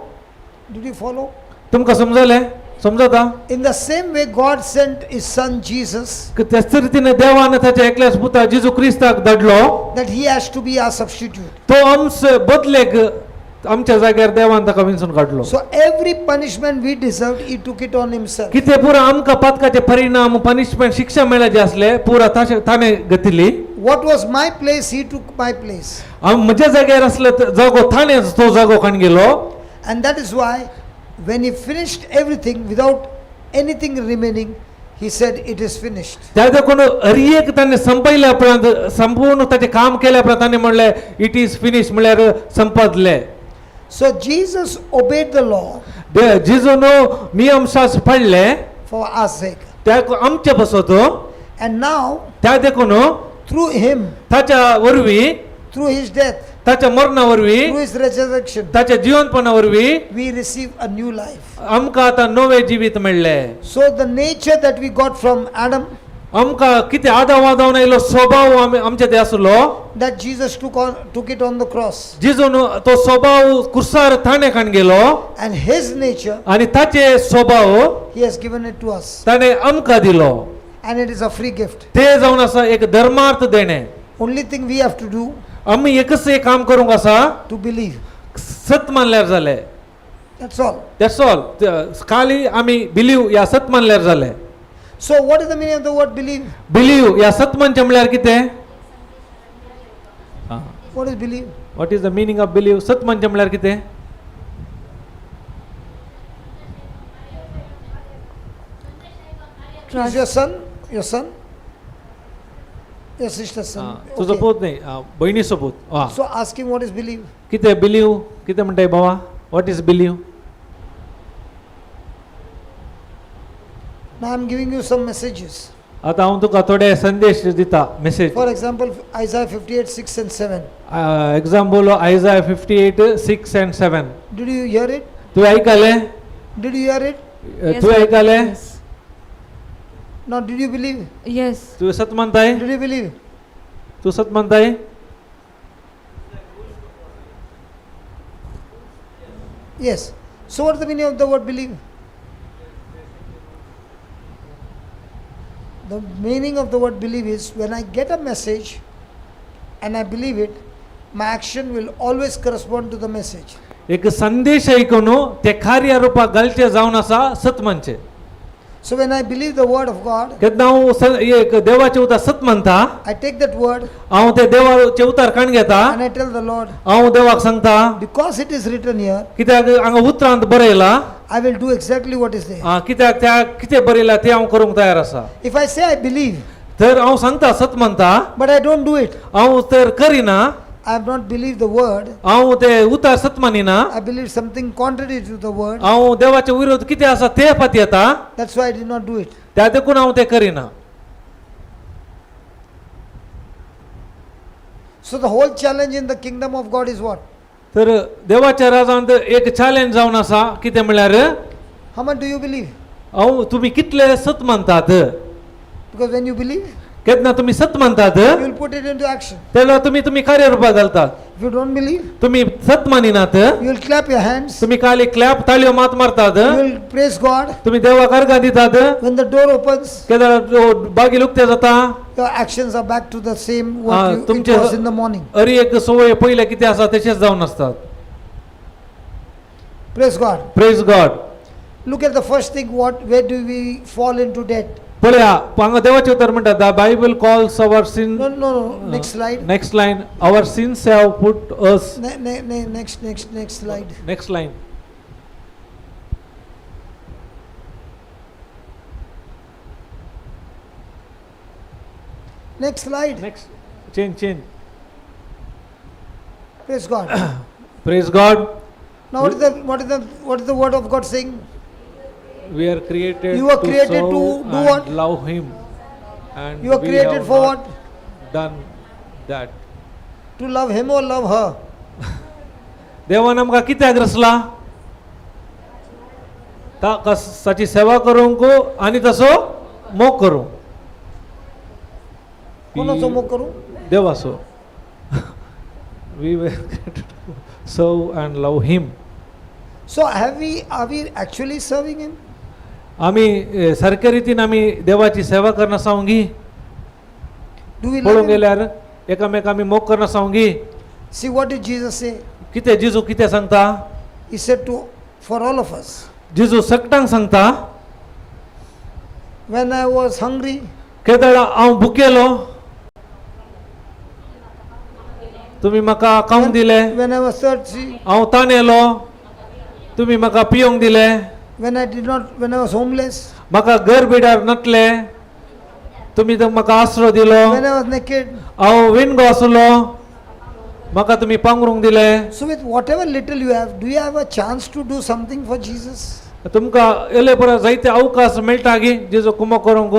Did you follow? तुमकां समजलें? समजता? In the same way, God sent His Son Jesus त्याच रितीन देवान ताच्या एकल्याच पुता जेजू क्रिस्ताक धाडलो that He has to be our substitute. तो आमचे बदलेक आमच्या जाग्यार देवान ताका विंचून काडलो. So every punishment we deserved, He took it on Himself. कितें पुरा आमकां पातकाचे परिणाम पनिशमेंट शिक्षा मेळ्ळ्या जे आसले पुरा ताणें घेतिल्ली. What was my place, He took my place. हांव म्हज्या जाग्यार आसलो जागो ताणें तो जागो काण गेलो. And that is why when He finished everything without anything remaining, He said, "It is finished." त्या देखून हर एक ताणें संपयल्या उपरांत संपूर्ण ताचें काम केल्या उपरांत ताणें म्हणलें it is finish म्हळ्यार संपदलें. So Jesus obeyed the law जेजून नियम शास्त्र पडले for our sake. त्या आमचे पासत. And now, त्या देखून through Him, ताच्या वरवीं, through His death, ताच्या मरणा वरवीं, through His resurrection, ताच्या जिवनपणा वरवीं we receive a new life. आमकां आतां नवें जिवीत मेळ्ळें. So the nature that we got from Adam, आमकां कितें आदाव आदावन आयलो स्वभाव आमी आमचे ते आसलो, that Jesus took it on the cross. जेजून तो स्वभाव कुर्सार ताणें काण गेलो. And His nature, आनी ताचे स्वभाव He has given it to us. ताणें आमकां दिलो. And it is a free gift. ते जावन आसा एक धर्मार्थ देणें. Only thing we have to do, आमी एकच एक काम करूंक आसा, to believe. सत मानल्यार जालें. That's all. That's all. खाली आमी बिलीव ह्या सत मानल्यार जालें. So what is the meaning of the word believe? Believe ह्या सत मानचें म्हळ्यार कितें? What is believe? What is the meaning of believe? सत मानचें म्हळ्यार कितें? Is trust. Your son? Your son? Your sister's son. तुजो Okay. पूत न्ही, भयणीचो पूत. आं. So ask him what is believe. कितें बिलीव, कितें म्हणटाय बाबा, what is believe? Now I am giving you some messages. आतां हांव तुका थोडे संदेश दिता, message. For example, Isaiah 58, 6 and 7. Example Isaiah 58:6 and 7. Did you hear it? तुवें आयकलें? Did you hear it? Yes, तुवें Lord. आयकलें? Yes. Now, did you believe? Yes. तुवें सत मानताय? Did you believe? तूं सत मानताय? Yes. So, what is the meaning of the word believe? The meaning of the word believe is when I get a message and I believe it, my action will always correspond to the message. एक संदेश आयकून ते कार्य रुपाक घालचें जावन आसा सत मानचें. So, when I believe the word of God, केन्ना हांव एक देवाचें उतर सत मानता, I take that word हांव ते देवाचें उतर काण घेता, and I tell the Lord, हांव देवाक सांगता, because it is written here, कित्याक हांगा उतरांत बरयलां, I will do exactly what is there. कित्याक त्या कितें बरयलां तें हांव करूंक तयार आसा. If I say I believe, तर हांव सांगता सत मानता, but I don't do it, हांव तर करिना, I have not believed the word, हांव ते उतर सत मानिना, I believe something contrary to the word, हांव देवाचे विरोध कितें आसा ते पातयेता, that's why I did not do it. त्या देखून हांव तें करिना. So the whole challenge in the kingdom of God is what? तर देवाच्या राजांत एक चॅलेंज जावन आसा, कितें म्हणल्यार, How much do you believe? हांव तुमी कितले सत मानतात? Because when you believe, केन्ना तुमी सत मानतात you will put it into action. तेन्ना तुमी तुमी कार्य रुपाक घालतात. If you don't believe, तुमी सत मानिनात, you will clap your hands, तुमी खाली क्लॅप ताळयो मात मारतात, you will praise God. तुमी देवाक अर्गां दितात. When the door opens, केन्ना बागील उक्ते जाता, your actions are back to the same what you, it तुमचे was in the morning. अरी एक संवय पयले कितें आसा तशेंच जावन आसतात. Praise God. Praise God. Look at the first thing, what where do we fall into debt? पळया हांगा देवाचें उतर म्हणटा, the Bible calls our sin. No, no, no. Next slide. Next line, our sins have put us. Next, next, next slide. Next line. Next slide. Next, change, change. Praise God. Praise God. Now what is the word of God saying? We are created. You are to created serve to do and what? Love Him. And You are we created have for not what? Done that. To love him or love her? देवान आमकां कित्याक रचला? ताची सेवा करूंक आनी तसो मोग करूंक. कोणाचो मोग करूं? देवाचो. We were created to serve and love Him. So have we are we actually serving him? आमी सारके रितीन आमी देवाची सेवा करना सावंगी? Do we love पळोवंक him? गेल्यार एकामेका आमी मोग करना Sawangi? See, what did Jesus say? कितें जेजू कितें सांगता? He said to for all of us. जेजू सगटांक सांगता, When I was hungry, केदळा हांव भुकेलो तुमी म्हाका खावंक दिलें, when I was thirsty, हांव ताणेलो तुमी म्हाका पिवंक दिलें, when I did not, when I was homeless, म्हाका घर बिडार नासलें तुमी तर म्हाका आसरो दिलो, when I was naked. हांव विणगो आसलो म्हाका तुमी पांगरूंक दिलें. So with whatever little you have, do you have a chance to do something for Jesus? तुमकां येले परत जायते अवकाश मेळटा गी जेजू कुमो करूंक?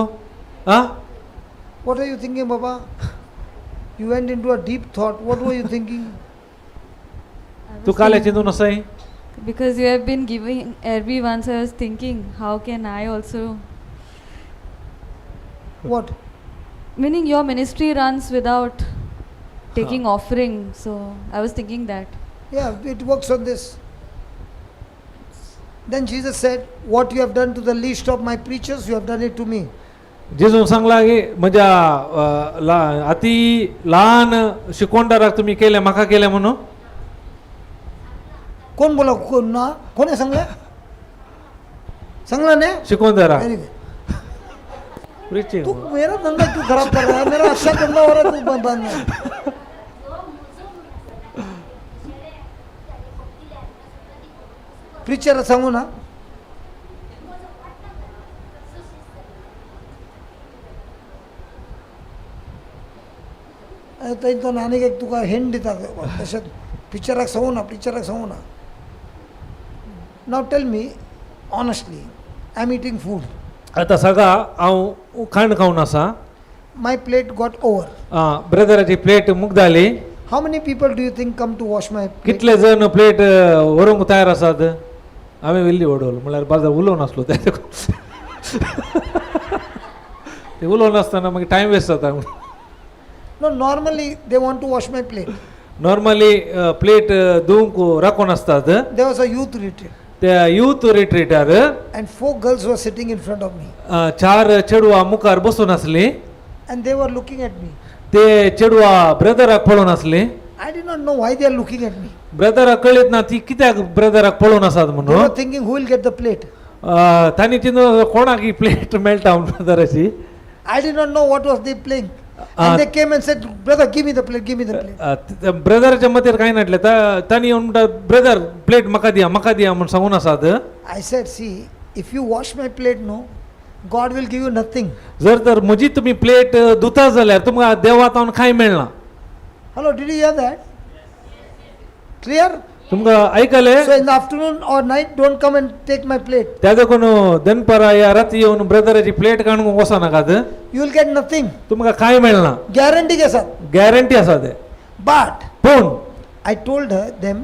आं? What are you thinking, Baba? You went into a deep thought. What were you thinking? I was तूं काले thinking- चिंतून आसाय? Because you have been giving everyone, so I was thinking, how can I also? What? Meaning your ministry runs without taking offering, so I was thinking that. Yeah, it works on this. Then Jesus said, what you have done to the least of my preachers, you have done it to me. जेजून सांगला की म्हज्या अती ल्हान शिकोणदाराक तुमी केलें म्हाका केलें म्हणून. कोण बोला कोण ना कोणी सांगलं? सांगलं ना? शिकोणदाराक. Very good. Preaching. तू मेरा धंदा क्यों खराब कर रहा है? मेरा अच्छा धंधा हो रहा है, तू बंद। प्रीचर सांगू ना? थंय तो आनीक एक तुका हिंट दिता, तशें टिचराक सांगू ना, टिचराक सांगू ना. Now tell me honestly, I am eating food. आतां सगळा हांव खाण खावन आसा. My plate got over. ब्रदराची plate मुगदाली. How many people do you think come to wash my plate? कितले जण प्लेट व्हरूंक तयार आसात? हांवें वेल्ली वडोवलो म्हणल्यार बाजार उलोवन आसलो ते ते उलोवन आसतना मागीर टायम वेस्ट जाता. No, normally they want to wash my plate. Normally plate धुवंक राखून आसतात. There was a youth retreat, त्या youth रिट्रीटार and four girls were sitting in front of me, चार चेडवां मुखार बसून आसली. And they were looking at me. ते चेडवां ब्रदराक पळोवन आसली. I did not know why they are looking at me. ब्रदराक कळीत ना ती कित्याक ब्रदराक पळोवन आसात They म्हणून. were thinking, who will get the plate? तांणी चिंतून कोणाक ही प्लेट मेळटा म्हणून ब्रदराची. I did not know what was they playing. Ah. And they came and said, "Brother, give me the plate, give me the plate." ब्रदराच्या मतेर कांय नाटलें. तांणी येवन म्हणटा, ब्रदर प्लेट म्हाका दिया, म्हाका दिया म्हूण सांगून आसात. I said, "See, if you wash my plate, no, God will give you nothing." जर तर म्हजी तुमी प्लेट धुता जाल्यार तुमकां देवा तावन कांय मेळना. Hello, did you hear that? Clear? तुमकां आयकलें? So in the afternoon or night, don't come and take my plate. त्या देखून दनपारा या राती येवन ब्रदराची प्लेट काडूंक वचनाकात. You will get nothing. तुमकां कांय मेळना. Guarantee के साथ. गॅरंटी आसा ते. But पूण I told her them,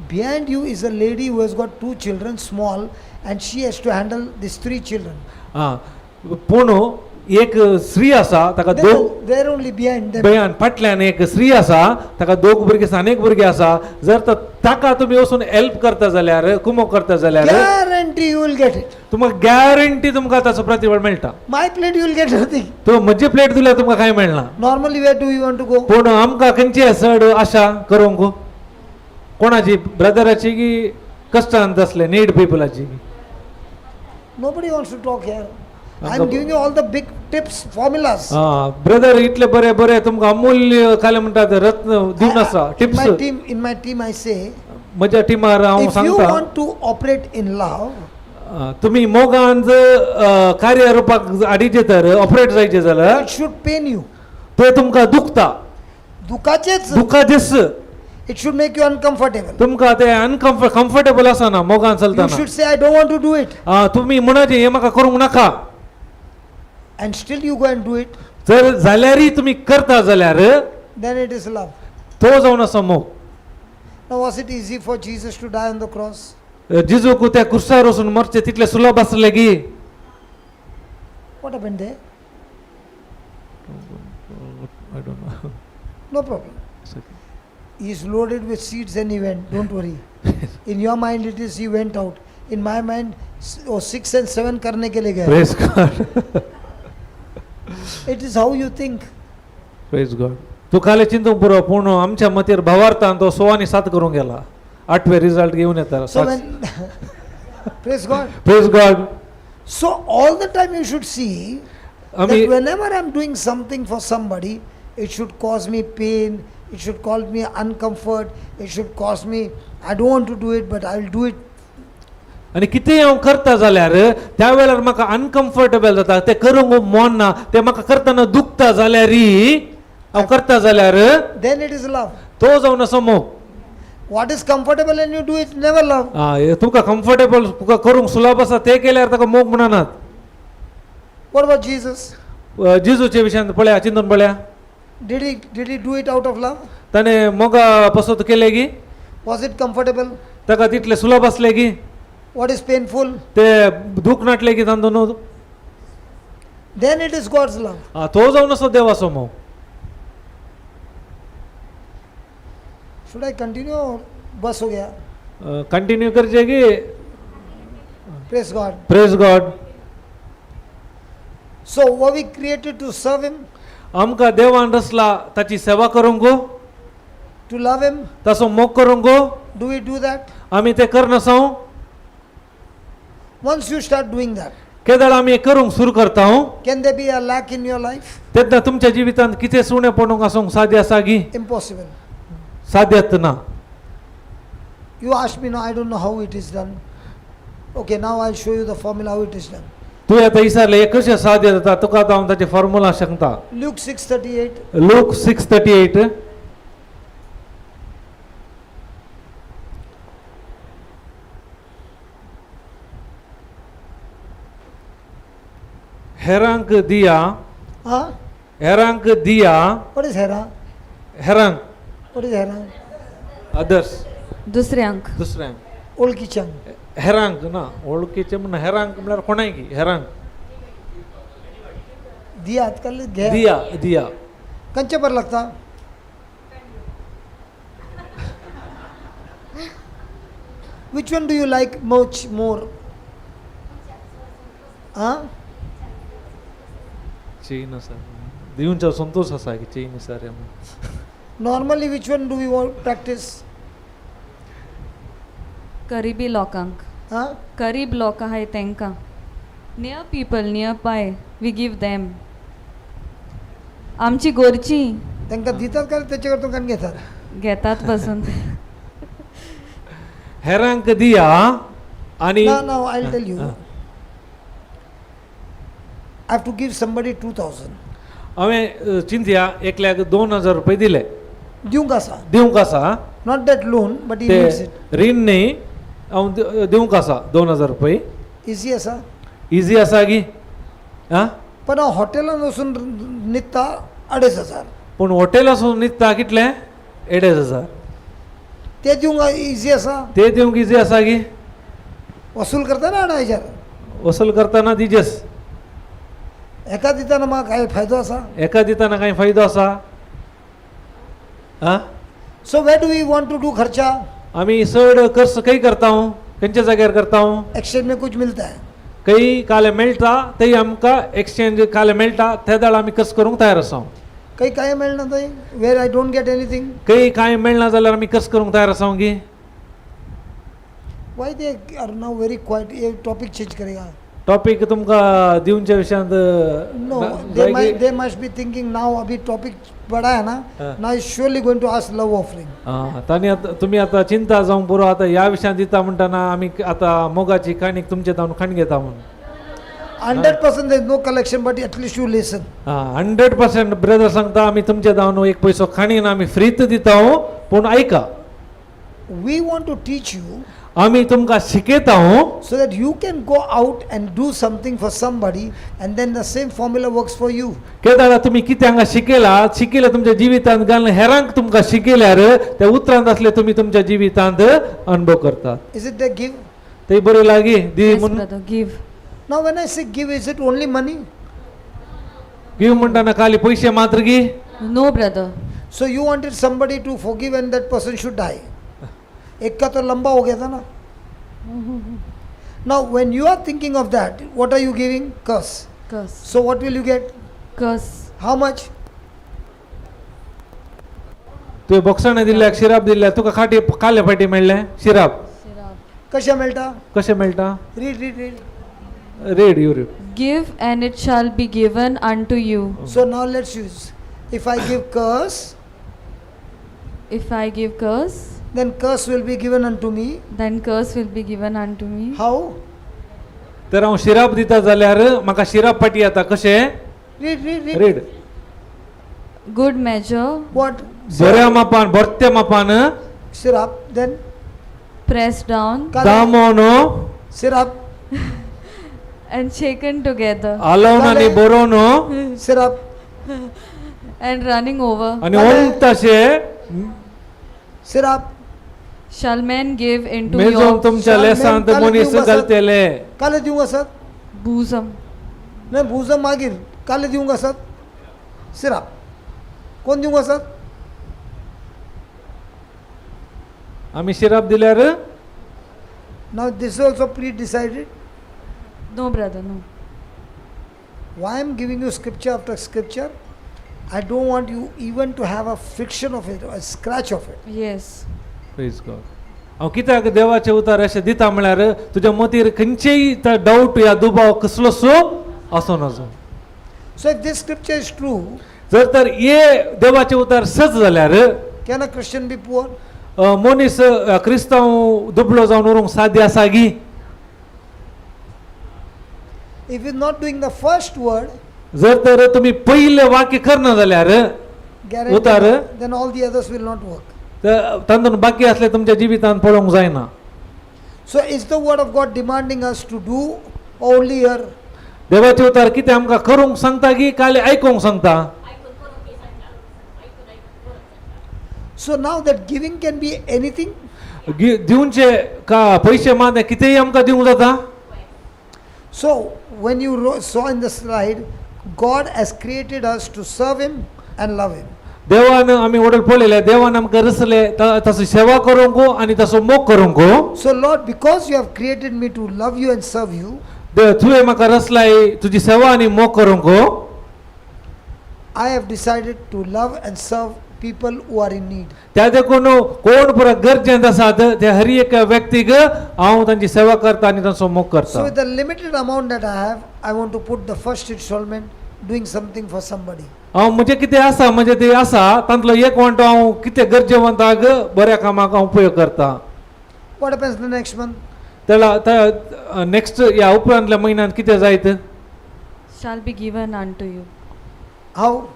behind you is a lady who has got two children, small, and she has to handle these three children. आं, पूण एक स्त्री आसा ताका They're, दोग they're only behind them. बयान फाटल्यान एक स्त्री आसा, ताका दोग भुरगीं आसा, आनी एक भुरगें आसा. जर तर ताका तुमी वचून हेल्प करता जाल्यार, कुमोक करता जाल्यार, Guarantee you will get it. तुमकां गॅरंटी तुमकां ताचो प्रतिफळ मेळटा. My plate you will get nothing. तो म्हजी प्लेट दिल्यार तुमकां कांय मेळना. Normally, where do you want to go? पूण आमकां खंयची चड आशा करूंक कोणाची, ब्रदराची की कश्टांत आसले need पिपलाची? Nobody wants to talk here. I'm giving you all the big tips, formulas. Ah, brother इतले बरे बरे तुमकां अमूल्य काय म्हणटात रत्न दिवन आसा In tips. my team, in my team, I say, म्हज्या टिमार हांव if you सांगता, want to operate in love, तुमी मोगान जर कार्य रुपाक हाडीचे तर ऑपरेट जायचे जाल्यार, it should pain you. ते तुमकां दुखता. दुखाचेच. दुखाचेच. It should make you uncomfortable. तुमकां ते अनकम्फर्ट कम्फर्टेबल आसना मोगान You चलतना. should say, "I don't want to do it." तुमी म्हणाचे, हें म्हाका करूंक नाका. And still you go and do it, जर जाल्यारय तुमी करता जाल्यार, then it is love. तो जावन आसा मोग. Now, was it easy for Jesus to die on the cross? जिजूक त्या कुर्सार वचून मरचें तितलें सुलभ आसलें की? What happened there? No problem. He is loaded with seeds and he went. Don't worry. In your mind, it is he went out. In my mind, oh, 6 and 7 करने के लिए गए. Praise God. It is how you think. Praise God. तूं खाली चिंतूंक पुरो, पूण आमच्या मतीर भावार्थान तो 6 आनी 7 करूंक गेला, आठवे रिजल्ट घेवन येता. So when praise God. Praise God. So all the time you should see आमी that whenever I'm doing something for somebody, it should cause me pain, it should cause me uncomfort, it should cause me, I don't want to do it, but I will do it. आनी कितेंय हांव करता जाल्यार त्या वेळार म्हाका अनकम्फर्टेबल जाता, तें करूंक मन ना, तें म्हाका करतना दुखता जाल्यारय हांव करता जाल्यार, Then it is love. तो जावन आसा मोग. What is comfortable and you do it, never love. आं, तुका कम्फर्टेबल, तुका करूंक सुलभ आसा तें केल्यार ताका मोग म्हणनात. What about Jesus? जेजूच्या विशयांत पळया, चिंतून पळया. Did he do it out of love? ताणें मोगा पसत केलें की? Was it comfortable? ताका तितलें सुलभ आसलें की? What is painful? ते दूख नाटलें की तांतून? Then it is God's love. आं, तो जावन आसा देवाचो मोग. Should I continue or बस हो गया? कंटिन्यू करचें की? Praise God. Praise God. So were we created to serve Him, आमकां देवान रचला ताची सेवा करूंक, to love Him? ताचो मोग करूंक. Do we do that? आमी तें करनासांव. Once you start doing that, केदळ आमी करूंक सुरू करता, can there be a lack in your life? तेन्ना तुमच्या जिवितांत कितें सुणें पडूंक आसूंक साध्य आसा की? Impossible. साध्यत ना. You ask me now, I don't know how it is done. Okay, now I'll show you the formula how it is done. तूं आतां विचारलें हें कशें साध्य जाता तुका आतां हांव ताचें फॉर्मुला सांगता. Luke 6:38. Luke 6:38. हेरांक दिया. Huh? हेरांक दिया. What is Hera? हेरांक. What is Hera? Others. दुसऱ्यांक. दुसऱ्यांक. ओळखीच्यांक. हेरांक ना वळखीचें म्हण हेरांक म्हळ्यार कोणायकी हेरांक. दिया आजकाल घे. दिया दिया. कंचे बरं लागता? Which one do you like much more? Huh? Chain आसा दिवच्या संतोश आसा की चेन आसा रे म्हणून. Normally, which one do we want practice? करिबी लोकांक. Huh? करीब लोक आहाय तेंकां. Near people, near by we give them. आमची गोरची. तांकां दितात काय त्याच्याकडे तुमकां घेतात? घेतात पासून. हेरांक दिया आनी Now, now I'll tell you. I have to give somebody 2000. हांवें चिंतया एकल्याक 2000 रुपये दिले. दिवंक आसा. दिवंक आसा. Not that loan, but he ते needs it. रीण न्ही हांव दिवंक आसा 2000 रुपये. इझी आसा. इजी आसा की आं. पण हांव हॉटेलान वचून न्हिदता 2500. पूण हॉटेलासून न्हिदता कितले 2500. ते दिवंक इझी आसा. ते दिवंक इजी आसा की. वसूल करतना 2500. वसूल करतना दिजेस. एका दिताना म्हाका काय फायदो आसा? एका दिताना कांय फायदो आसा आं. So where do we want to do खर्चा? आमी चड खर्च खंय करता? खंयच्या जाग्यार करता? एक्सचेंज में कुछ मिलता है. खंय काले मेळटा थंय आमकां एक्सचेंज काले मेळटा ते दाळ आमी खर्च करूंक तयार आसा. काही काय मेळना थंय where I don't get anything. खंय कांय मेळना जाल्यार आमी खर्च करूंक तयार आसा गी. Why they are now very quiet? ये टॉपिक चेंज करेगा. टॉपीक तुमकां दिवच्या विशयांत. No, they must be thinking now. अभी टॉपिक बड़ा है ना. हाँ. Now is surely going to ask love offering. आं, तांणी आतां तुमी आतां चिंता जावंक पुरो आतां ह्या विशयांत दिता म्हणटना आमी आतां मोगाची काणीक तुमचे जावन खाण घेता म्हणून. 100% there is no collection, but at least you listen. आं, 100% ब्रदर सांगता आमी तुमचे जावन एक पयसो खाणीन आमी फ्रीत दिता पूण आयका. We want to teach you आमी तुमकां शिकयता so that you can go out and do something for somebody, and then the same formula works for you. केदाळा तुमी कितें हांगा शिकयला शिकयलें तुमच्या जिवितांत घालून हेरांक तुमकां शिकयल्यार त्या उतरांत आसले तुमी तुमच्या जिवितांत अणभव करतात. Is it the give? ते बरें लागीं दी Yes, म्हणून. brother, give. Now, when I say give, is it only money? Give म्हणटाना खाली पयशे मात्र गी. No, brother. So you wanted somebody to forgive and that person should die. एक का तो लंबा हो गया था ना. Now when you are thinking of that, what are you giving? Curse. Curse. So what will you get? Curse. How much? तुवें बोक्साणें दिल्या शिराप दिल्या तुका खाटी काले फाटी मेळ्ळें शिराप. कशें मेळटा? कशें मेळटा? Read, read, read. Read you read. Give and it shall be given unto you. So now let's use. If I give curse, If I give curse, then curse will be given unto me. then curse will be given unto me. How? तर हांव शिराप दिता जाल्यार म्हाका शिराप फाटी येता कशें? Read, read, read. Read. Good measure, What? बऱ्या मापान भरत्या मापान Syrup. Then pressed down दामोन syrup, and shaken together हालोवन आनी बरोवन syrup. and running over आनी ओमताशें Syrup. shall men give into मेजोवन your तुमच्या लेसांत मनीस घालतले. काले दिवंक आसत? bosom. नाही भुजम मागीर काले दिवंक आसत? सिरप कोण दिवंक आसत? आमी शिराप दिल्यार. Now this is also pre-decided. No, brother, no. Why I am giving you scripture after scripture? I don't want you even to have a friction of it, a scratch of it. Yes. Praise God. हांव कित्याक देवाचे उतार अशें दिता म्हळ्यार तुज्या मतीर खंयचेय डावट या दुबाव कसलोसो आसूं नजो. So if this scripture is true, जर तर हे देवाचे उतार सच जाल्यार can a Christian be poor? मनीस क्रिस्तांव दुबळो जावन उरूंक साध्य आसा गी? If you're not doing the first word, जर तर तुम्ही पयलें वाक्य करना जाल्यार guarantee, उतार. Then all the others will not work. तर तातूंत बाकी असले तुमच्या जिवितांत पळोवंक जायना. So is the word of God demanding us to do or only hear? देवाचे उतार कितें आमकां करूंक सांगता की खाली आयकूंक सांगता? आयकून करूंक की सांगता, आयकून आयकून करूंक सांगता. So now that giving can be anything. दिवचे का पयशे मात कितेंय आमकां दिवंक जाता. So when you saw in the slide, God has created us to serve Him and love Him. देवान आमी वडील पळयले देवान आमकां रचले ताचो सेवा करूंक आनी ताचो मोग करूंक. So Lord, because you have created me to love you and serve you, तुवें म्हाका रचलाय तुजी सेवा आनी मोग करूंक. I have decided to love and serve people who are in need. त्या देखून कोण पुरा गरजेंत आसात ते हर एक व्यक्तीक हांव तांची सेवा करता आनी तांचो मोग So करता. with the limited amount that I have, I want to put the first installment doing something for somebody. हांव म्हजें कितें आसा म्हजें तें आसा तांतलो एक वांटो हांव कितें गरजेवंताक बऱ्या कामाक हांव उपयोग करता. What happens the next month? तेला नेक्स्ट ह्या उपरांतल्या म्हयन्यांत कितें जायत? Shall be given unto you. How?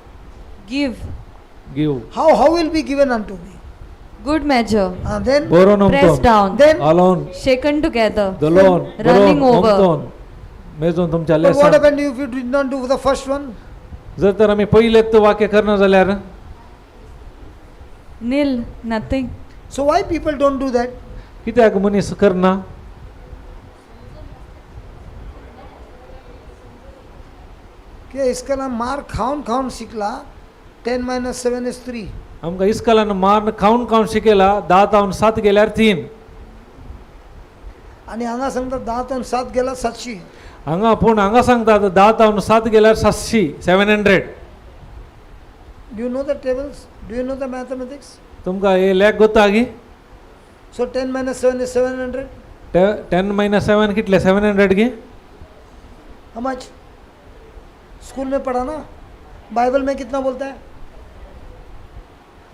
Give. Give. How will be given unto me? Good measure. And then बरोवन Pressed ओमतोन down. then आलोवन Shaken together. दलोन Running बरोवन over. ओमतोन मेजून तुमच्या but what लेसान. happened if you did not do the first one? जर तर आमी पयलेच वाक्य करना जाल्यार? Nil. Nothing. So why people don't do that? कित्याक मनीस करना? कि इसका नाम मार खाऊन खाऊन शिकला. 10 minus 7 is 3. आमकां इस्कलान मार खावन खावन शिकयला 10 जावन 7 गेल्यार 3. आणि हांगा सांगता 10 जावन 7 गेला 700. हांगा पूण हांगा सांगतात 10 जावन 7 गेल्यार 700, 700. Do you know the tables? Do you know the mathematics? तुमकां हे लेख गोता गी? So 10 minus 7 is 700. 10 minus 7 कितले? 700 गी? How much? School में पढ़ा ना? बाइबल में कितना बोलता है?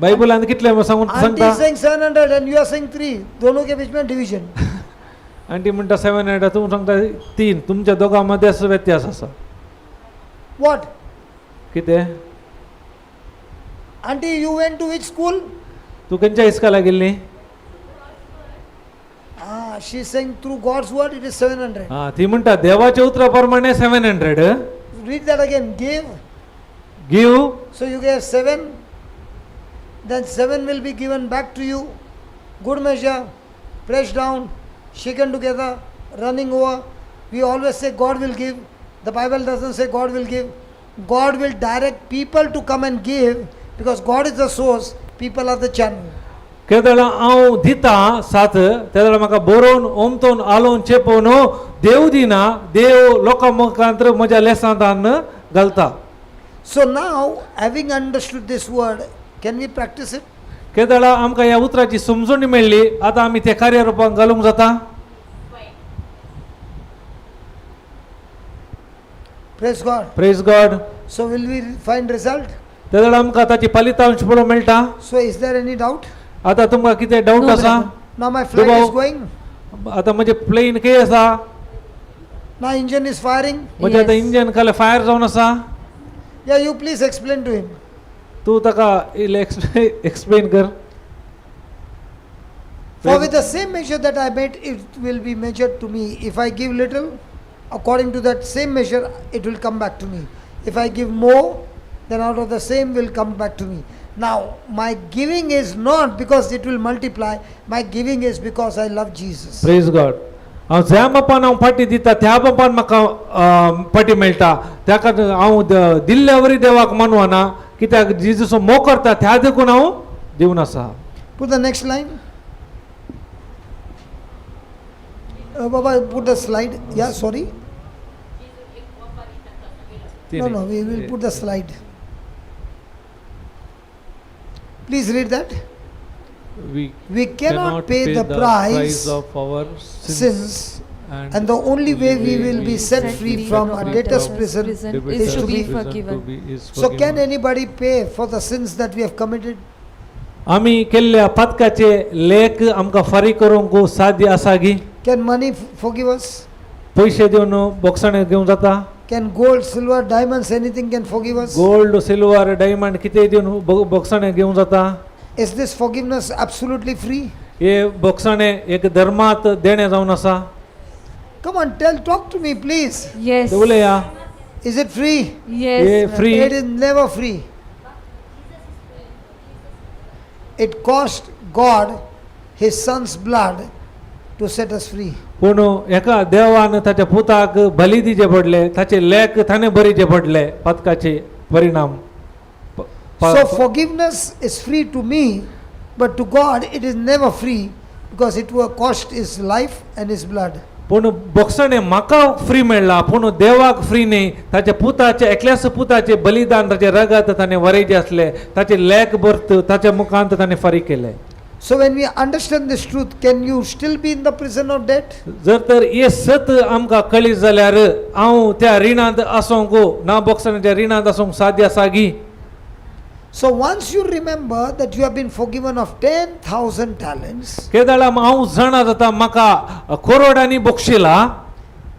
बायबलान कितले सांगून आंटी सांगता? Saying 700 and you are saying 3. दोनों के बीच में डिवीजन. आंटी म्हणटा 700, तूं सांगता 3. तुमच्या दोगां मदें असो व्यत्यास आसा. What? कितें? Aunty, you went to which school? तूं खंयच्या इस्कॉलाक गेल्ली? Ah, she is saying through God's word it is 700. आं, ती म्हणटा देवाच्या उतरा प्रमाणे 700. Read that again. Give. Give. So you gave 7, then 7 will be given back to you. Good measure, pressed down, shaken together, running over. We always say God will give. The Bible doesn't say God will give. God will direct people to come and give because God is the source, people are the channel. केदळा हांव दिता साथ तेदळा म्हाका बरोवन ओमतोन आलोवन चेपोवन देव दिना, देव लोकां मुखांत म्हज्या लेसांतान घालता. So now, having understood this word, can we practice it? केदळा आमकां ह्या उतराची समजणी मेळ्ळी, आतां आमी ते कार्यरुपाक घालूंक जाता. वय. Praise God. Praise God. So will we find result? तेदळा आमकां ताची फलितांश पळोवंक मेळटा. So is there any doubt? आतां तुमकां कितें डावट No, आसा? Now my flight दुबाव. is going. आतां म्हजें प्लेन खंय आसा? Now engine is firing. म्हजें आतां Yes. Engine खाली फायर जावन आसा. Yeah, you please explain to him. तूं ताका इल्लें एक्सप्लेन कर. For with the same measure that I made, it will be measured to me. If I give little, according to that same measure, it will come back to me. If I give more, then out of the same will come back to me. Now, my giving is not because it will multiply, my giving is because I love Jesus. Praise God. हांव ज्या मापान हांव फाटी दिता त्या मापान म्हाका फाटी मेळटा. त्या खातीर हांव दिल्ल्या वरी देवाक मानवना, कित्याक जेजूचो मोग करता त्या देखून हांव दिवन आसा. Put the next line. Baba, put the slide. Yeah, sorry. जेजू एक वपारी ताका सांगिल्लो. No, no, we will put the slide. Please read that. We We cannot pay the price of our sins, and the only way we will be set free from our debtor's prison is to be forgiven. So can anybody pay for the sins that we have committed? आमी केल्ल्या पातकाचे लेख आमकां फारीक करूंक साध्य आसा गी? Can money forgive us? पयशे दिवन बोगसाणे घेवंक जाता? Can gold, silver, diamonds, anything can forgive us? Gold, silver, diamond कितेंय दिवन बोगसाणे घेवंक जाता? Is this forgiveness absolutely free? हे बोगसाणे एक धर्मात देणें जावन आसा? Come on, tell, talk to me, please. Yes. ते उलया. Is it free? Yes. हे Baba. Free. It is never free. It cost God His Son's blood to set us free. पूण एका देवान ताच्या पुताक बली दिवचे पडले, ताचे लेख ताणें बरीचे पडले पातकाचे परिणाम. So forgiveness is free to me, but to God it is never free because it will cost His life and His blood. पूण बोगसणें म्हाका फ्री मेळ्ळा, पूण देवाक फ्री न्ही. ताच्या पुताचे, एकल्याच पुताचे बलिदान, ताचें रगत ताणें वरयचें आसलें, ताचें लेख भरत ताच्या मुखांत ताणें फारीक केलें. So when we understand this truth, can you still be in the prison of debt? जर तर हे सत आमकां कळीत जाल्यार हांव त्या रिणांत आसूंक ना, बोगसण्याच्या रिणांत आसूंक साध्य आसा गी? So once you remember that you have been forgiven of 10,000 talents, केदळा हांव जाणा जाता म्हाका करोडांनी बक्षिला.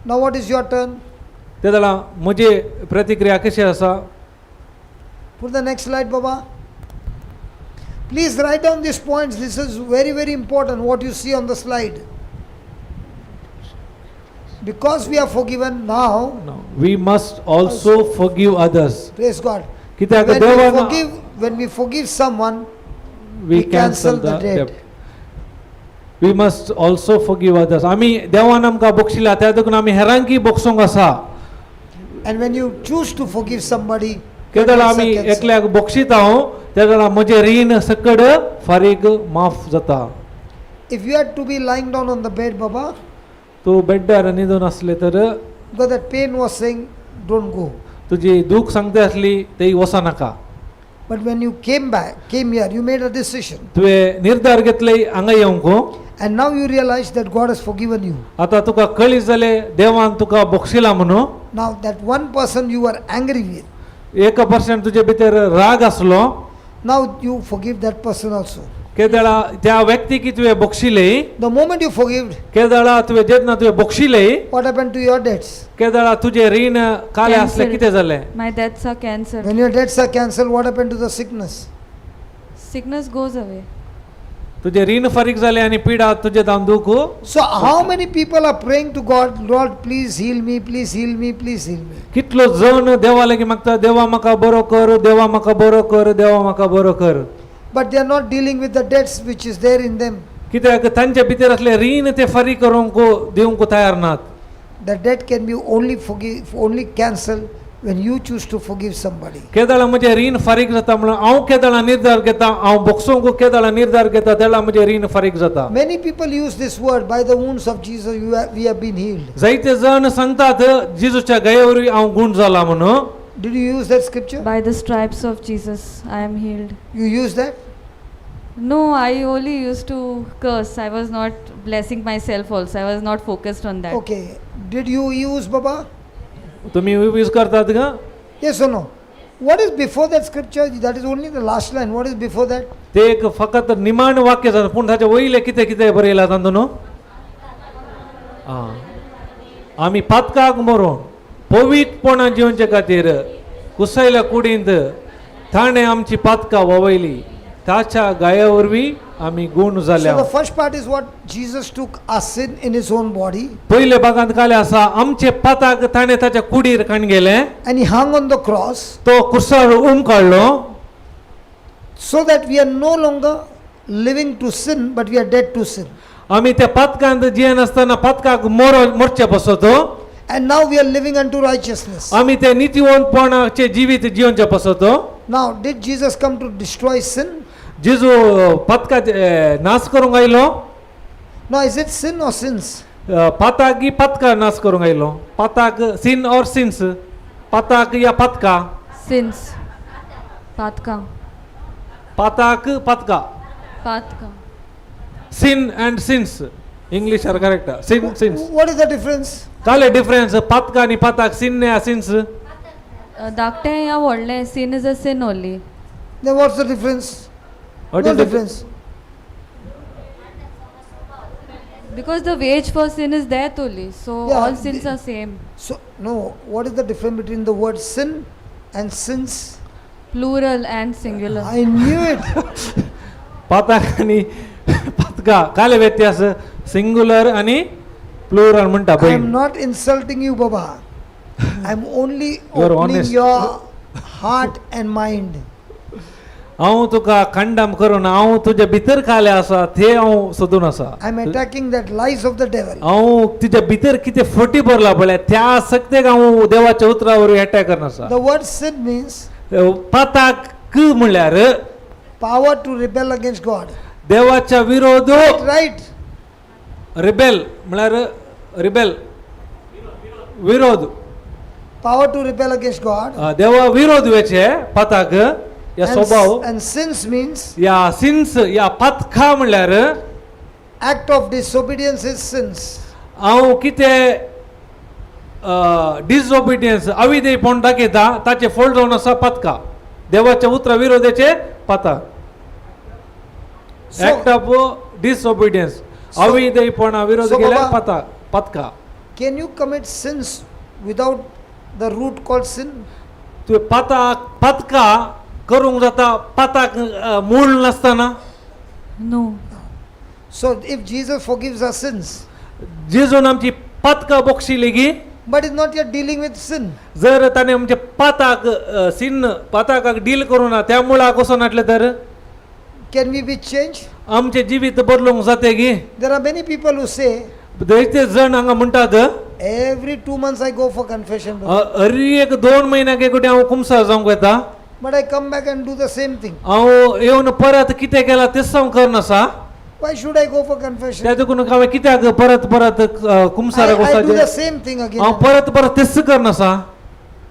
Now what is your turn? ते जाणा म्हजी प्रतिक्रिया कशी आसा? Put the next slide, Baba. Please write down these points. This is very, very important, what you see on the slide. Because we are forgiven now, we must also forgive others. Praise God. कित्याक When we देवान forgive, when we forgive someone, we we cancel cancel the the debt. Debt. We must also forgive others. आमी देवान आमकां बक्षिला त्या देखून आमी हेरांकी बक्षूंक आसा. And when you choose to forgive somebody, केदळा your debts आमी are cancelled. एकल्याक बक्षिता हांव, त्या वेळार म्हजें रीण सकड फारीक माफ जाता. If you had to be lying down on the bed, Baba, तूं बेड्डार न्हिदून आसलें तर, because that pain was saying, don't go. तुजी दूख सांगता आसली ती वचो नाका. But when you came back, came here, you made a decision. तुवें निर्धार घेतले हांगा येवंक. And now you realize that God has forgiven you. आतां तुका कळीत जालें देवान तुका बक्षिला म्हणून. Now that one person you were angry with, एक पर्संट तुजे भितर राग आसलो, now you forgive that person also. केदळा त्या व्यक्तीक तुवें बक्षिले. The moment you forgive, केदळा तुवें जेन्ना तुवें बक्षिले, what happened to your debts? केदळा तुजें रीण काले आसलें Cancelled. कितें जालें? My debts are cancelled. When your debts are cancelled, what happened to the sickness? Sickness goes away. तुजें रीण फारीक जालें आनी पिडा तुजें जावन दूख. So, how many people are praying to God, Lord, please heal me, please heal me, please heal me? कितलो जण देवा लागीं मागता, देवा म्हाका बरो कर, देवा म्हाका बरो कर, देवा म्हाका बरो कर. But they are not dealing with the debts which is there in them. कित्याक तांच्या भितर असलें रीण ते फारीक करूंक दिवंक तयार नात. The debt can be only forgive, only cancelled when you choose to forgive somebody. केदळा म्हजें रीण फारीक जाता म्हणून हांव केदळा निर्धार घेता, हांव बोगसोंक केदळा निर्धार घेता, तेन्ना म्हजें रीण फारीक जाता. Many people use this word, by the wounds of Jesus, we have been healed. जायते जण सांगतात जेजूच्या गये वरवीं हांव गूण जाला म्हणून. Did you use that scripture? By the stripes of Jesus, I am healed. You use that? No, I only used to curse. I was not blessing myself also. I was not focused on that. Okay. Did you use, Baba? तुमी यूज करतात का? Yes or no? What is before that scripture? That is only the last line. What is before that? ते एक फकत निमाण वाक्य जाता, पूण ताचे वयलें कितें कितें बरयलां तातूंत न्हू? आं, आमी पातकाक मरोन पवित्रपणान जिवचे खातीर कुसयल्या कुडींत ताणें आमची पातकां वळयली, ताच्या गाया वरवीं आमी गूण So जाल्या. the first part is what Jesus took our sin in his own body पयल्या भागांत काले आसा आमचे पाताक ताणें ताच्या कुडीर काण गेलें. And he hung on the cross तो कुर्सार उम काडलो so that we are no longer living to sin, but we are dead to sin. आमी त्या पातकांत जियेनासतना पातकाक मोरचे पसतो. And now we are living unto righteousness. आमी ते नितीवंतपणाचे जिवीत जिवनचे पसतो. Now, did Jesus come to destroy sin? जेजू पातका नाश करूंक आयलो? Now, is it sin or sins? पाताक की पातका नाश करूंक आयलो? पाताक, सिन और सिन्स, पाताक या Patkai? Sins. Patka. पाताक, Patkai. Patka. Sin and sins, English are correct, sin, sins. What is the difference? काले डिफरन्स पातका आनी पाताक, सिन या सिन्स? धाकटें या व्हडलें, sin is a sin only. Then what's the difference? What No is the difference. Because the wage for sin is death only. So Yeah, all sins are same. So, no, what is the difference between the word sin and sins? Plural and singular. I knew it. पाताक आनी पातका काले व्यत्यास सिंगुलर आनी प्लुरल म्हणटा I am पळय not insulting you, Baba. I am only You are opening honest. your heart and mind. हांव तुका कंडम करून हांव तुज्या भितर काले आसा ते हांव सोदून आसा I am attacking that lies of the devil. हांव तुज्या भितर कितें फटी भरला पळय त्या सक्तेक हांव देवाच्या उतरा वरवीं एटॅक करना आसा The word sin means पाताक म्हणल्यार power to rebel against God. देवाच्या विरोध Right? Rebel म्हळ्यार रिबेल विरोध Power to rebel against God. देवा विरोध वेचे पाताक या And, स्वभाव and sins means या सिन्स या पातखा म्हणल्यार act of disobedience is sins. हांव कितें डिसओबिडियन्स अविधेयपण दाखयता ताचें फोल्ड जावन आसा पातका देवाच्या उतरा विरोधाचे पाता So, act of disobedience अविधेयपणा विरोध so केल्यार बाबा- पाता Patkai can you commit sins without the root called sin? तुवें पाताक पातका करूंक जाता पाताक मूळ नासतना No. So, if Jesus forgives our sins, जेजून आमची पातकां बक्षिली गी but is not yet dealing with sin, जर ताणें आमच्या पाताक सिन्न पाताकाक डील करूं ना त्या मुळाक वचोन हाडलें तर can we be changed? आमचें जिवीत बदलूंक जाता गी There are many people who say, जायते जण हांगा म्हणटात every 2 months I go for confession, brother, हर एक दोन म्हयन्याक एक फावटी हांव कुमसार जावंक वता but I come back and do the same thing. हांव येवन परत कितें केलां तेच हांव करनासा Why should I go for confession? त्या देखून हांवें कित्याक परत परत कुमसाराक I do the वचपाचें same thing again. हांव परत परत तेच करनासा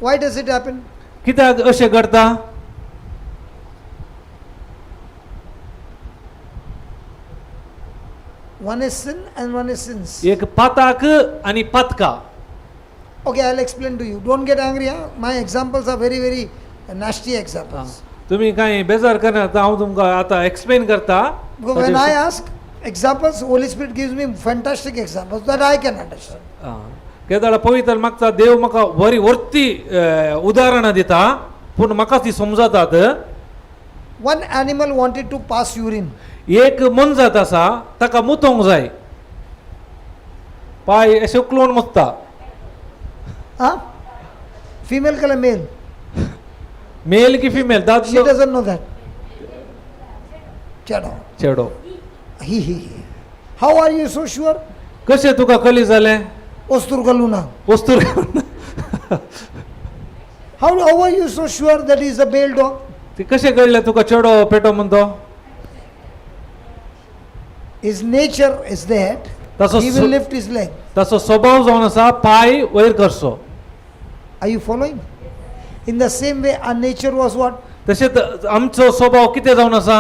Why does it happen? कित्याक अशें घडटा One is sin and one is sins. एक पाताक आनी Patkai Okay, I'll explain to you. Don't get angry. Huh? My examples are very, very nasty examples. तुम्ही कांय बेजार करनात हांव तुमकां आतां एक्सप्लेन करता Because when I ask examples, Holy Spirit gives me fantastic examples that I can understand. केदाळा पवित्र मागता देव म्हाका बरी वर्ती उदाहरणां दिता पूण म्हाका ती समजतात One animal wanted to pass urine. एक मनजात आसा ताका मुतोंक जाय पांय अशें उखलून मुतता Huh? Female color male. Mail की फिमेल She दादलो doesn't know that. Chado. चेडो He. How are you so sure? कशें तुका कली जालें Osturgaluna. वस्तूर How are you so sure that he is a male dog? ते कशें कळ्ळें तुका चेडो पेटो म्हण तो His nature is that ताचो he will lift his leg. ताचो स्वभाव जावन आसा पांय वयर करचो Are you following? In the same way, our nature was what? तशेंच आमचो स्वभाव कितें जावन आसा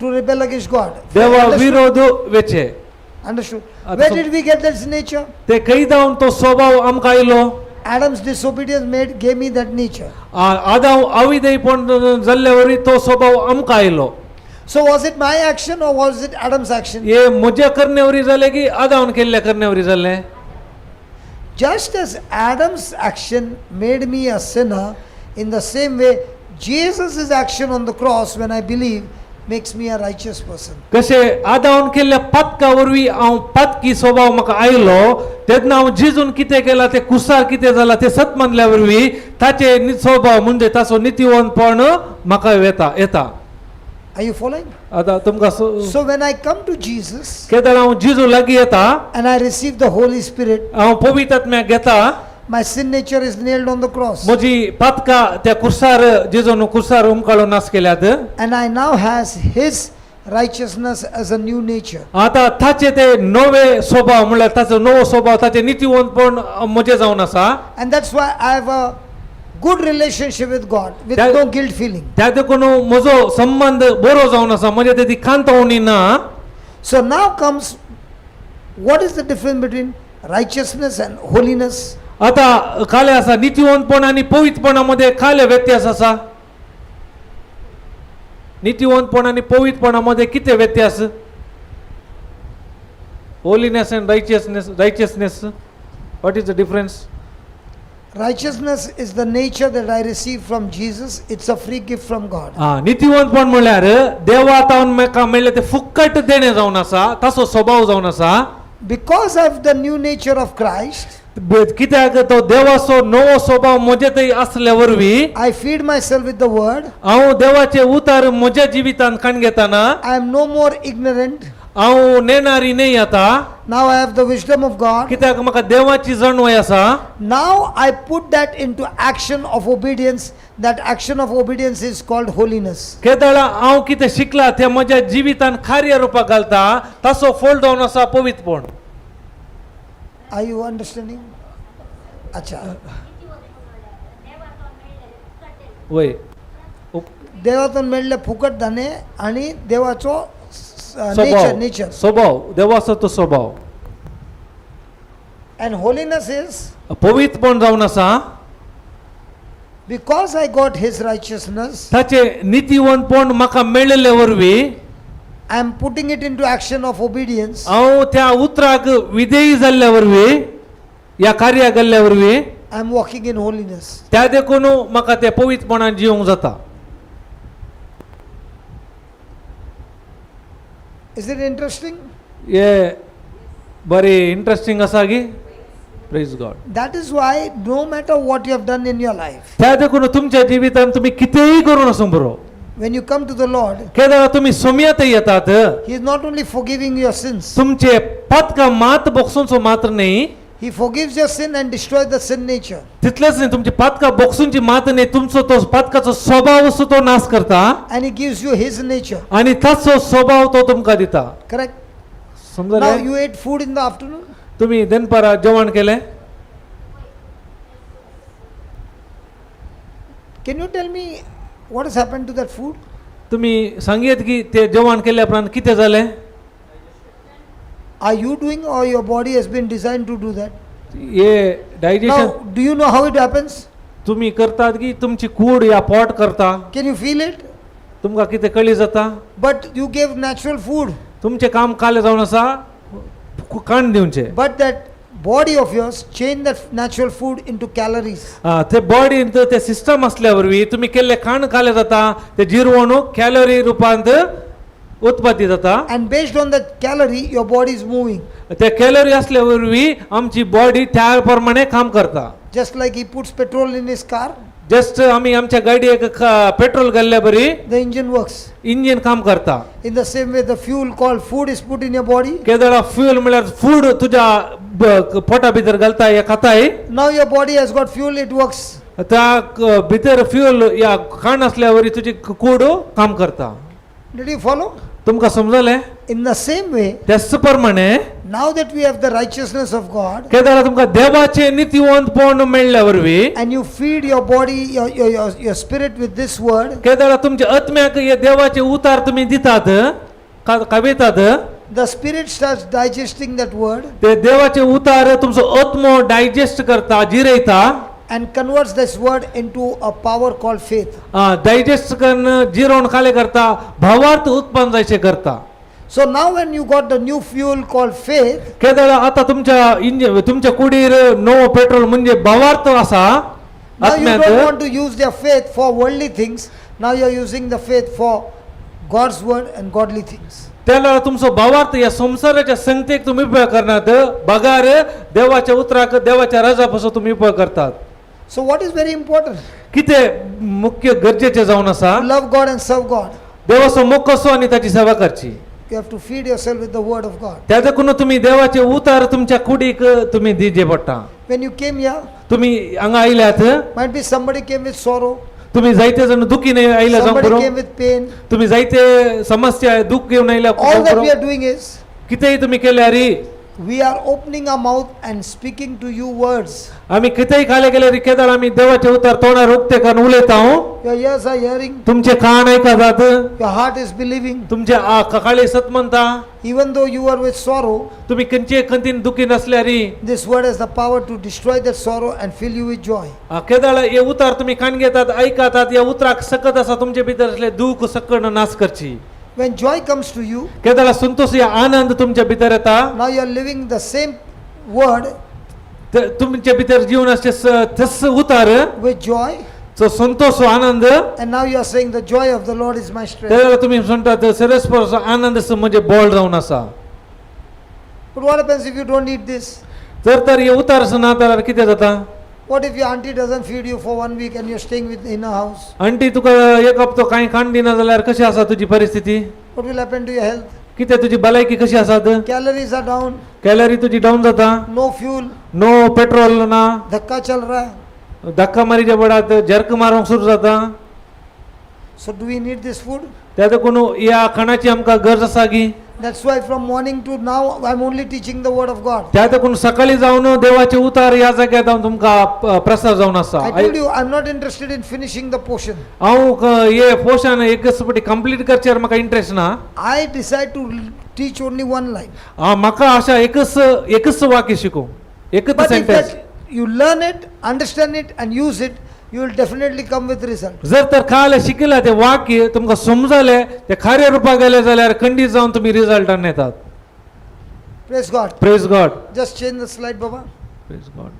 To rebel against God. देवा Understood? विरोध वेचे Understood. That's Where did we get this nature? ते खंय जावन तो स्वभाव आमकां आयलो Adam's disobedience made gave me that nature. आदाव अविधेयपण जाल्ले वरी तो स्वभाव आमकां आयलो So was it my action or was it Adam's action? हे म्हज्या करणे वरी जालें की आदावन केल्ल्या करणे वरी जालें Just as Adam's action made me a sinner, in the same way, Jesus' action on the cross, when I believe, makes me a righteous person. कशें आदावन केल्ल्या पातका वरवीं हांव पातकी स्वभाव म्हाका आयलो तेन्ना हांव जेजून कितें केलां तें कुसार कितें जालां तें सत मानल्या वरवीं ताचें स्वभाव म्हणजे ताचो नितीवंतपण म्हाका येता येता Are you following? आतां तुमकां So when I come to Jesus केदळ हांव जेजू लागीं येता and I receive the Holy Spirit, हांव पवित्र घेता my sin nature is nailed on the cross. म्हजी पातकां त्या कुर्सार जेजून कुर्सार उमकाळून नाश केल्यात And I now has his righteousness as a new nature. आतां ताचे ते नवे स्वभाव म्हणल्यार ताचो नवो स्वभाव ताचें नितीवंतपण म्हजें जावन आसा And that's why I have a good relationship with God, with no guilt feeling. त्या देखून म्हजो संबंद बरो जावन आसा म्हजे ते ती खांतवणी ना So now comes, what is the difference between righteousness and holiness? आतां काले आसा नितीवंतपण आनी पवित्रपणा मदें काले व्यत्यास आसा नितीवंतपण आनी पवित्रपणा मदें कितें व्यत्यास? Holiness and righteousness, what is the difference? Righteousness is the nature that I receive from Jesus. It's a free gift from God. नितीवंतपण म्हणल्यार देवा तावन म्हाका मेळ्ळें तें फुक्कट देणें जावन आसा, ताचो स्वभाव जावन आसा. Because I have the new nature of Christ, कित्याक तो देवाचो नवो स्वभाव म्हजे थंय आसल्या वरवीं I feed myself with the word. हांव देवाचे उतार म्हज्या जिवितांत काण घेताना I am no more ignorant. हांव नेणारी न्हय आतां. Now I have the wisdom of God. कित्याक म्हाका देवाची जाणवय आसा. Now I put that into action of obedience. That action of obedience is called holiness. केदळा हांव कितें शिकला तें म्हज्या जिवितान कार्य रुपाक घालता, ताचो फोल जावन आसा पवित्रपण. Are you understanding? Acha. वय. देवातून मेळ्ळे फुकट दाणे आणि देवाचो नेचर स्वभाव नेचर. स्वभाव, देवाचो तो स्वभाव. अँड होलीनेस is पवित्रपण जावन आसा because I got his righteousness, ताचे नितीवंतपण म्हाका मेळिल्ले वरवीं I am putting it into action of obedience. हांव त्या उतराक विधेयी जाल्ल्या वरवीं, ह्या कार्याक गेल्ल्या वरवीं I am walking in holiness. त्या देखून म्हाका ते पवित्रपणान जिवंक जाता. Is it interesting? हे बरें इंट्रस्टींग आसा गी? Praise God. That is why no matter what you have done in your life, त्या देखून तुमच्या जिवितान तुमी कितेंय करून आसूं बरो, when you come to the Lord, केदळा तुमी सोमयात येतात, He is not only forgiving your sins, तुमचे पातकां मात बोगसूनचो मात्र न्ही, He forgives your sin and destroys the sin nature. तितलेंच न्ही, तुमचे पातकां बोगसूनची मात न्ही, तुमचो तो पातकाचो स्वभाव असो तो नाश करता And He gives you His nature. आनी ताचो स्वभाव तो तुमकां दिता. Correct? Now समजलें? you ate food in the afternoon. तुमी दनपारा जेवण केलें? Can you tell me what has happened to that food? तुमी सांगयत की ते जेवण केल्या उपरांत कितें जालें? Are you doing or your body has been designed to do that? हे digestion. Now, do you know how it happens? तुमी करतात की तुमची कूड या पोट करता? Can you feel it? तुमकां कितें कळी जाता? But you gave natural food. तुमचें काम कालें जावन आसा काण दिवचें. But that body of yours changed that natural food into calories. ते बॉडींत ते सिस्टम आसल्या वरवीं तुमी केल्लें खाण खालें जाता, ते जिरवण कॅलरी रुपांत उत्पत्ती जाता. And based on that calorie, your body is moving. ते कॅलरी असल्या वरवीं आमची बॉडी त्या प्रमाणे काम करता. Just like he puts petrol in his car, just आमी आमच्या गाडयेक पेट्रोल घाल्ल्या बरी the engine works. Engine काम करता. In the same way, the fuel called food is put in your body. केदळा fuel म्हळ्यार फूड तुज्या पोटा भितर घालता हे खाताय. Now your body has got fuel, it works. त्या भितर फ्युएल या खाण असल्या वरी तुजी कूड काम करता. Did you follow? तुमकां समजलें? In the same way, त्याच प्रमाणे now that we have the righteousness of God, केदळा तुमकां देवाचें नितीवंतपण मेळ्ळ्या वरवीं and you feed your body, your spirit with this word, केदळा तुमच्या आत्म्याक हे देवाचे उतार तुमी दितात, कावेतात, the spirit starts digesting that word ते देवाचे उतार तुमचो आत्मो डायजेस्ट करता, जिरयता, and converts this word into a power called faith. Digest करून जिरोवन खाले करता, भावार्थ उत्पन्न जायचे करता. So now when you got the new fuel called faith, केदळा आता तुमच्या इंजिन तुमच्या कुडीर नवो पेट्रोल म्हणजे भावार्थ आसा now you don't आत्म्यांत. Want to use their faith for worldly things. Now you are using the faith for God's word and godly things. त्याला तुमचो भावार्थ ह्या संवसाराच्या संगतेक तुमी उपयोग करनात, बगार देवाच्या उतराक देवाच्या रजा पासून तुमी उपयोग करतात. So what is very important? कितें मुख्य गरजेचें जावन आसा? To love God and serve God. देवाचो मोग कसो आनी ताची सेवा करची. You have to feed yourself with the word of God. त्या देखून तुमी देवाचे उतार तुमच्या कुडीक तुमी दिजे पडटा. When you came here, तुमी हांगा आयल्यात, might be somebody came with sorrow, तुमी जायते जाण दुखी आयल्या जावंक somebody पुरो, came with pain. तुमी जायते समस्या दुःख घेवन आयल्या All जावंक that पुरो. we are doing is कितेंय तुमी केल्यार we are opening our mouth and speaking to you words. आमी कितेंय खाले गेल्यार केदळ आमी देवाचे उतार तोंडार उक्ते करून उलयता. Your ears are hearing, तुमचे कान आयकतात, your heart is believing. तुमचे ककाळी सत म्हणता. Even though you are with sorrow, तुमी खंयचे खंतीन दुखी नसल्यार this word has the power to destroy that sorrow and fill you with joy. केदळ हे उतार तुमी कान घेतात, आयकतात, ह्या उतराक सकत आसा तुमचे भितर असले दुःख सकण नाश करची. When joy comes to you, केदळा Santosh या आनंद तुमच्या भितर येता. Now you are living the same word तुमच्या भितर जीवनाचे तस उतार with joy, तो Santosh Anand. And now you are saying, "The joy of the Lord is my strength." त्यावेळेला तुम्ही म्हणतात सरस्परचो आनंद म्हणजे बळ जावन आसा. But what happens if you don't eat this? जर तर हे उतार ना जाल्यार कितें जाता? What if your auntie doesn't feed you for one week and you're staying with in her house? Aunty तुका एक हप्तो कांय खाण दिना जाल्यार कशी आसा तुजी परिस्थिती? What will happen to your health? कितें तुजी भलायकी कशी आसात? Calories are down, calorie तुजी डावन जाता. No fuel, no petrol ना. धक्का चल रहा है. धक्का मारीच्या बडात जर्क मारूंक सुरू जाता. So do we need this food? त्या देखून ह्या खाणाची आमकां गरज आसा की? That's why from morning to now I'm only teaching the word of God. त्या देखून सकाळी जावन देवाचे उतार ह्या जाग्यार हांव तुमकां प्रसार जावन आसा. I told you I'm not interested in finishing the portion. हांव हे पोर्शन एकच फावटी कंप्लीट करचेर म्हाका इंट्रस्ट ना. I decide to teach only one line. हांव म्हाका आशा एकच एकच वाक्य शिकूं, एकच But if sentence. That you learn it, understand it, and use it, you will definitely come with result. जर तर काल शिकला ते वाक्य तुमकां समजले ते खऱ्या रुपाक गेले जाल्यार खंडीत जावन तुमी रिजल्टान येतात. Praise God. Praise God. Just change the slide, Baba. Praise God.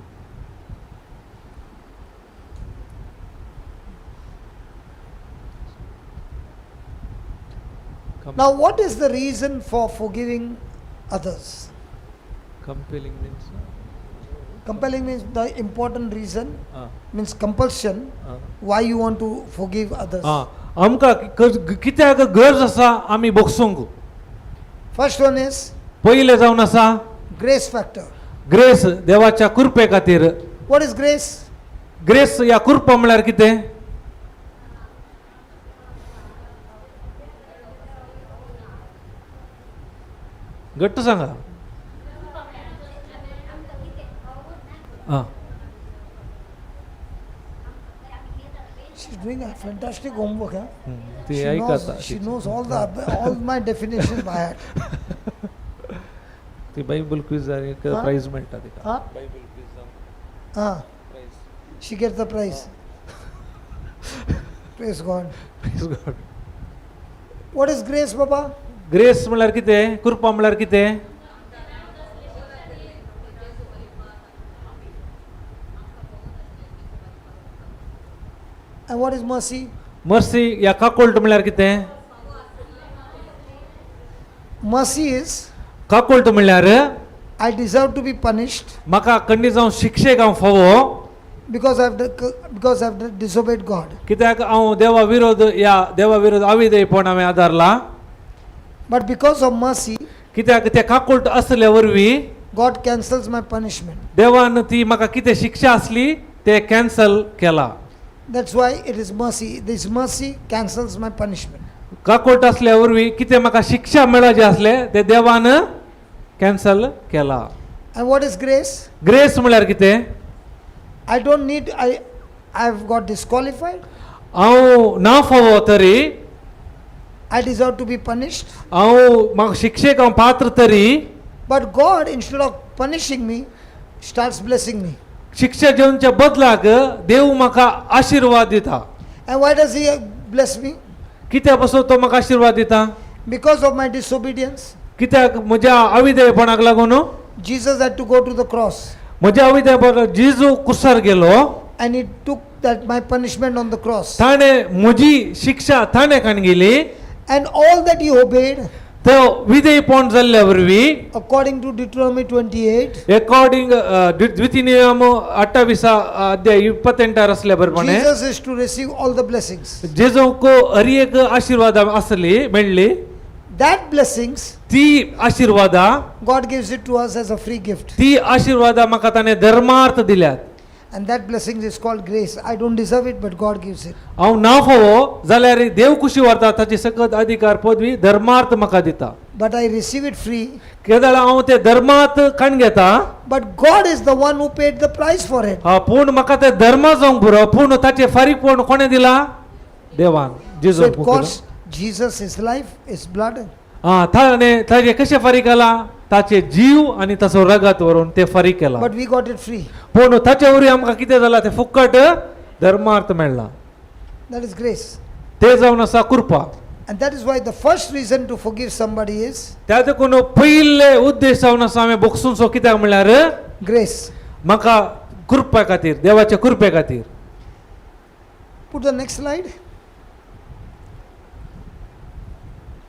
Now, what is the reason for forgiving others? Compelling means Compelling means the important reason, means compulsion, why you want to forgive others. आमकां कित्याक गरज आसा आमी बगसूंक. First one is पयलें जावन आसा grace factor. Grace, देवाच्या कृपे खातीर. What is grace? Grace या कृपा म्हळ्यार कितें? घट्ट सांगा. आं. She's doing a fantastic homework. Huh? ती She ऐक knows, आता. she knows all my definitions by heart. ती बायबल क्विज एक हा? प्रायज मेळटा तिका. Huh? Bible quiz Ah, prize. She gets the prize. Praise God. Praise God. What is grace, Baba? Grace म्हळ्यार कितें? कृपा म्हळ्यार कितें? And what is mercy? Mercy या काकोल्ट म्हळ्यार कितें? Mercy is काकोल्ट म्हळ्यार I deserve to be punished म्हाका खंडीत जावन शिक्षेक हांव फावो because I've disobeyed God. कित्याक हांव देवा विरोध या देवा विरोध अविधेयपण हांवें आदारला. But because of mercy, कित्याक ते काकोल्ट आसल्या वरवीं God cancels my punishment. देवान ती म्हाका कितें शिक्षा आसली ते कॅन्सल केला. That's why it is mercy. This mercy cancels my punishment. काकोट आसल्या वरवीं कितें म्हाका शिक्षा मेळपाचें आसलें तें देवान कॅन्सल केला. And what is grace? Grace म्हळ्यार कितें? I don't need, I've got disqualified. हांव ना फावो तरी I deserve to be punished. हांव म्हाका शिक्षेक हांव पात्र तरी But God, instead of punishing me, starts blessing me. शिक्षा घेवच्या बदलाक देव म्हाका आशिर्वाद दिता. And why does He bless me? कित्या पासून तो म्हाका आशिर्वाद दिता? Because of my disobedience, कित्याक म्हज्या अविधेयपणाक लागून Jesus had to go to the cross. म्हज्या अविधेयपणाक जेजू कुसार गेलो. And He took that my punishment on the cross. ताणें म्हजी शिक्षा ताणें काण गेली. And all that He obeyed, तो विधेयपण जाल्ल्या वरवीं according to Deuteronomy 28, according द्वितीय नियम अठ्ठावीसा अध्याय इಪ್ಪತ್ತೆಂಟಾर असल्या बरोबर Jesus is to receive all the blessings. जेजूक हर एक आशिर्वाद आसली मेळ्ळी. That blessings, ती आशिर्वादा God gives it to us as a free gift. ती आशिर्वादा म्हाका ताणें धर्मार्थ दिल्यात. And that blessing is called grace. I don't deserve it, but God gives it. हांव ना फावो जाल्यार देव कुशी व्हरता ताची सकत अधिकार पदवी धर्मार्थ म्हाका दिता. But I receive it free. केदळा हांव ते धर्मांत काण घेता. But God is the one who paid the price for it. हा, पूण म्हाका ते धर्मा जावंक पुरो पूण ताचें फारीकपण कोणें दिला? देवान. So जेजून. it cost Jesus his life, his blood. हा, ताणें ताजें कशें फारीक केलां? ताचे जीव आनी ताचो रगत व्हरून ते फारीक केला. But we got it free. पूण ताचे वरवीं आमकां कितें जालां? तें फुकट धर्मार्थ मेळ्ळां. That is grace. ते जावन आसा कृपा. And that is why the first reason to forgive somebody is त्या देखून पयले उद्देश जावन आसा हांवें बोगसूंचो कित्याक म्हणल्यार grace. म्हाका कृपा खातीर देवाच्या कृपे खातीर. Put the next slide.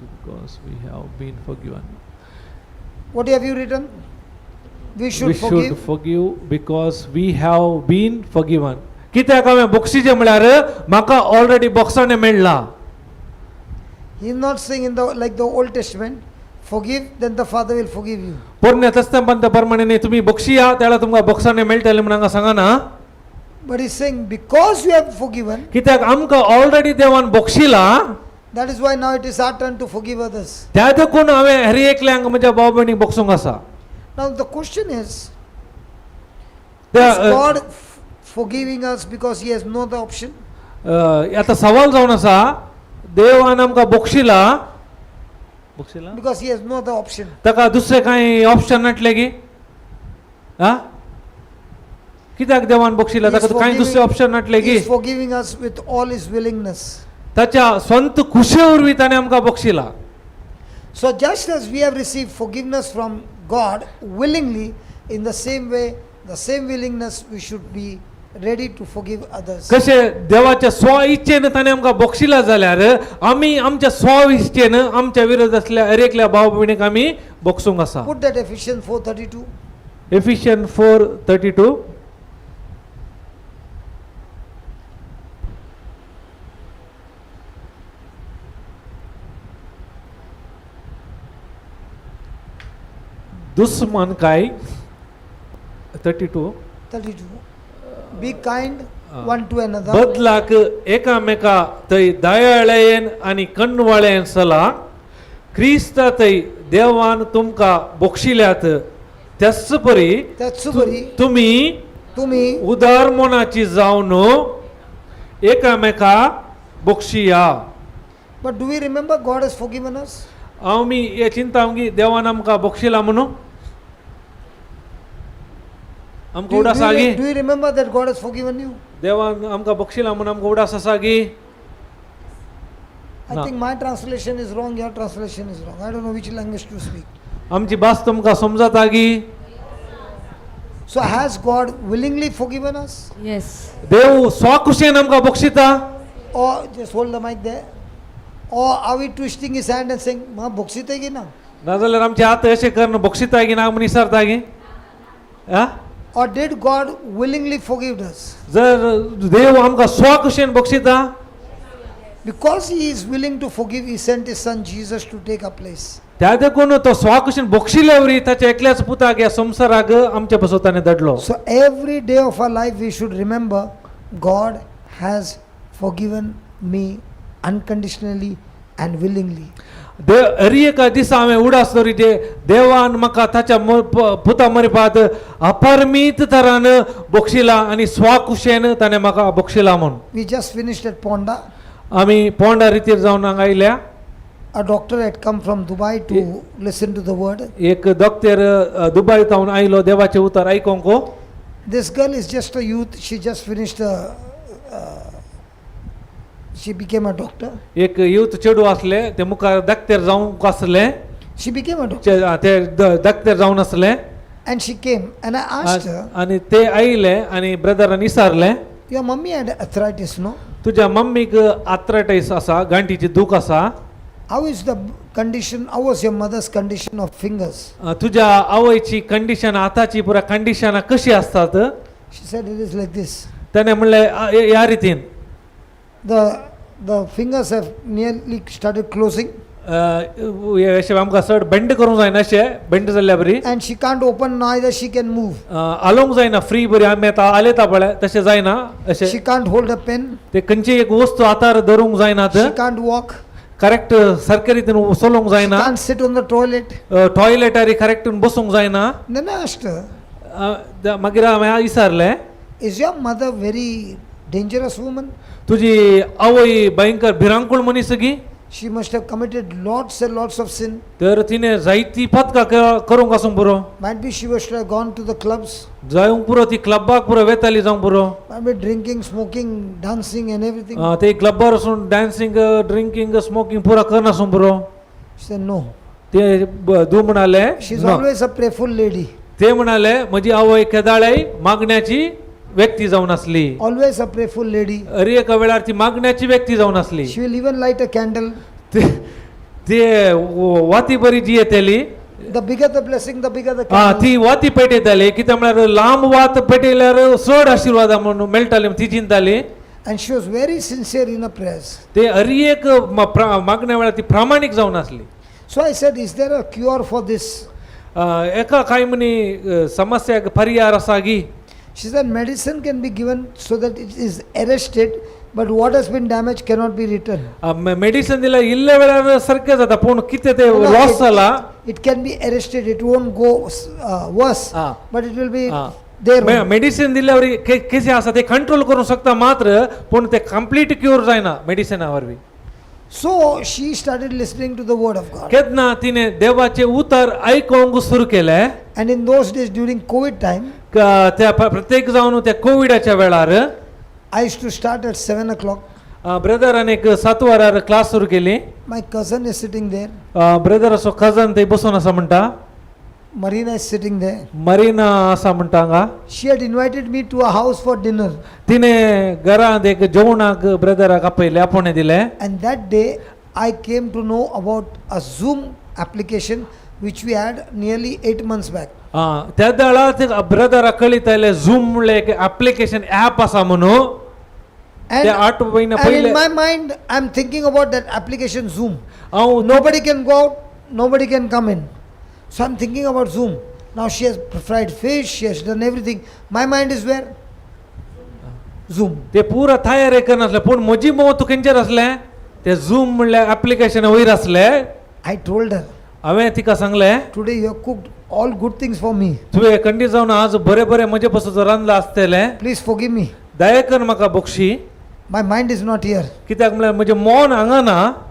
Because we have been forgiven. What have you written? We should We should forgive. forgive because we have been forgiven. कित्याक हांवें बक्षिचें म्हळ्यार म्हाका ऑलरेडी बॉक्सांनी मेळ्ळा. He is not saying in the like the Old Testament, forgive, then the Father will forgive you. पोरण्या तस्तांत प्रमाणे न्ही तुमी बक्षिया त्याला तुमकां बॉक्सांनी मेळटलें म्हणून हांगा सांगना. But he's saying because you have forgiven, कित्याक आमकां ऑलरेडी देवान बक्षिला that is why now it is our turn to forgive others. त्या देखून हांवें हर एकल्यांक म्हज्या भाव भयणीक बक्षूंक आसा. Now the question is, त्या, is God forgiving us because he has no other option? आतां सवाल जावन आसा देवान आमकां बक्षिला बक्षिला Because he has no other option. ताका दुसरें कांय ऑप्शन नासलें की आ कित्याक देवान बक्षिला He is ताका कांय दुसरें ऑप्शन नासलें he की is forgiving us with all his willingness. ताच्या स्वंत खुशे वरवीं ताणें आमकां बक्षिला. So just as we have received forgiveness from God willingly, in the same way, the same willingness we should be ready to forgive others. कशें देवाच्या स्व इच्छेन ताणें आमकां बक्षिला जाल्यार आमी आमच्या स्व इच्छेन आमच्या विरोध आसल्या हर एकल्या भाव भयणीक आमी बक्षूंक आसा. Put that Ephesians 4:32. Ephesian 4:32. दुस्मान काय 32. 32. Be kind one to another. बदलाक एकामेका थंय दयाळेन आनी कणवाळेन सला क्रिस्ता थंय देवान तुमकां बक्षिल्यात त्याच परी त्याच परी तुमी तुम्ही उदार मनाची जावन एकामेका बक्षिया. But do we remember God has forgiven us? आमी हे चिंता की देवान आमकां बक्षिला म्हणून आमकां उडास आसा Do गी you remember that God has forgiven you? देवान आमकां बक्षिला म्हणून आमकां उडास आसा गी? I No. think my translation is wrong, your translation is wrong. I don't know which language to speak. आमची भास तुमकां समजता गी? So has God willingly forgiven us? Yes. देव स्वखुशेन आमकां बक्षिता? Or just hold the mic there. Or are we twisting his hand and saying, Ma बक्षिते की ना? नाजाल्यार आमचे हात अशें करून बक्षिता गी ना म्हूण विसरता गी? आ? Or did God willingly forgive us? जर देव आमकां स्वखुशेन बक्षिता? Because he is willing to forgive, he sent his son Jesus to take our place. त्या देखून तो स्वखुशेन बक्षिल्या वरी ताच्या एकल्याच पुताक ह्या संवसाराक आमच्या पासत ताणें धाडलो. So every day of our life we should remember God has forgiven me unconditionally and willingly. देव हर एका दिसा हांवें उडास दवरिजे देवान म्हाका ताच्या पुता मरिपात अपरमीत तरान बक्षिला आनी स्वखुशेन ताणें म्हाका बक्षिला म्हूण. We just finished at Ponda. आमी पोंडा रितीर जावन हांगा आयल्या. A doctor had come from Dubai to listen to the word. एक दोक्तेर दुबय तावन आयलो देवाचें उतर आयकोंक. This girl is just a youth. She just finished a, she became a doctor. एक यूथ चेडूं आसलें ते मुखार दाक्तेर जावंक आसलें. She became a doctor. ते दाक्तेर जावन आसलें. And she came and I asked her, आनी ते आयले आनी ब्रदरान विचारलें, your mummy had arthritis, no? तुज्या मम्मीक आर्थरायटीस आसा गांठीची दूख आसा. How is the condition, how was your mother's condition of fingers? तुज्या आवयची कंडिशन आताची पुरा कंडिशनां कशी आसतात? She said it is like this. ताणें म्हणलें ह्या रितीन. The fingers have nearly started closing. हे अशें आमकां चड बेंड करूंक जायना अशें बेंड जाल्ल्या बरी. And she can't open, neither she can move. हालोवंक जायना फ्री बरी आमी आतां हालयता पळय तशें जायना अशें. She can't hold a pen. ते खंयची एक वस्तू हातार धरूंक जायनात. She can't walk. Correct सारके रितीन चलोवंक She जायना. can't sit on the toilet. टॉयलेटारी करेक्ट बसूंक जायना. Then I asked her, मागीर हांवें विचारलें, is your mother very dangerous woman? तुजी आवय भयंकर भिरांकूळ मनीस गी? She must have committed lots and lots of sin. तर तिने जायती पथकां करूंक आसूंक पुरो. Might be she must have gone to the clubs. जावंक पुरो ती क्लबाक पुरो वेताली जावंक पुरो. Might be drinking, smoking, dancing, and everything. ते क्लबार वचून डान्सिंग, ड्रिंकींग, स्मोकिंग पुरो करनासूंक पुरो. She said, no. ते दू म्हणाले She's "ना." always a prayerful lady. ते म्हणाले म्हजी आवय केदाळाय मागण्याची व्यक्ती जावन आसली. Always a prayerful lady. अरे एका वेळार ती मागण्याची व्यक्ती जावन आसली. She will even light a candle. ते ते वाती बरी जी येताली. The bigger the blessing, the bigger the ah candle. ती वाती पेटयताली, कित्याक म्हळ्यार लांब वात पेटयल्यार चड आशिर्वाद म्हणून मेळटाली म्हूण ती चिंताली. And she was very sincere in her prayers. ते हर एक मागण्या वेळार ती प्रामाणीक जावन आसली. So I said, is there a cure for this? एका काय म्हणी समस्याक पर्याय आसा गी? She said, medicine can be given so that it is arrested, but what has been damaged cannot be returned. Medicine दिल्यार इल्ल्या वेळार सारकें जाता, पूण कितें तें No, loss जाला. It can be arrested, it won't go worse, but it will be there only. Medicine दिल्यावर केसी आसा ते कंट्रोल करूंक शकता मात्र, पूण ते कंप्लीट क्युअर जायना मेडिसिना वरवीं. So she started listening to the word of God. केन्ना तिणें देवाचें उतर आयकोंक सुरू केलें. And in those days during COVID time, त्या प्रत्येक जावन त्या कोविडाच्या वेळार, I used to start at 7 o'clock. Brethren एक 7 वरार क्लास सुरू केली. My cousin is sitting there. ब्रदराचो कजन थंय बसून आसा म्हणटा. Marina is sitting there. Marina आसा म्हणटा हांगा. She had invited me to a house for dinner. तिणें घरांत एक जेवणाक ब्रदराक आपयलें, आपोवणें दिलें. And that day, I came to know about a Zoom application which we had nearly 8 months back. आं, त्या वेळार ते ब्रदराक कळीत आयलें झूम म्हणलें एक एप्लिकेशन ऍप आसा म्हणून. And, ते 8 म्हयने and पयले in my mind, I'm thinking about that application Zoom. हांव Nobody can go out, nobody can come in. So I'm thinking about Zoom. Now she has fried fish, she has done everything. My mind is where? Zoom. ते पुरा तयारी करनासलें, पूण म्हजी मत खंयचेर आसलें, ते झूम म्हणल्यार एप्लिकेशन वयर आसलें. I told her, हांवें तिका सांगलें, today you have cooked all good things for me. तुवें खंडीत जावन आज बरें बरें म्हजे पासून रांदलां आसतलें. Please forgive me. दया कर म्हाका Bakshi. My mind is not here. कित्याक म्हणल्यार म्हजें मन हांगा ना.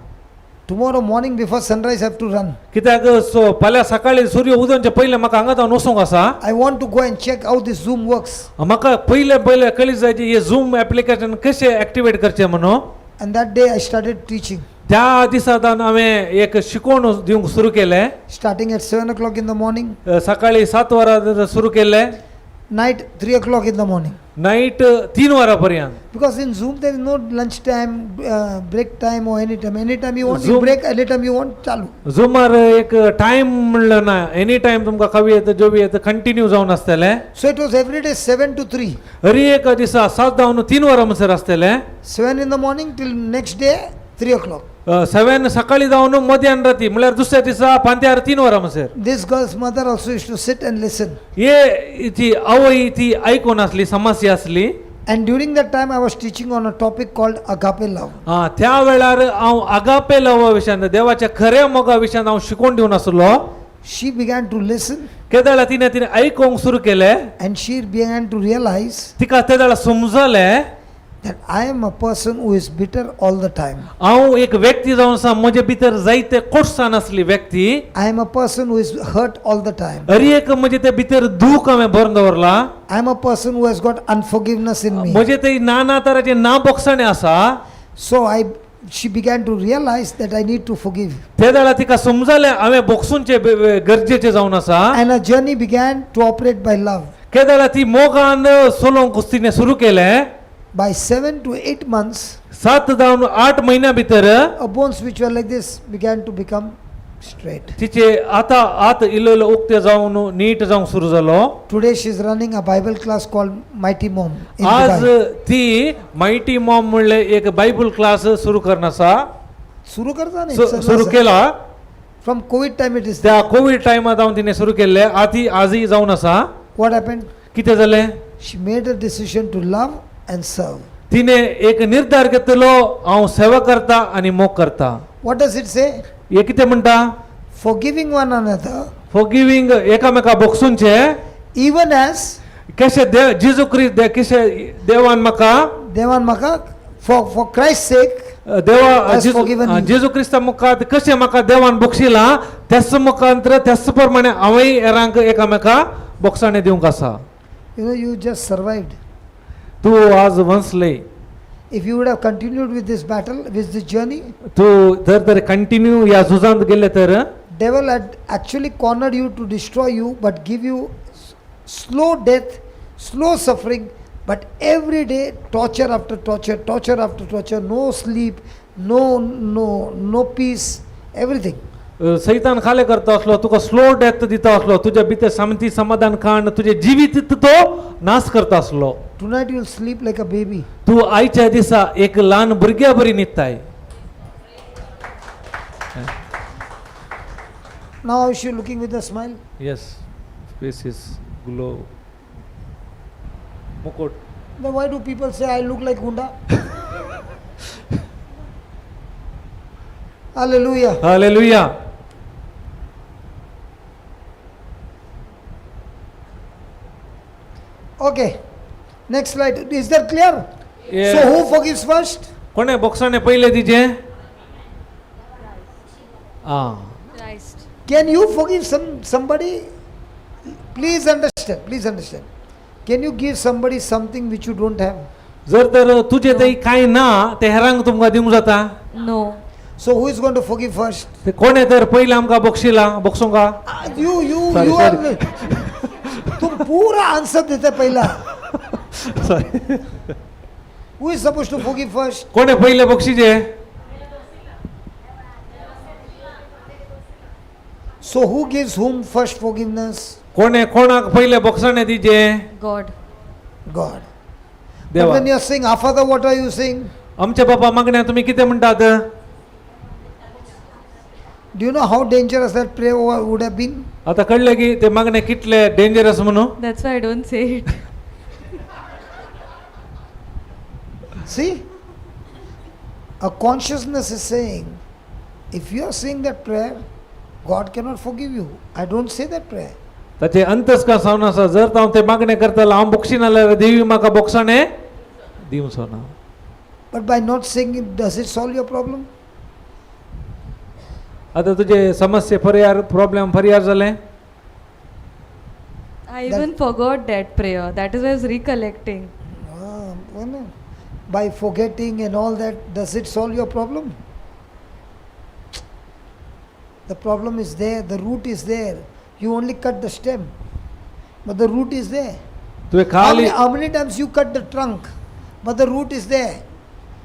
Tomorrow morning before sunrise, I have to run. कित्याक सो फाल्यां सकाळीं सूर्य उदोवचे पयलें म्हाका हांगा जावन वचूंक आसा. I want to go and check how this Zoom works. म्हाका पयलें पयलें कळीत जाय की हें झूम एप्लिकेशन कशें एक्टिवेट करचें म्हणून. And that day I started teaching. त्या दिसा तावन हांवें एक शिकवण दिवंक सुरू केलें. Starting at 7 o'clock in the morning, सकाळीं 7 वरां सुरू केल्लें. Night 3 o'clock in the morning. Night 3 वरां पर्यंत. Because in Zoom there is no lunch time, break time or any time. Any time you want, you Zoom- break, any time you want, chalu. झुमार एक टायम म्हणलो ना, एनी टायम तुमकां कवी येता जेवी येता कंटिन्यू जावन आसतलें. So it was every day 7 to 3. हर एका दिसा 7 जावन 3 वरां म्हणसर आसतलें. 7 in the morning till next day 3 o'clock. 7 सकाळीं जावन मध्यान राती म्हणल्यार दुसऱ्या दिसा पांत्यार 3 वरां म्हणसर. This girl's mother also used to sit and listen. हे ती आवय ती आयकून आसली, समस्या आसली. And during that time I was teaching on a topic called agape love. आं, त्या वेळार हांव आगापे लवा विशयांत, देवाच्या खऱ्या मोगा विशयांत हांव शिकोवन दिवन आसलो. She began to listen केदळा तिणें तिणें आयकूंक सुरू केलें. and she began to realize तिका ते वेळार समजलें that I am a person who is bitter all the time. हांव एक व्यक्ती जावन आसा, म्हजे भितर जायते कोटसाण आसली व्यक्ती. I am a person who is hurt all the time. हर एक म्हजे ते भितर दूख हांवें भरून दवरलां. I am a person who has got unforgiveness in me. म्हजे ते नाना तराचे ना बोगसणे आसा. So she began to realize that I need to forgive. ते वेळार तिका समजलें हांवें बोगसूनचें गरजेचें जावन आसा. And her journey began to operate by love. केदळा ती मोगान चलोवंक तिणें सुरू केलें. By 7 to 8 months, 7 जावन 8 म्हयन्या भितर her bones which were like this began to become straight. तिचे आतां आत इल्लो इल्लो उक्ते जावन नीट जावंक सुरू जालो. Today she is running a Bible class called Mighty Mom in आज Dubai. ती मायटी मॉम म्हणले एक बायबल क्लास सुरू करना आसा. सुरू करता नाही, चालू सुरू आसा. केला. From COVID time it is. त्या कोवीड टायमार जावन तिणें सुरू केल्लें, आती आजय जावन आसा. What happened? कितें जालें? She made a decision to love and serve. तिणें एक निर्धार घेतलो, हांव सेवा करता आनी मोग करता. What does it say? हें कितें म्हणटा? Forgiving one another, forgiving एकामेका बोगसूनचें, even as कशें देव जेजू क्रिस्त कशें देवान म्हाका देवान म्हाका For Christ's sake, देवा Has forgiven you. जेजू क्रिस्ता मुखार कशें म्हाका देवान बक्षिलां त्याच मुखांतर त्याच प्रमाणे हांवूय हेरांक एकामेका बोगसाणें दिवंक आसा. You just survived. तूं आज वंसले. If you would have continued with this battle, with this journey, तूं जर तर कंटिन्यू ह्या झुजांत गेले तर devil had actually cornered you to destroy you, but give you slow death, slow suffering, but every day torture after torture, torture after torture, no sleep, no peace, everything. सैतान खाले करता असलो तुका स्लो डेथ दिता असलो तुज्या भितर सामती समाधान काण तुजें जिवीत तो नाश करता आसलो. Tonight you will sleep like a baby. तूं आयच्या दिसा एक ल्हान भुरग्या बरी न्हिदताय. Now how is she looking with a smile? Yes, face is glow. मुकुट. Then why do people say I look like Gunda? Hallelujah. Hallelujah. Okay. Next slide. Is that clear? So who forgives first? कोणे बोक्साणे पयले तिजे आं. Christ. Can you forgive somebody? Please understand. Please understand. Can you give somebody something which you don't have? जर तर तुजे थंय कांय ना ते हेरांक तुमकां दिवंक जाता? No. So who is going to forgive first? ते कोणे तर पयले आमकां बक्षिला बक्षोंका. You you Sorry, you sorry. are तुम पूरा आंसर देते पहला. Sorry. Who is supposed to forgive first? कोणे पयले बक्षिजे? So who gives whom first forgiveness? कोणे कोणाक पयले बक्षाणे दिजे? God. God. But देवा. when you are saying Our Father, what are you saying? आमच्या बाबा मागण्या तुमी कितें म्हणटात? Do you know how dangerous that prayer would have been? आतां कळ्ळें की ते मागणे कितले डेंजरस म्हणून. That's why I don't say it. See? A consciousness is saying, if you are saying that prayer, God cannot forgive you. I don't say that prayer. ताचे अंतस्कार जावन आसा जर हांव ते मागणें करतलो हांव बक्षिना जाल्यार देवी म्हाका बोगसाणें दिवचो ना. But by not saying it, does it solve your problem? आतां तुजे समस्ये फरयार प्रॉब्लेम फरयार जालें. I even forgot that prayer. That is why I was recollecting. Ah, well, no. By forgetting and all that, does it solve your problem? The problem is there, the root is there. You only cut the stem, but the root is there. तुवें How खाली many, how many times you cut the trunk, but the root is there?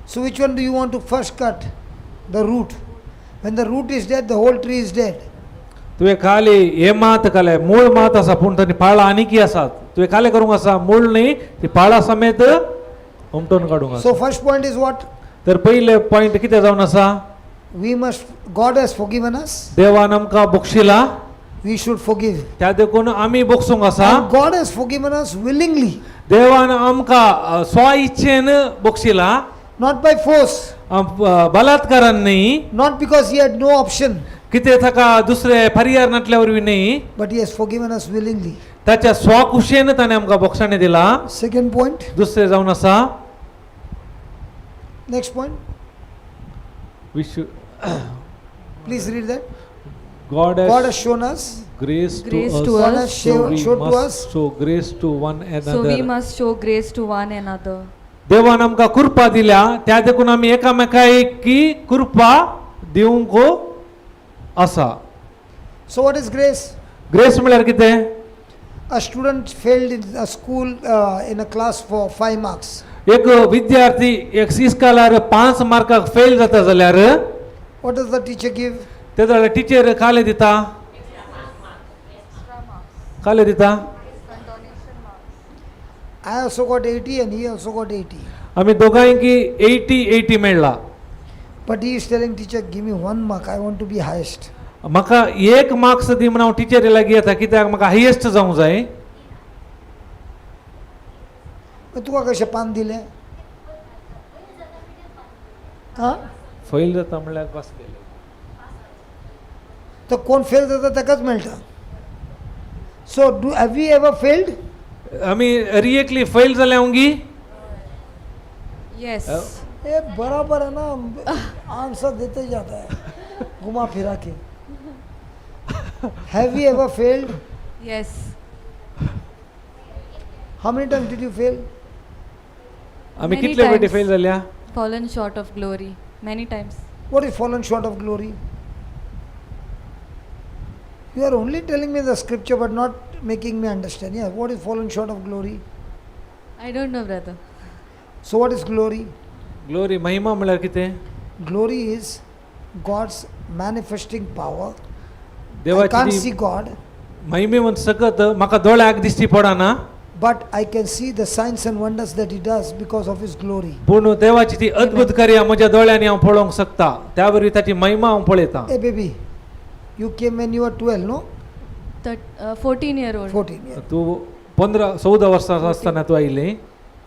So which one do you want to first cut? The root. When the root is dead, the whole tree is dead. तुवें खाली हे मात खाले मूळ मात आसा पूण तांणी पाळां आनीकी आसात तुवें खालें करूंक आसा मूळ न्ही ती पाळां समेत उमटून काडूंक आसा. So first point is what? तर पयले पॉयंट कितें जावन आसा? We must, God has forgiven us, देवान आमकां बक्षिला we should forgive. त्या देखून आमी बक्षूंक आसा. And God has forgiven us willingly, देवान आमकां स्व इच्छेन बक्षिला, not by force, बलात्कारान न्ही, not because he had no option, कितें ताका दुसरे पर्याय नासल्या वरवीं न्ही, but he has forgiven us willingly. ताच्या स्वकुशेन ताणें आमकां बक्षाणें दिलां. Second point, दुसरें जावन आसा next point, wish please read that. God God has shown us, grace to Grace us, to God us. has so we showed to must us. show grace to one So we another. must show grace to one another. देवान आमकां कृपा दिल्या त्या देखून आमी एकामेकांक कृपा दिवंक आसा. So what is grace? Grace म्हळ्यार कितें? A student failed in a school in a class for 5 marks. एक विद्यार्थी एक इस्कालार 5 मार्काक फेल जाता जाल्यार What does the teacher give? ते जाल्यार टिचर काले दिता, काले दिता. I also got 80 and he also got 80. आमी दोगांयकी 80 80 मेळ्ळा. But he is telling teacher, give me 1 mark, I want to be highest. म्हाका 1 मार्क्स दी म्हूण हांव टिचरी लागीं येता कित्याक म्हाका हायेस्ट जावंक जाय. तुका कशें पान दिलें? हां, फेल जाता म्हणल्यार पास केलें. तर कोण फेल जाता ताकाच मेळटा. So do have we ever failed? आमी रिएक्टली फेल जाले हांव गी? Yes. ये बराबर है ना, आंसर देते जाता है घुमा फिरा K. Have you ever failed? Yes. How many times did you fail? आमी Many कितले फावटी times. Fail जाल्या? Fallen short of glory. Many times. What is fallen short of glory? You are only telling me the scripture but not making me understand. Yeah, what is fallen short of glory? I don't know, brother. So, what is glory? Glory महिमा म्हळ्यार कितें? Glory is God's manifesting power. I देवाची can't ती see God, महिमेवंत सकत म्हाका दोळ्याक दिश्टी पडना, but I can see the signs and wonders that He does because of His glory. पूण देवाची ती अद्भुत कार्या म्हज्या दोळ्यांनी हांव पळोवंक शकता, त्या वरवीं ताची महिमा हांव पळयतां. Hey, baby, you came when you were 12, no? 14 year old. 14, yeah. तूं 15 14 वर्सां आसतना तूं आयली.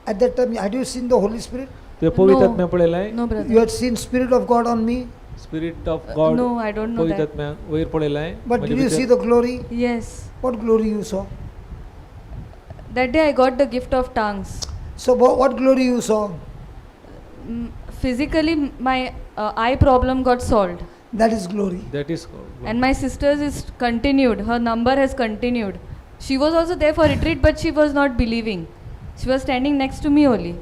At that time, had you seen the Holy Spirit? तुवें पवित्र No. आत्म्या पळयलाय? No, brother. You had seen Spirit of God on me, spirit of God? No, I don't know पवित्र that. आत्म्या वयर पळयलाय? But म्हजे did you भितर? See the glory? Yes. What glory you saw? That day I got the gift of tongues. So, what glory you saw? Physically, my eye problem got solved. That is glory. That is And my sister's is continued. Her number has continued. She was also there for retreat, but she was not believing. She was standing next to me only.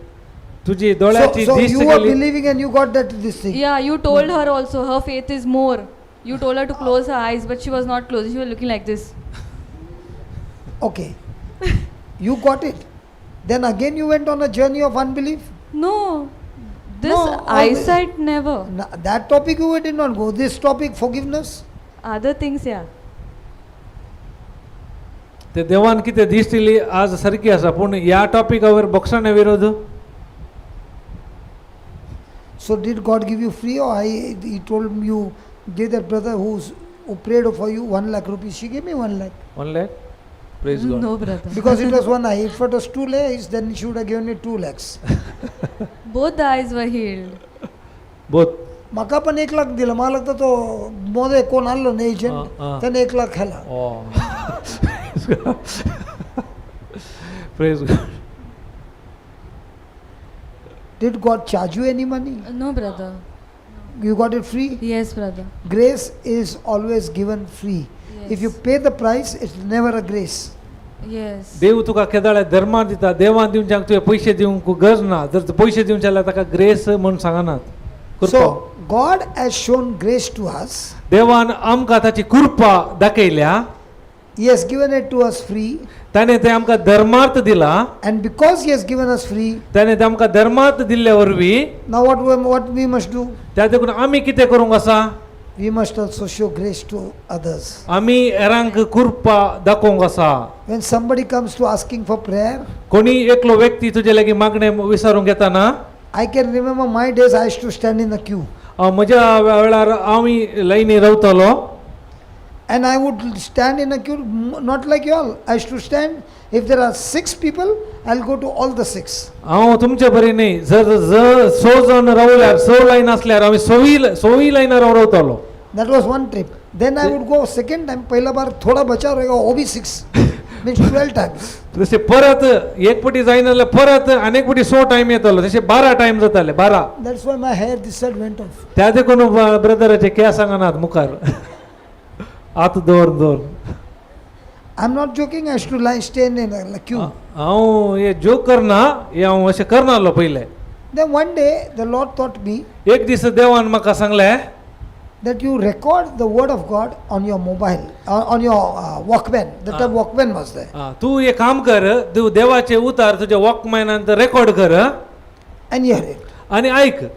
तुजी So, दोळ्याची so दिश्ट you were गेली. Believing and you got that this thing. Yeah, you told her also. Her faith is more. You told her to close her eyes, but she was not closing. She was looking like this. Okay. You got it. Then again you went on a journey of unbelief. No, this No, all the- eyesight never. That topic you did not go. This topic, forgiveness. Other things, yeah. ते देवान कितें दिश्ट दिली आज सारकी आसा, पूण ह्या टॉपिका वयर बक्षाणे विरोध. So did God give you free, or He told you, give that brother who prayed for you 1 lakh rupees. She gave me 1 lakh. 1 lakh, praise God. No, brother. Because it was one eye. If it was two lakhs, then she would have given me 2 lakhs. Both the eyes were healed. Both. म्हाका पण 1 लाख दिला. मला लागतं तो मोदे कोण आणलो ना एजंट, हा. त्याने 1 लाख खाला. Praise God. Did God charge you any money? No, brother. You got it free? Yes, brother. Grace is always given free. Yes. If you pay the price, it's never a grace. Yes. देव तुका केदाळे धर्मान दिता, देवान दिवच्याक तुवें पयशे दिवंक गरज ना. जर तूं पयशे दिवंक जाल्यार ताका ग्रेस म्हूण सांगनात, कृपा. So, God has shown grace to us. देवान आमकां ताची कृपा दाखयल्या. He has given it to us free. ताणें तें आमकां धर्मार्थ दिला. And because He has given us free, ताणें तें आमकां धर्मार्थ दिल्ले वरवीं, now what we must do? त्या देखून आमी कितें करूंक आसा? We must also show grace to others. आमी हेरांक कृपा दाखोवंक आसा. When somebody comes to asking for prayer, कोणी एकलो व्यक्ती तुजे लागीं मागणें विचारूंक येताना, I can remember my days, I used to stand in the queue. हांव म्हज्या वेळार हांव लायनी रावतालो. And I would stand in a queue, not like you all. I used to stand, if there are six people, I'll go to all the six. हांव तुमचे बरी न्ही, जर जर स जाण रावल्यार, स लायन आसल्यार हांव सवी सवूय लायनार हांव रावतालो. That was one trip. Then I would go second time, पहला बार थोड़ा बचा रहेगा, वो भी six, means 12 times. तशें परत एक पटी जायना जाल्यार परत आनी एक पटी सो टायम येतालो, तशें 12 टायम जाताले, 12. That's why my hair this side went off. त्या देखून ब्रदराचे केस सांगनात मुखार आतां दवर दवर. I'm not joking, I used to lie, stand in a queue. हांव हे जोक करना, हे हांव अशें करनासलो पयलें. Then one day, the Lord taught me एक दीस देवान म्हाका सांगलें that you record the word of God on your mobile, on your Walkman. That time Walkman was there. आं, तूं एक काम कर, तूं देवाचे उतार तुज्या वॉकमॅनान रेकॉर्ड कर And hear it. आनी आयक.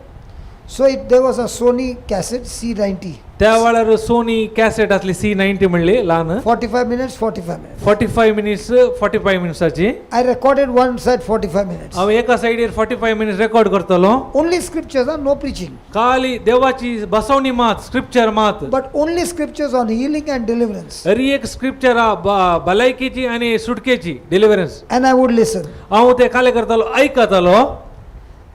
So there was a Sony cassette C90. त्या वेळार सोनी कॅसेट आसली सी 90 म्हणली ल्हान. 45 minutes, 45 minutes. 45 minutes, 45 मिनट्साची. I recorded one side 45 minutes. हांव एका सायडीर 45 मिनट्स रेकॉर्ड करतलो. Only scriptures, huh? No preaching. खाली देवाची बसवणी मात, स्क्रिप्चर मात. But only scriptures on healing and deliverance. Hari एक स्क्रिप्चर भलायकेची आनी सुटकेची, डिलिव्हरन्स. And I would listen. हांव ते खाली करतालो, आयकतालो.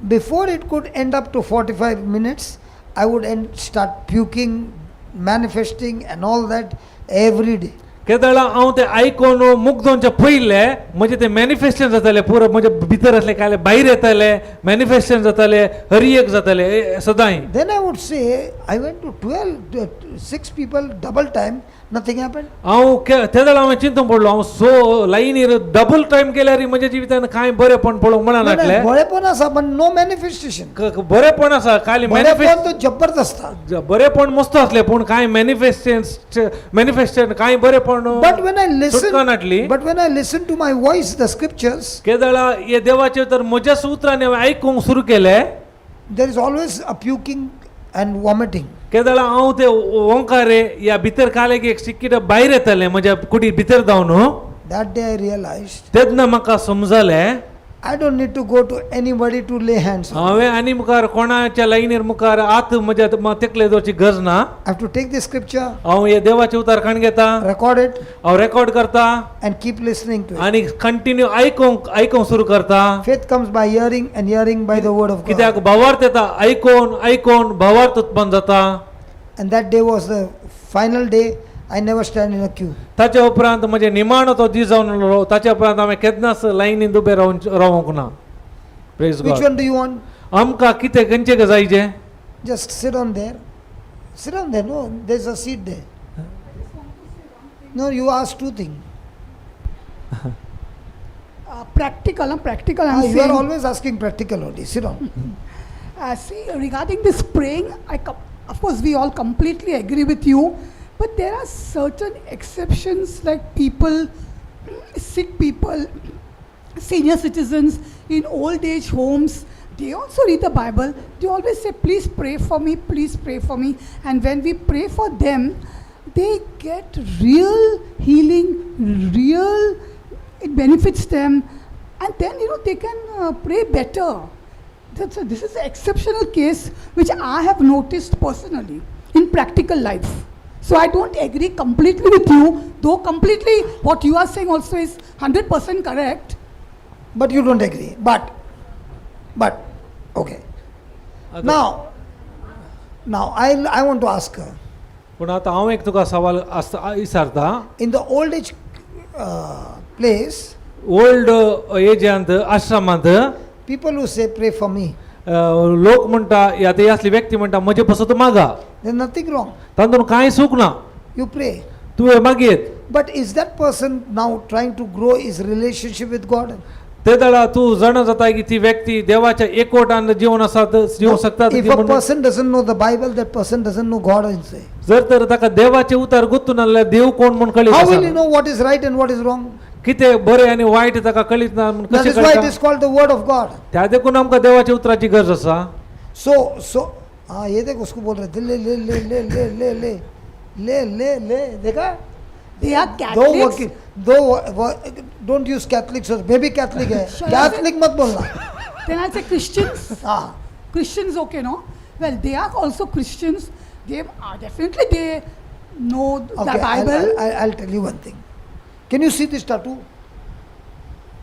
Before it could end up to 45 minutes, I would start puking, manifesting, and all that every day. केदळा हांव ते आयकोन मुगदोनचे पयले म्हजें ते मॅनिफेस्टेशन जातालें पुरो म्हजे भितर आसलें कांय भायर येताले मॅनिफेस्टेशन जातालें हर एक जातालें सदांय. Then I would say, I went to 12, 6 people double time, nothing happened. हांव ते वेळार हांवें चिंतून पडलो हांव सो लायनीर डबल टायम केल्यार म्हज्या जिवितान कांय बरेंपण पळोवंक मेळनासलें. बरेपण आसा पण नो मॅनिफेस्टेशन. बरेंपण आसा खाली बरेपण मॅनिफेस्ट तो जबरदस्त आसा. बरेंपण मस्त आसलें पूण कांय मॅनिफेस्टेशन मॅनिफेस्टेशन कांय बरेंपण But when I listen, सुटका नाटली. But when I listen to my voice, the scriptures, केदळा हे देवाचे तर म्हज्याच उतरांनी हांवें आयकूंक सुरू केलें. There is always a puking and vomiting. केदळा हांव ते ओंकारे या भितर कालें की एक सिक्किट भायर येतालें म्हज्या कुडी भितर जावन. That day I realized तेन्ना म्हाका समजलें I don't need to go to anybody to lay hands on. हांवें आनी मुखार कोणाच्या लायनीर मुखार आत म्हज्या तेकले दवरची गरज ना. I have to take the scripture, हांव हे देवाचे उतार काण घेता, record it, हांव रेकॉर्ड करता and keep listening to it. आनी कंटिन्यू आयकूंक आयकूंक सुरू करता. Faith comes by hearing, and hearing by the word of God. कित्याक भावार्थ येता आयकून आयकून भावार्थ उत्पन्न जाता. And that day was the final day. I never stand in a queue. ताच्या उपरांत म्हजें निमाणो तो दीस जावन उरलो. ताच्या उपरांत हांवें केन्नाच लायनीन उबें रावून रावंक ना. Praise Which God. One do you want? आमकां कितें खंयचें जाय जें? Just sit on there. Sit on there. No, there's a seat there. No, you asked two things. Practical, practical. I'm Ah, you saying. are always asking practical only. Sit down. See, regarding this praying, of course we all completely agree with you, but there are certain exceptions like people, sick people, senior citizens in old age homes. They also read the Bible. They always say, "Please pray for me, please pray for me." And when we pray for them, they get real healing, real, it benefits them, and then they can pray better. This is an exceptional case which I have noticed personally in practical life. So I don't agree completely with you, though completely what you are saying also is 100% correct. But you don't agree. But, okay. Now I want to ask her. पूण आतां हांव एक तुका सवाल आसता विचारता. In the old age place, old एजांत आश्रमांत people who say, "Pray for me," लोक म्हणटा आतां ही असली व्यक्ती म्हणटा म्हजे पासत मागा. there's nothing wrong. तातूंत कांय चूक ना. You pray. तुवें मागयत. But is that person now trying to grow his relationship with God? ते वेळार तूं जाणा जाता की ती व्यक्ती देवाच्या एकवटान जीवन आसा जिवंक शकता. If a person doesn't know the Bible, that person doesn't know God inside. जर तर ताका देवाचे उतार गुत्तू नासल्यार देव कोण म्हूण कळीत How will he आसना. Know what is right and what is wrong? कितें बरें आनी वायट ताका कळीत ना म्हूण That कशें is why it कळटा? is called the word of God. त्या देखून आमकां देवाच्या उतराची गरज आसा. So, हाँ, ये देख, उसको बोल रहे थे, ले ले ले ले ले ले ले ले ले ले, देखा. They are do Catholics. वकील दो, don't use Catholics, may be Catholic Hai. Shall I say- Catholic मत बोलना. Then I'll say Christians. हाँ. Christians, okay, no? Well, they are also Christians. They are definitely, they know the Okay, I'll, Bible. I'll tell you one thing. Can you see this tattoo?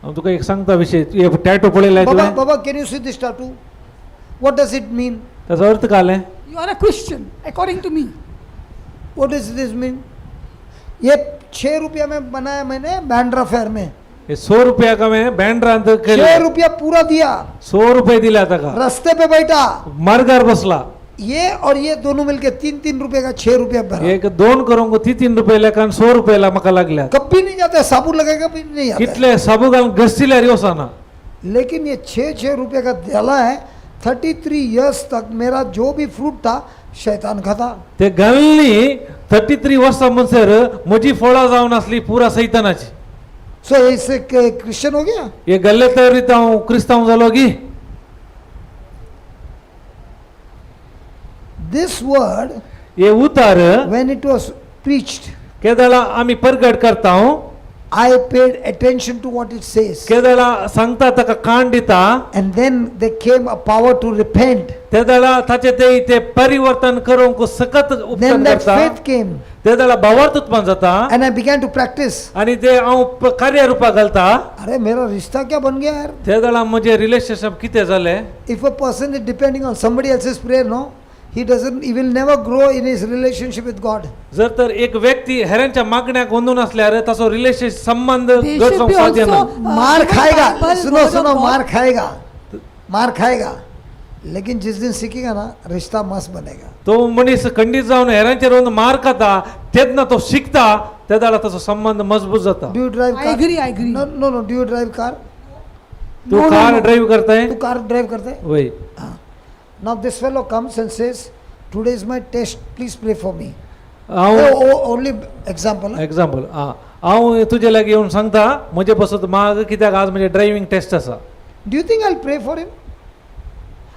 हांव तुका एक सांगता विशय टॅटू पळयला Baba, तुवें? Baba, can you see this tattoo? What does it mean? ताचो अर्थ कालें? You are a Christian, according to me. What does this mean? ये 6 रुपया में बनाया मैंने बैंड्रा फेयर में. हे 100 रुपया हांवें बँड्रांत छह केले. रुपया पूरा दिया. 100 रुपये दिल्या ताका. रास्ते पे बैठा. मार्गार बसला. ये और ये दोनों मिलके 3-3 रुपए का 6 रुपया भरा. एक दोन करूंक ती 3 रुपये लेखान 100 रुपयाला म्हाका लागल्यात. कभी नहीं जाता है, साबुन लगेगा भी नहीं आता है। कितले साबू घालून घसल्यार वचना. लेकिन ये 6-6 रुपए का डाला है, 33 इयर्स तक मेरा जो भी फ्रूट था, शैतान का था. ते घालनी 33 वर्सां म्हणसर म्हजी फळां जावन आसली पुरा सैतानाची. सो इससे क्रिश्चियन हो गया. हे गल्ले तर हांव क्रिस्तांव जालो की? This word, हे उतार when it was preached, केदळा आमी परगट करता, I paid attention to what it says. केदळा सांगता ताका कान दिता. And then there came a power to repent. तेदळा ताचे ते ते परिवर्तन करूंक सकत Then उपकार that करता. faith came तेदळा भावार्थ उत्पन्न जाता. and I began to practice. आनी ते हांव कार्य रुपाक घालता. अरे, मेरा रिश्ता क्या बन गया यार. तेदळा म्हजें रिलेशनशीप कितें जालें? If a person is depending on somebody else's prayer, no, He doesn't, he will never grow in his relationship with God. जर तर एक व्यक्ती हेरांच्या मागण्याक अंदून असल्यार ताचो रिलेशन संबंध They घट should जावंक be साध्य ना. also, मार given खाएगा. Bible, सुनो word of सुनो, God. मार खाएगा, मार खाएगा, लेकिन जिस दिन सीखेगा ना, रिश्ता मस्त बनेगा. तो मनीस खंडीत जावन हेरांचेर वचून मार खाता तेन्ना तो शिकता तेदाळा ताचो संबंध मजबूत जाता. Do you drive I car? agree, I agree. No, no, no. Do you drive car? तू No, no, car no. Drive करताय? तू कार ड्राइव करते है? वय. हाँ. Now this fellow comes and says, "Today is my test. Please pray for me." हांव Oh, oh, only example, huh? Example आं हांव तुजे लागीं येवन सांगता म्हजे पासत माग कित्याक आज म्हजें ड्रायव्हींग टेस्ट आसा. Do you think I'll pray for him?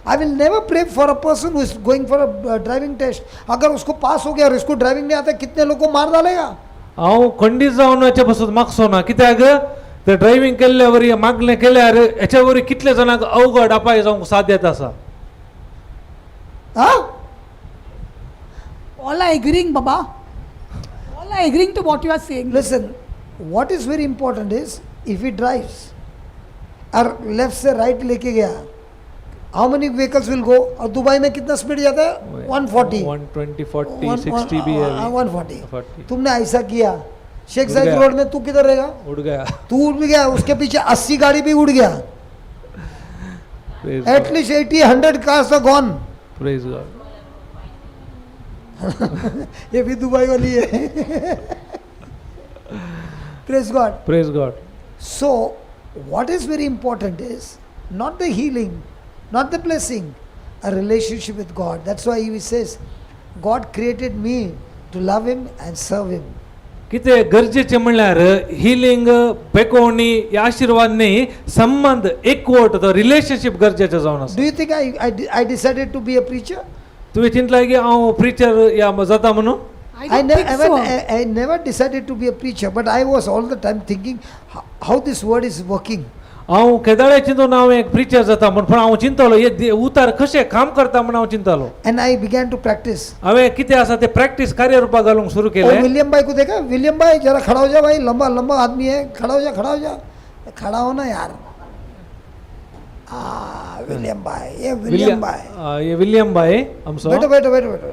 I will never pray for a person who is going for a driving test. अगर उसको पास हो गया और इसको ड्राइविंग नहीं आता, कितने लोगों को मार डालेगा? हांव खंडीत जावन हेचे पासत मागचो ना कित्याक ते ड्रायव्हींग केल्ले वरी मागणें केल्यार हेचे वरी कितले जाणांक अवघड अपाय जावंक साध्यता आसा. हाँ? All are agreeing, Baba. All are agreeing to what you are saying. Listen, what is very important is if he drives और लेफ्ट से राइट लेके गया, how many vehicles will go? और दुबई में कितना स्पीड जाता है? 140. 120, 40, 60 भी है. 140. 40. तुमने ऐसा किया, शेख उड़ जायद गया. रोड में तू किधर रहेगा? उड गया. तू उड़ भी गया, उसके पीछे 80 गाड़ी भी उड़ Gaya. Praise God. At least 80 100 cars are gone. Praise God. ये भी दुबई वाली है. Praise God. Praise God. So what is very important is not the healing, not the blessing, a relationship with God. That's why he says, God created me to love him and serve him. कितें गरजेचें म्हणल्यार हिलींग बेकोवणी हे आशिर्वाद न्ही, संबंद एकवट तो रिलेशनशीप गरजेचें जावन आसा. Do you think I decided to be a preacher? तुवें चिंतलां की हांव प्रिचर या जाता म्हणून? I I, don't ne- think I, so. I never decided to be a preacher, but I was all the time thinking how this word is working. हांव केदाळे चिंतून हांव एक प्रिचर जाता म्हूण, पूण हांव चिंतलो हे उतार कशें काम करता म्हूण हांव चिंतालो. And I began to practice. हांवें कितें आसा तें प्रॅक्टीस कार्यरुपाक घालूंक सुरू ओ केलें. विलियम भाई को देखा? विलियम भाई जरा खड़ा हो जा भाई, लंबा लंबा आदमी है, खड़ा हो जा, खड़ा हो जा, खड़ा हो ना यार. आ विलियम भाई, ये विलियम भाई. हे विलियम भाई आमचो. बैठो बैठो बैठो बैठो.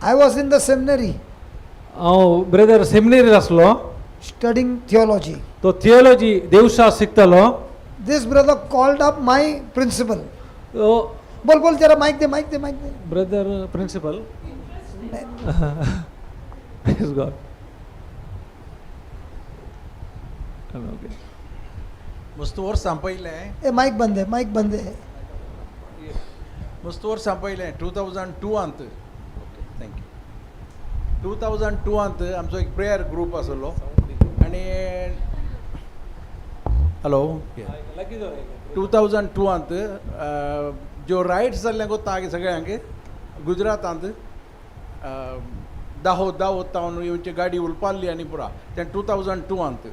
I was in the seminary हांव ब्रदर सेमिनरीर आसलो studying theology. तो theology देवशास्त्र शिकतालो. This brother called up my principal. तो बोल बोल जरा, माइक दे, माइक दे, माइक दे. Brother principal. Praise God. Okay. मस्त वर्सां पयलें ए माइक बंद है, माइक बंद है. मस्त वर्सां पयलें 2002आंत, ओके thank you, 2002आंत आमचो एक प्रेयर ग्रूप आसलो आनी हॅलो, 2002आंत ज्यो रायट्स जाल्ले गोता सगळ्यांक गुजरातांत दाहोद दाहोद तावन येवची गाडी उलपाल्ली आनी पुरा तें 2002आंत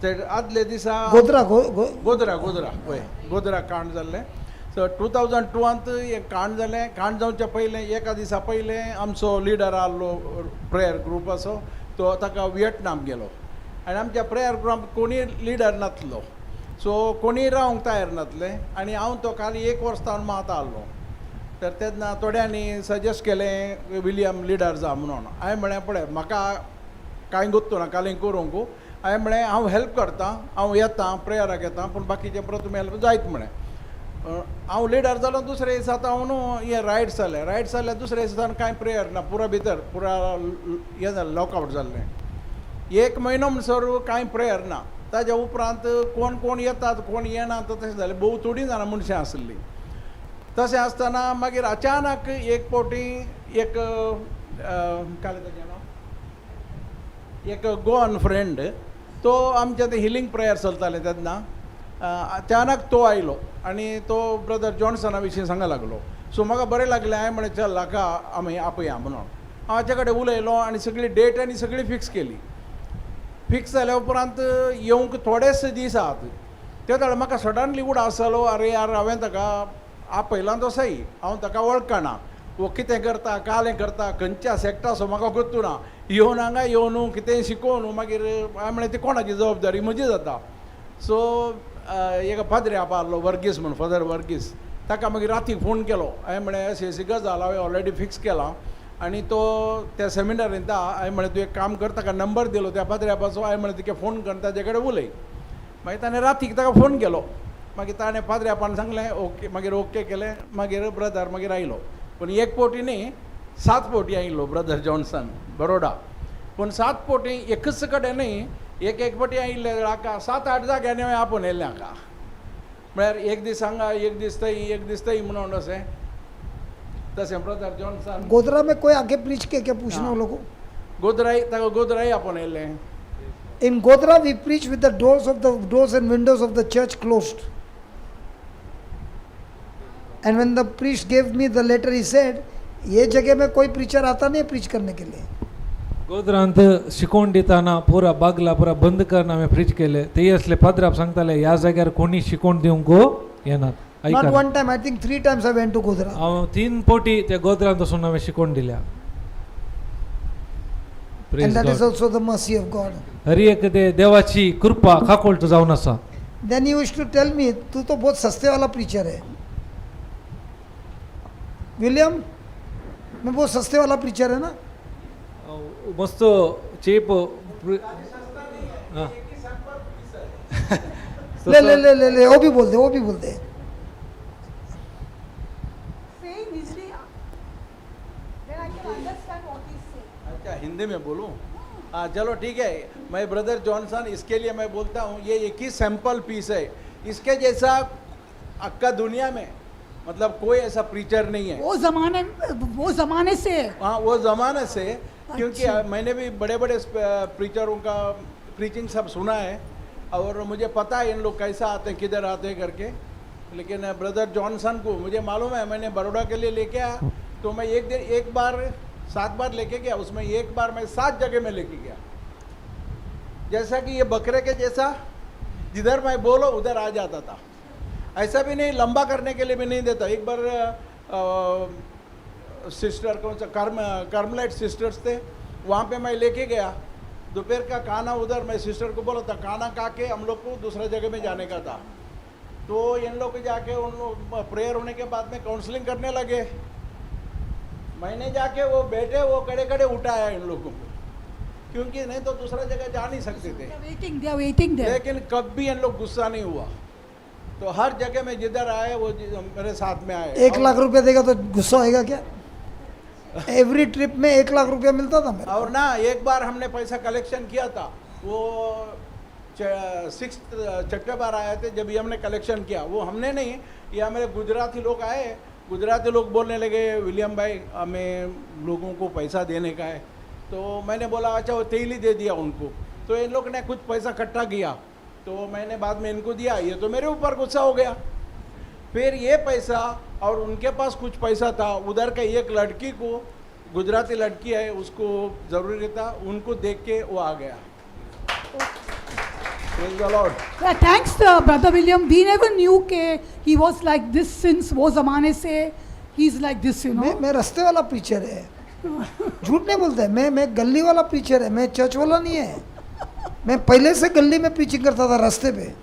ते आदले दिसा गोधरा गो, गो, गोधरा गोधरा वय गोधरा कांड जाल्लें. सो 2002आंत एक कांड जालें. कांड जावच्या पयलें एका दिसा पयलें आमचो लिडर आहलो प्रेयर ग्रुपाचो, तो ताका विएटनाम गेलो आनी आमच्या प्रेयर ग्रुपान कोणीय लिडर नासलो, सो कोणीय रावंक तयार नासले आनी हांव तो खाली एक वर्स तावन मात आहलो. तर तेन्ना थोड्यांनी सजेस्ट केलें विलियम लिडर जा म्हणून. हांवें म्हळें पळय म्हाका कांय गोत्तू ना कालें करूंक. हांवें म्हळें हांव हेल्प करता, हांव येता प्रेयराक येता, पूण बाकीचें परत तुमी हेल्प जायत म्हळें. हांव लिडर जालो. दुसरे दिसा हांव न्हू हें रायट्स जालें, रायट्स जालें दुसरे दिसा कांय प्रेयर ना, पुरा भितर पुरा हें जालें, लॉकआवट जाल्लें. एक म्हयनो म्हणसर कांय प्रेयर ना. ताज्या उपरांत कोण कोण येतात कोण येनात तशें जालें. भोव थोडीं जाणां मनशां आसलीं. तशें आसतना मागीर अचानक एक फावटी एक काल ताजें नांव एक गोवन फ्रेंड, तो आमच्या ते हिलींग प्रेयर चलतालें तेन्ना अचानक तो आयलो आनी तो ब्रदर जॉन्सना विशीं सांगा लागलो. सो म्हाका बरें लागलें. हांवें म्हणलें चल हाका आमी आपया म्हणून. हांव हाचे कडेन उलयलो आनी सगळी डेट आनी सगळी फिक्स केली. फिक्स जाल्या उपरांत येवंक थोडेच दीस आहात ते वेळार म्हाका सडनली उडास जालो, अरे यार हांवें ताका आपयला तो सही, हांव ताका वळखना, वो कितें करता कालें करता खंयच्या सेक्टाचो म्हाका गोत्तू ना, येवन हांगा येवन कितेंय शिकोवन मागीर हांवें म्हणलें ती कोणाची जबाबदारी म्हजी जाता. सो एक पाद्री आपा आहलो वर्गीस म्हूण, फादर वर्गीस, ताका मागीर राती फोन केलो. हांवें म्हळें अशी अशी गजाल हांवें ऑलरेडी फिक्स केलां आनी तो त्या सेमिनारींत आहा. हांवें म्हळें तूं एक काम कर, ताका नंबर दिलो त्या पाद्र्यापाचो. हांवें म्हळें तुका फोन कर, ताजे कडेन उलय. मागीर ताणें रातीक ताका फोन केलो. मागीर ताणें पाद्र्यापान सांगलें ओके, मागीर ओके केलें. मागीर ब्रदर मागीर आयलो. पूण एक फावटी न्ही, सात फावटी आयलो ब्रदर जॉन्सन बरोडा. पूण सात फावटी एकच कडेन न्ही, एक एक फावटी आयिल्ले हाका सात आठ जाग्यांनी हांवें आपोवन येयल्लें हाका. म्हळ्यार एक दीस हांगा, एक दीस थंय, एक दीस थंय म्हणून अशें तशें ब्रदर जॉन्सन. गोधरा में कोई आके प्रीच के क्या पूछना हाँ। उन लोगों को? गोधराय, ताका गोधराय आपोवन येयल्लें. In Godhra we preach with the doors of the doors and windows of the church closed. And when the priest gave me the letter, he said, ये जगह में कोई प्रीचर आता नहीं प्रीच करने के लिए. गोधरांत शिकोवन दितना पुरा बागला पुरा बंद करून हांवें प्रीच केले. ते असले पाद्राप सांगताले ह्या जाग्यार कोणी शिकोवन दिवंक येनात. Not आयकात. One time, I think three times I went to Godhra. हांव तीन फावटी त्या गोधरांत वचून हांवें शिकोवन दिल्या. And Praise that is God. Also the mercy of God. हर एक ते देवाची कृपा काकोळट जावन आसा. Then he used to tell me, तू तो बहुत सस्ते वाला प्रीचर है विलियम. मैं बहुत सस्ते वाला प्रीचर है ना? मस्त चीप. ले ले ले ले ले, वो भी बोल दे, वो भी बोल दे. Saying easily, then I can understand what he's saying. अच्छा, हिंदी में बोलूँ? हाँ, चलो ठीक है. मैं ब्रदर जॉनसन इसके लिए मैं बोलता हूँ, ये एक ही सैंपल पीस है. इसके जैसा अक्का दुनिया में मतलब कोई ऐसा प्रीचर नहीं है. वो जमाने से है. हाँ, वो ज़माने से, क्योंकि अच्छा। मैंने भी बड़े बड़े प्रीचरों का प्रीचिंग सब सुना है और मुझे पता है इन लोग कैसा आते हैं, किधर आते हैं करके. लेकिन ब्रदर जॉनसन को मुझे मालूम है, मैंने बड़ौदा के लिए लेके आया तो मैं एक दिन एक बार सात बार लेके गया, उसमें एक बार मैं सात जगह में लेके गया. जैसा कि ये बकरे के जैसा जिधर मैं बोलो उधर आ जाता था. ऐसा भी नहीं, लंबा करने के लिए भी नहीं देता. एक बार सिस्टर कौन सा कर्मलाइट सिस्टर्स थे, वहाँ पे मैं लेके गया. दोपहर का खाना उधर मैं सिस्टर को बोला था, खाना खा के हम लोग को दूसरा जगह में जाने का था. तो इन लोग जाके उन लोग प्रेयर होने के बाद में काउंसलिंग करने लगे. मैंने जाके वो बैठे वो खड़े खड़े उठाया इन लोगों को, क्योंकि नहीं तो दूसरा जगह जा नहीं सकते थे. They are waiting, they are waiting there. लेकिन कभी इन लोग गुस्सा नहीं हुआ. तो हर जगह में जिधर आए वो मेरे साथ में आए. 1 लाख रुपया देगा तो गुस्सा होएगा क्या? एवरी ट्रिप में 1 लाख रुपया मिलता था मेरे. और ना एक बार हमने पैसा कलेक्शन किया था, वो सिक्स छठे बार आए थे जब ये हमने कलेक्शन किया. वो हमने नहीं, ये हमारे गुजराती लोग आए. गुजराती लोग बोलने लगे, विलियम भाई, हमें लोगों को पैसा देने का है. तो मैंने बोला अच्छा, वो तेल ही दे दिया उनको. तो इन लोग ने कुछ पैसा इकट्ठा किया तो मैंने बाद में इनको दिया. ये तो मेरे ऊपर गुस्सा हो गया. फिर ये पैसा और उनके पास कुछ पैसा था, उधर का एक लड़की को, गुजराती लड़की है, उसको ज़रूरी था, उनको देख के वो आ Gaya. Praise the Lord. Yeah, thanks, Brother William. We never knew K he was like this since वो ज़माने से he's like this. मैं रास्ते वाला प्रीचर है, झूठ नहीं बोलते. मैं गली वाला प्रीचर है, मैं चर्च वाला नहीं है. मैं पहले से गली में प्रीचिंग करता था, रास्ते पे.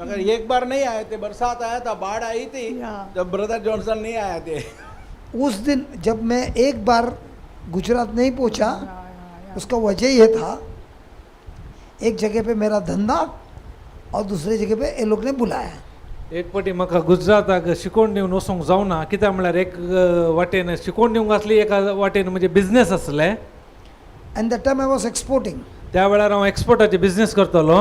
मगर एक बार नहीं आए थे, बरसात आया था, बाढ़ आई थी, जब ब्रदर जॉनसन नहीं आए थे. उस दिन जब मैं एक बार गुजरात नहीं पहुंचा, उसका वजह ये था, एक जगह पे मेरा धंधा और दूसरे जगह पे ये लोग ने बुलाया. एक फावटी म्हाका गुजराताक शिकोवन दिवन वचूंक जावना, कित्याक म्हळ्यार एक वाटेन शिकोवन दिवंक आसली, एका वाटेन म्हणजे बिजनेस आसले. And that time I was exporting. त्या वेळार हांव एक्सपोर्टाचे बिजनेस करतालो.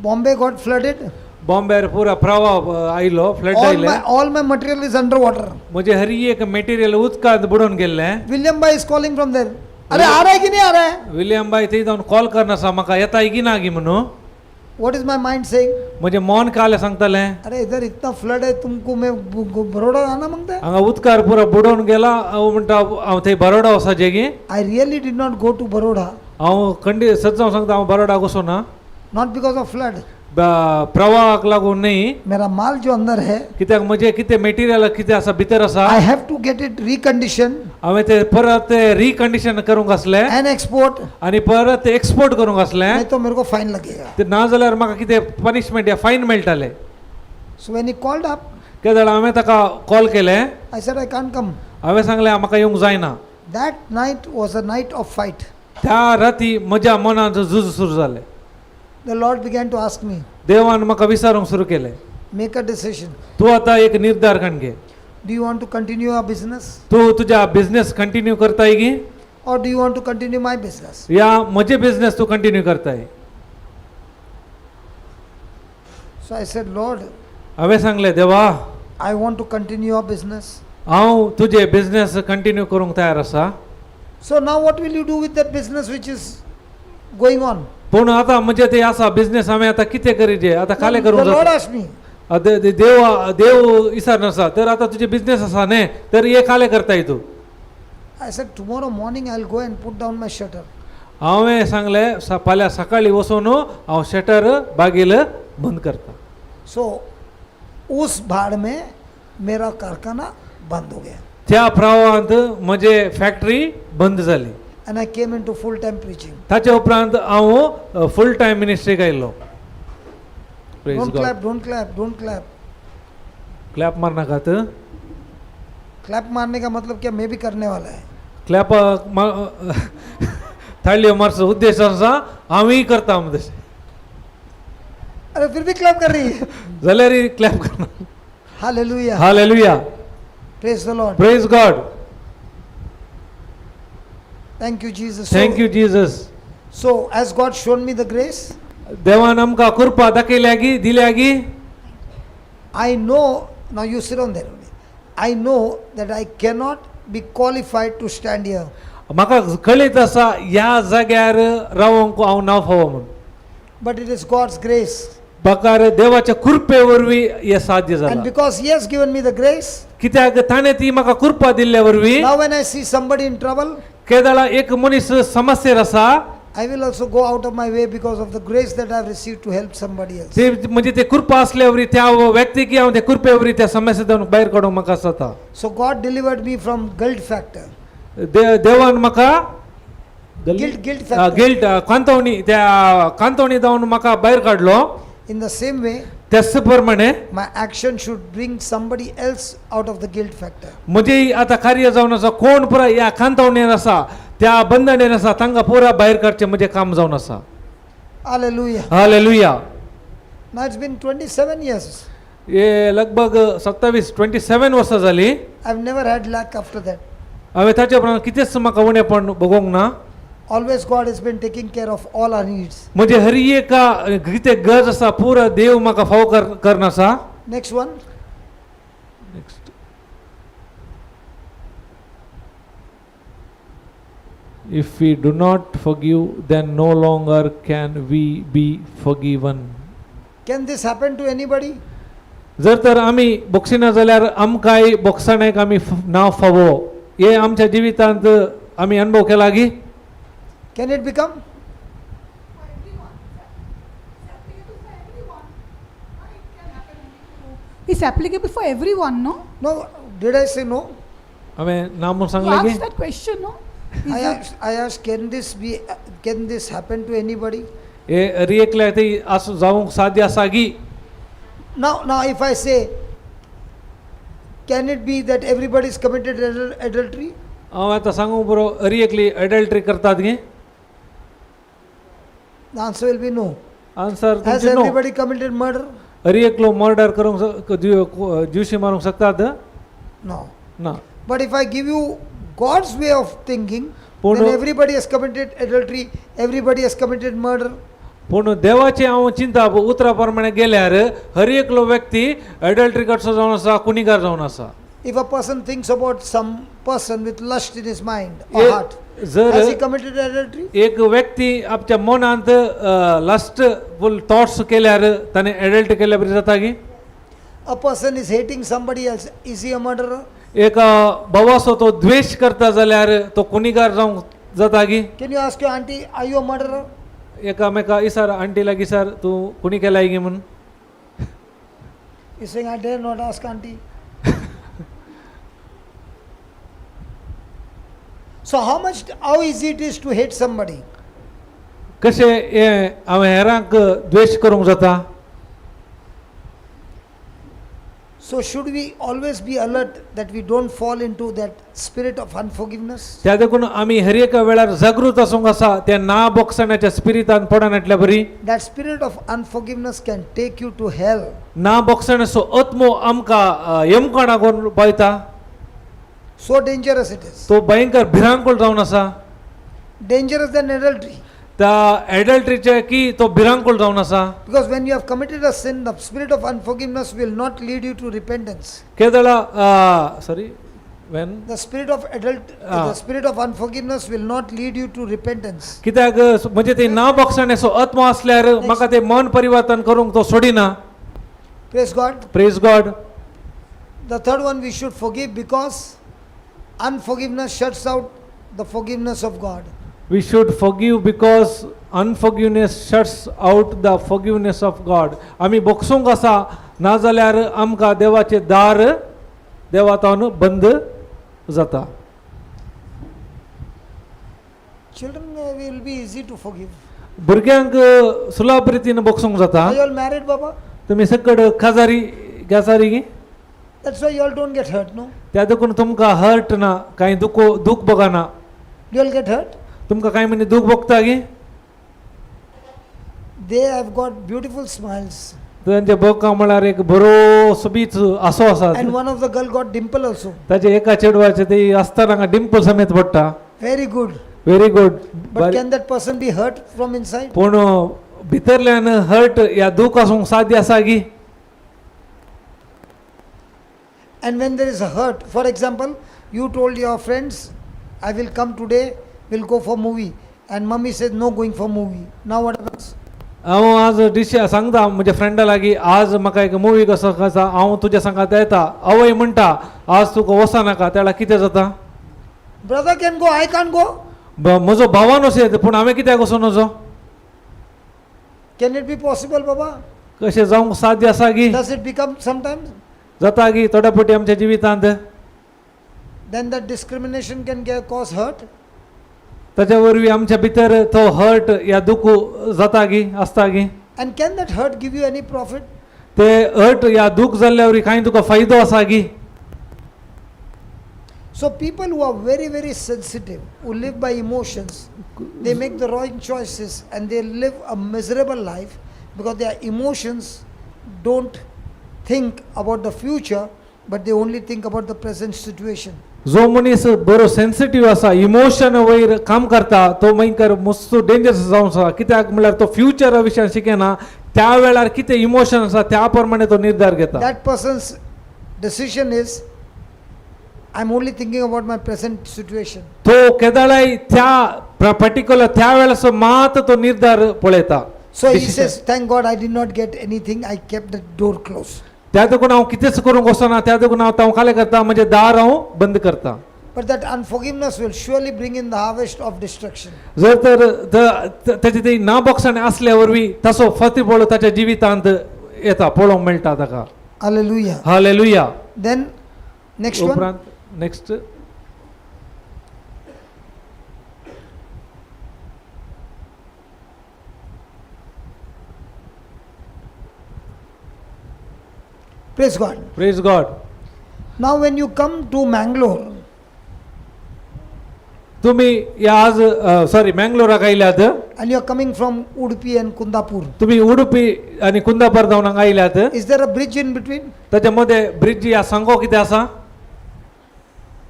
Bombay got flooded. बॉम्बेर पुरा प्रवाह आयलो, फ्लड All आयले. my all my material is under water. म्हजे हर एक मेटेरियल उदकांत बुडोवन गेल्लें. William bhai is calling from there. अरे, आ रहा है कि नहीं आ रहा है? विलियम बाय थंय जावन कॉल करना आसा म्हाका, येता की ना गी म्हणून. What is my mind saying? म्हजें मन कालें सांगतालें? अरे, इधर इतना फ्लड है, तुमको मैं बड़ौदा आना मांगता है? हांगा उदकार पुरा बुडोवन गेला, हांव म्हणटा हांव थंय बरोडा वचपाचें गी? I really did not go to Baroda. हांव खंडी सच हांव सांगता, हांव बरोडाक वचूं ना. Not because of flood. प्रवाहाक लागून न्ही. मेरा माल जो अंदर है, कित्याक म्हजें कितें मेटेरियल कितें आसा भितर आसा, I have to get it recondition हांवें ते परत रिकंडिशन करूंक आसलें and export. आनी परत एक्सपोर्ट करूंक आसलें. नहीं तो मेरे को फाइन लगेगा. ते ना जाल्यार म्हाका कितें पनिशमेंट या फायन मेळटालें. So when he called up, केदळ हांवें ताका कॉल केलें. I said, I can't come. हांवें सांगलें म्हाका येवंक जायना. That night was a night of fight. त्या राती म्हज्या मनांत झूज सुरू जालें. The Lord began to ask me, देवान म्हाका विचारूंक सुरू केलें, make a decision. तूं आतां एक निर्धार काण घे. Do you want to continue your business तूं तुज्या बिजनेस कंटिन्यू करताय की or do you want to continue my business? या म्हजे बिजनेस तूं कंटिन्यू करताय? So I said, Lord, हांवें सांगलें, देवा, I want to continue your business. हांव तुजे बिजनेस कंटिन्यू करूंक तयार आसा. So now what will you do with that business which is going on? पूण आतां म्हजें ते आसा बिजनेस हांवें आतां कितें करीजे आतां खालें The करूंक Lord जाता. Asked me, देव देव विचार आसा तर आतां तुजें बिजनेस आसा न्ही तर हे खालें करताय तूं? I said, tomorrow morning I'll go and put down my shutter. हांवें सांगलें फाल्यां सकाळीं वचून हांव शटर बागील बंद करता. So उस भाड़ में मेरा कारखाना बंद हो गया त्या प्रवाहांत म्हजे फॅक्टरी बंद जाली. And I came into full time preaching. ताचे उपरांत हांव फूल टायम मिनिस्ट्रीक आयलो. Praise Don't God. Clap, don't clap, don't clap. Clap मारनाकात. Clap मारने का मतलब क्या मैं भी करने वाला है? क्लॅप ताळयो मारचो उद्देश आसा हांवूय करता म्हूण तशें. अरे, फिर भी क्लैप कर रही है. जाल्यार क्लॅप करना. Hallelujah. Hallelujah. Praise the Lord. Praise God. Thank you, Jesus. Thank you Jesus. So as God shown me the grace, देवान आमकां कृपा दाखयल्या गी दिल्या गी. I know, now you sit on there only. I know that I cannot be qualified to stand here. म्हाका कळीत आसा ह्या जाग्यार रावंक हांव ना फावो म्हूण. But it is God's grace. बकार देवाच्या कृपे वरवीं हें साध्य And जालां. Because He has given me the grace, कित्याक ताणें ती म्हाका कृपा दिल्ल्या वरवीं, now when I see somebody in trouble, केदळा एक मनीस समस्येर आसा, I will also go out of my way because of the grace that I have received to help somebody else. ते म्हणजे ते कृपा असल्या वरवीं त्या व्यक्तीक हांव त्या कृपे वरवीं त्या समस्येंतल्यान भायर काडूंक म्हाका जाता. So God delivered me from guilt factor. देवान म्हाका Guilt factor. Guilt कांतवणी त्या कांतवणी जावन म्हाका भायर काडलो. In the same way, त्याच प्रमाणे my action should bring somebody else out of the guilt factor. म्हजे आतां कार्य जावन आसा कोण पुरा ह्या कांतवणेन आसा त्या बंधनेन आसा तांकां पुरा भायर काडचें म्हजें काम जावन आसा. Hallelujah. Hallelujah. Now it's been 27 years. हे लगभग 27 27 वर्सां जालीं. I've never had lack after that. हांवें ताचे उपरांत कितेंच म्हाका उणेपण भोगोवंक ना. Always God has been taking care of all our needs. म्हजे हर एका कितें गरज आसा पुरा देव म्हाका फावो कर करना आसा. Next one. Next. If we do not forgive, then no longer can we be forgiven. Can this happen to anybody? जर तर आमी बोगसिना जाल्यार आमकांय बोगसाणेक आमी नांव फावो हे आमच्या जिवितांत आमी अनुभव केला गी? Can it become? It's applicable for everyone, no? No. Did I say no? हांवें ना म्हूण You सांगलें गी? asked that question, no? Is I it- asked, can this happen to anybody? हे रिएकल्याक ती आसूं जावंक साध्य आसा गी? Now if I say, can it be that everybody is committed adultery? हांव आतां सांगूंक पुरो हरी एकली एडल्ट्री करतात गी? The answer will be no. Answer Has तुमचें नो. Everybody committed murder? हरी एकलो मर्डर करूंक जिवशी मारूंक शकतात? No. ना. But if I give you God's way of thinking, पूण then everybody has committed adultery, everybody has committed murder. पूण देवाचें हांव चिंता उतरा प्रमाणे गेल्यार हर एकलो व्यक्ती एडल्ट्री करचो जावन आसा, कुनिगार जावन आसा. If a person thinks about some person with lust in his mind or heart, जर has he committed adultery? एक व्यक्ती आपच्या मनांत लस्ट फूल थॉट्स केल्यार ताणें एडल्ट केल्या बरी जाता की? A person is hating somebody else, is he a murderer? एक भावाचो तो द्वेश करता जाल्यार तो कुनिगार जावंक जाता की? Can you ask your auntie, are you a murderer? एकामेका इसार आंटी लागीं सर तूं कुणी केलाय गी म्हूण. He's saying, I dare not ask auntie. So how easy it is to hate somebody? कशें हें हांवें हेरांक द्वेश करूंक जाता? So So should we always be alert that we don't fall into that spirit of unforgiveness? त्या देखून आमी हर एका वेळार जागृत आसूंक आसा त्या ना बोगसण्याच्या स्पिरितान पडनाटल्या बरी. That spirit of unforgiveness can take you to hell. ना बोगसण्याचो आत्मो आमकां यमकणाक व्हरून पावयता. So dangerous it is. तो भयंकर भिरांकूळ जावन आसा. Dangerous than adultery. त्या एडल्ट्रीचे की तो भिरांकूळ जावन आसा. Because when you have committed a sin, the spirit of unforgiveness will not lead you to repentance. केदळा sorry when The spirit of adult, the spirit of unforgiveness will not lead you to repentance. कित्याक म्हणजे ते ना बोगसण्याचो आत्मो आसल्यार म्हाका ते मन परिवर्तन करूंक तो सोडिना. Praise God. Praise God. The third one, we should forgive because unforgiveness shuts out the forgiveness of God. We should forgive because unforgiveness shuts out the forgiveness of God. आमी बोगसूंक आसा नाजाल्यार आमकां देवाचें दार देवा तावन बंद जाता. Children will be easy to forgive. भुरग्यांक सुलाभ रितीन बोगसूंक जाता. Are you all married, Baba? तुमी सकड काजारी gazaरी गी? That's why you all don't get hurt, no? त्या देखून तुमकां हर्ट ना कांय दुखो दूख भोगना. Do you all get hurt? तुमकां कांय म्हणजे दूख भोगता गी? They have got beautiful smiles. तांच्या बोका म्हळ्यार एक बरो सोबीत आसो आसा. And one of the girl got dimple also. ताजे एका चेडवाचे ते आसतना हांगा डिंपल समेत पडटा. Very good. Very good. But can that person be hurt from inside? पूण भितरल्यान हर्ट या दूख आसूंक साध्य आसा गी? And when there is a hurt, for example, you told your friends, I will come today, we'll go for movie. And mummy says, no going for movie. Now what happens? हांव आज डिश सांगता म्हज्या फ्रेंडा लागीं आज म्हाका एक मुवी कसो आसा हांव तुज्या सांगात येता. आवय म्हणटा आज तुका वचनाका. तेळा कितें जाता? Brother can go, I can't go. म्हजो भावान वचूं येता पूण हांवें कित्याक वचूं नजो? Can it be possible, Baba? कशें जावंक साध्य आसा गी? Does it become sometimes? जाता गी थोड्या फावटी आमच्या जिवितांत? Then that discrimination can cause hurt. ताच्या वरवीं आमच्या भितर तो हर्ट या दुखू जाता गी आसता गी? And can that hurt give you any profit? ते हर्ट या दूख जाल्ल्या वरवीं कांय तुका फायदो आसा गी? So people who are very, very sensitive, who live by emotions, they make the wrong choices and they live a miserable life because their emotions don't think about the future, but they only think about the present situation. जो मनीस बरो सेन्सिटीव आसा इमोशन वयर काम करता तो भयंकर मस्त डेंजरस जावन आसा. कित्याक म्हळ्यार तो फ्युचरा विशयान शिकना त्या वेळार कितें इमोशन आसा त्या प्रमाणे तो निर्धार घेता. That person's decision is, I'm only thinking about my present situation. तो केदाळाय त्या पर्टिक्युलर त्या वेळाचो मात तो निर्धार पळयता. So he Decision. says, thank God I did not get anything, I kept the door closed. त्या देखून हांव कितेंच करूंक वचना त्या देखून हांव हांव खालें करता म्हणजे दार हांव बंद करता. But that unforgiveness will surely bring in the harvest of destruction. जर तर ताची ती ना बोगसण आसल्या वरवीं ताचो फतीबळ ताच्या जिवितांत येता पळोवंक मेळटा ताका. Hallelujah. Hallelujah. Then, next one. उपरांत next. Praise God. Praise God. Now, when you come to Mangalore, तुम्ही या आज सॉरी मँगलोराक आयल्यात and you are coming from Udupi and Kundapur, तुम्ही उडुपी आनी कुंदापूर जावन हांगा आयल्यात. is there a bridge in between? ताच्या मदें ब्रिज ह्या सांगो कितें आसा?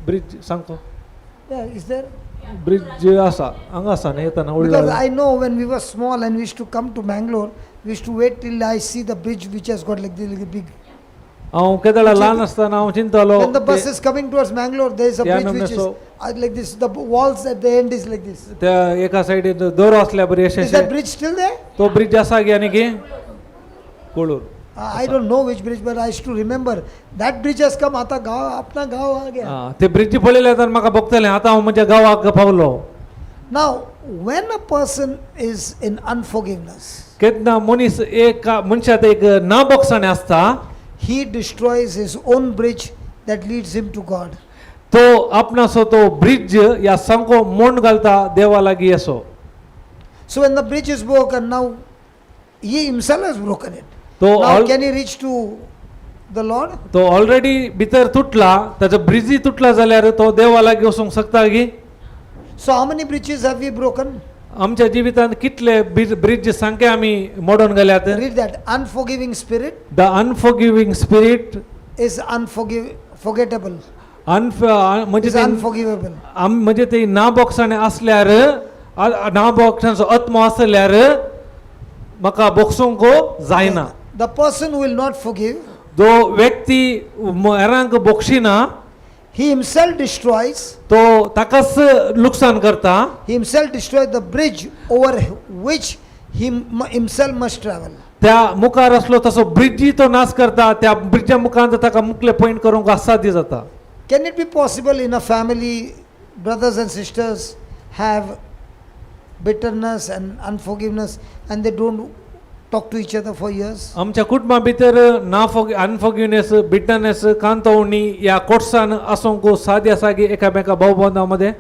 ब्रिज सांगो. Yeah, is there? Bridge आसा हांगा आसा न्ही येतना Because व्हडलो. I know when we were small and we used to come to Mangalore, we used to wait till I see the bridge which has got like this little big. हांव केदळा ल्हान आसतना हांव चिंततालो When the bus is coming towards Mangalore, there is a Yeah, bridge no, no, which is so- like this. The walls at the end is like this. त्या एका सायडीन दोरो आसल्या बरी अशें Is that bridge still there? तो ब्रिज आसा गी आनी की कोळूर. I don't know which bridge, but I used to remember that bridge has come. आता गाँव अपना गाँव आ गया. आं, ते ब्रिज पळयले तर म्हाका भोगतलें आतां हांव म्हज्या गांवाक पावलो. Now, when a person is in unforgiveness, केन्ना मनीस एक मनशांत एक ना बोगसणें आसता he destroys his own bridge that leads him to God. तो आपणाचो तो ब्रिज ह्या सामको मोंड घालता देवा लागीं असो. So when the bridge is broken, now he himself has broken it. तो Now can he reach to the Lord? तो ऑलरेडी भितर तुटला, ताचो ब्रिजी तुटला जाल्यार तो देवा लागीं वचूंक शकता गी? So, how many bridges have we broken? आमच्या जिवितांत कितले ब्रिज सामके आमी मोडून गेल्यात? Read that. Unforgiving spirit the unforgiving spirit is forgettable, enough म्हणजे is ते unforgivable. आम म्हणजे ते ना बोगसाणे असल्यार, ना बोगसाणचो आत्मो आसल्यार म्हाका बोगसूंक जायना. The person who will not forgive, जो व्यक्ती हेरांक बोगशिना, he himself destroys, तो ताकाच लुकसाण करता. he himself destroys the bridge over which he himself must travel. त्या मुखार आसलो तसो ब्रिजी तो नाश करता. त्या ब्रिजा मुखार ताका मुखले पॉयंट करूंक असाध्य जाता. Can it be possible in a family, brothers and sisters have bitterness and unforgiveness and they don't talk to each other for years? आमच्या कुटुंबा भितर ना फोग अनफॉर्गिवनेस, बिटरनेस, कांतवणी ह्या कोटसान आसूंक साध्य आसा की एकामेका भाव बांधवा मदें?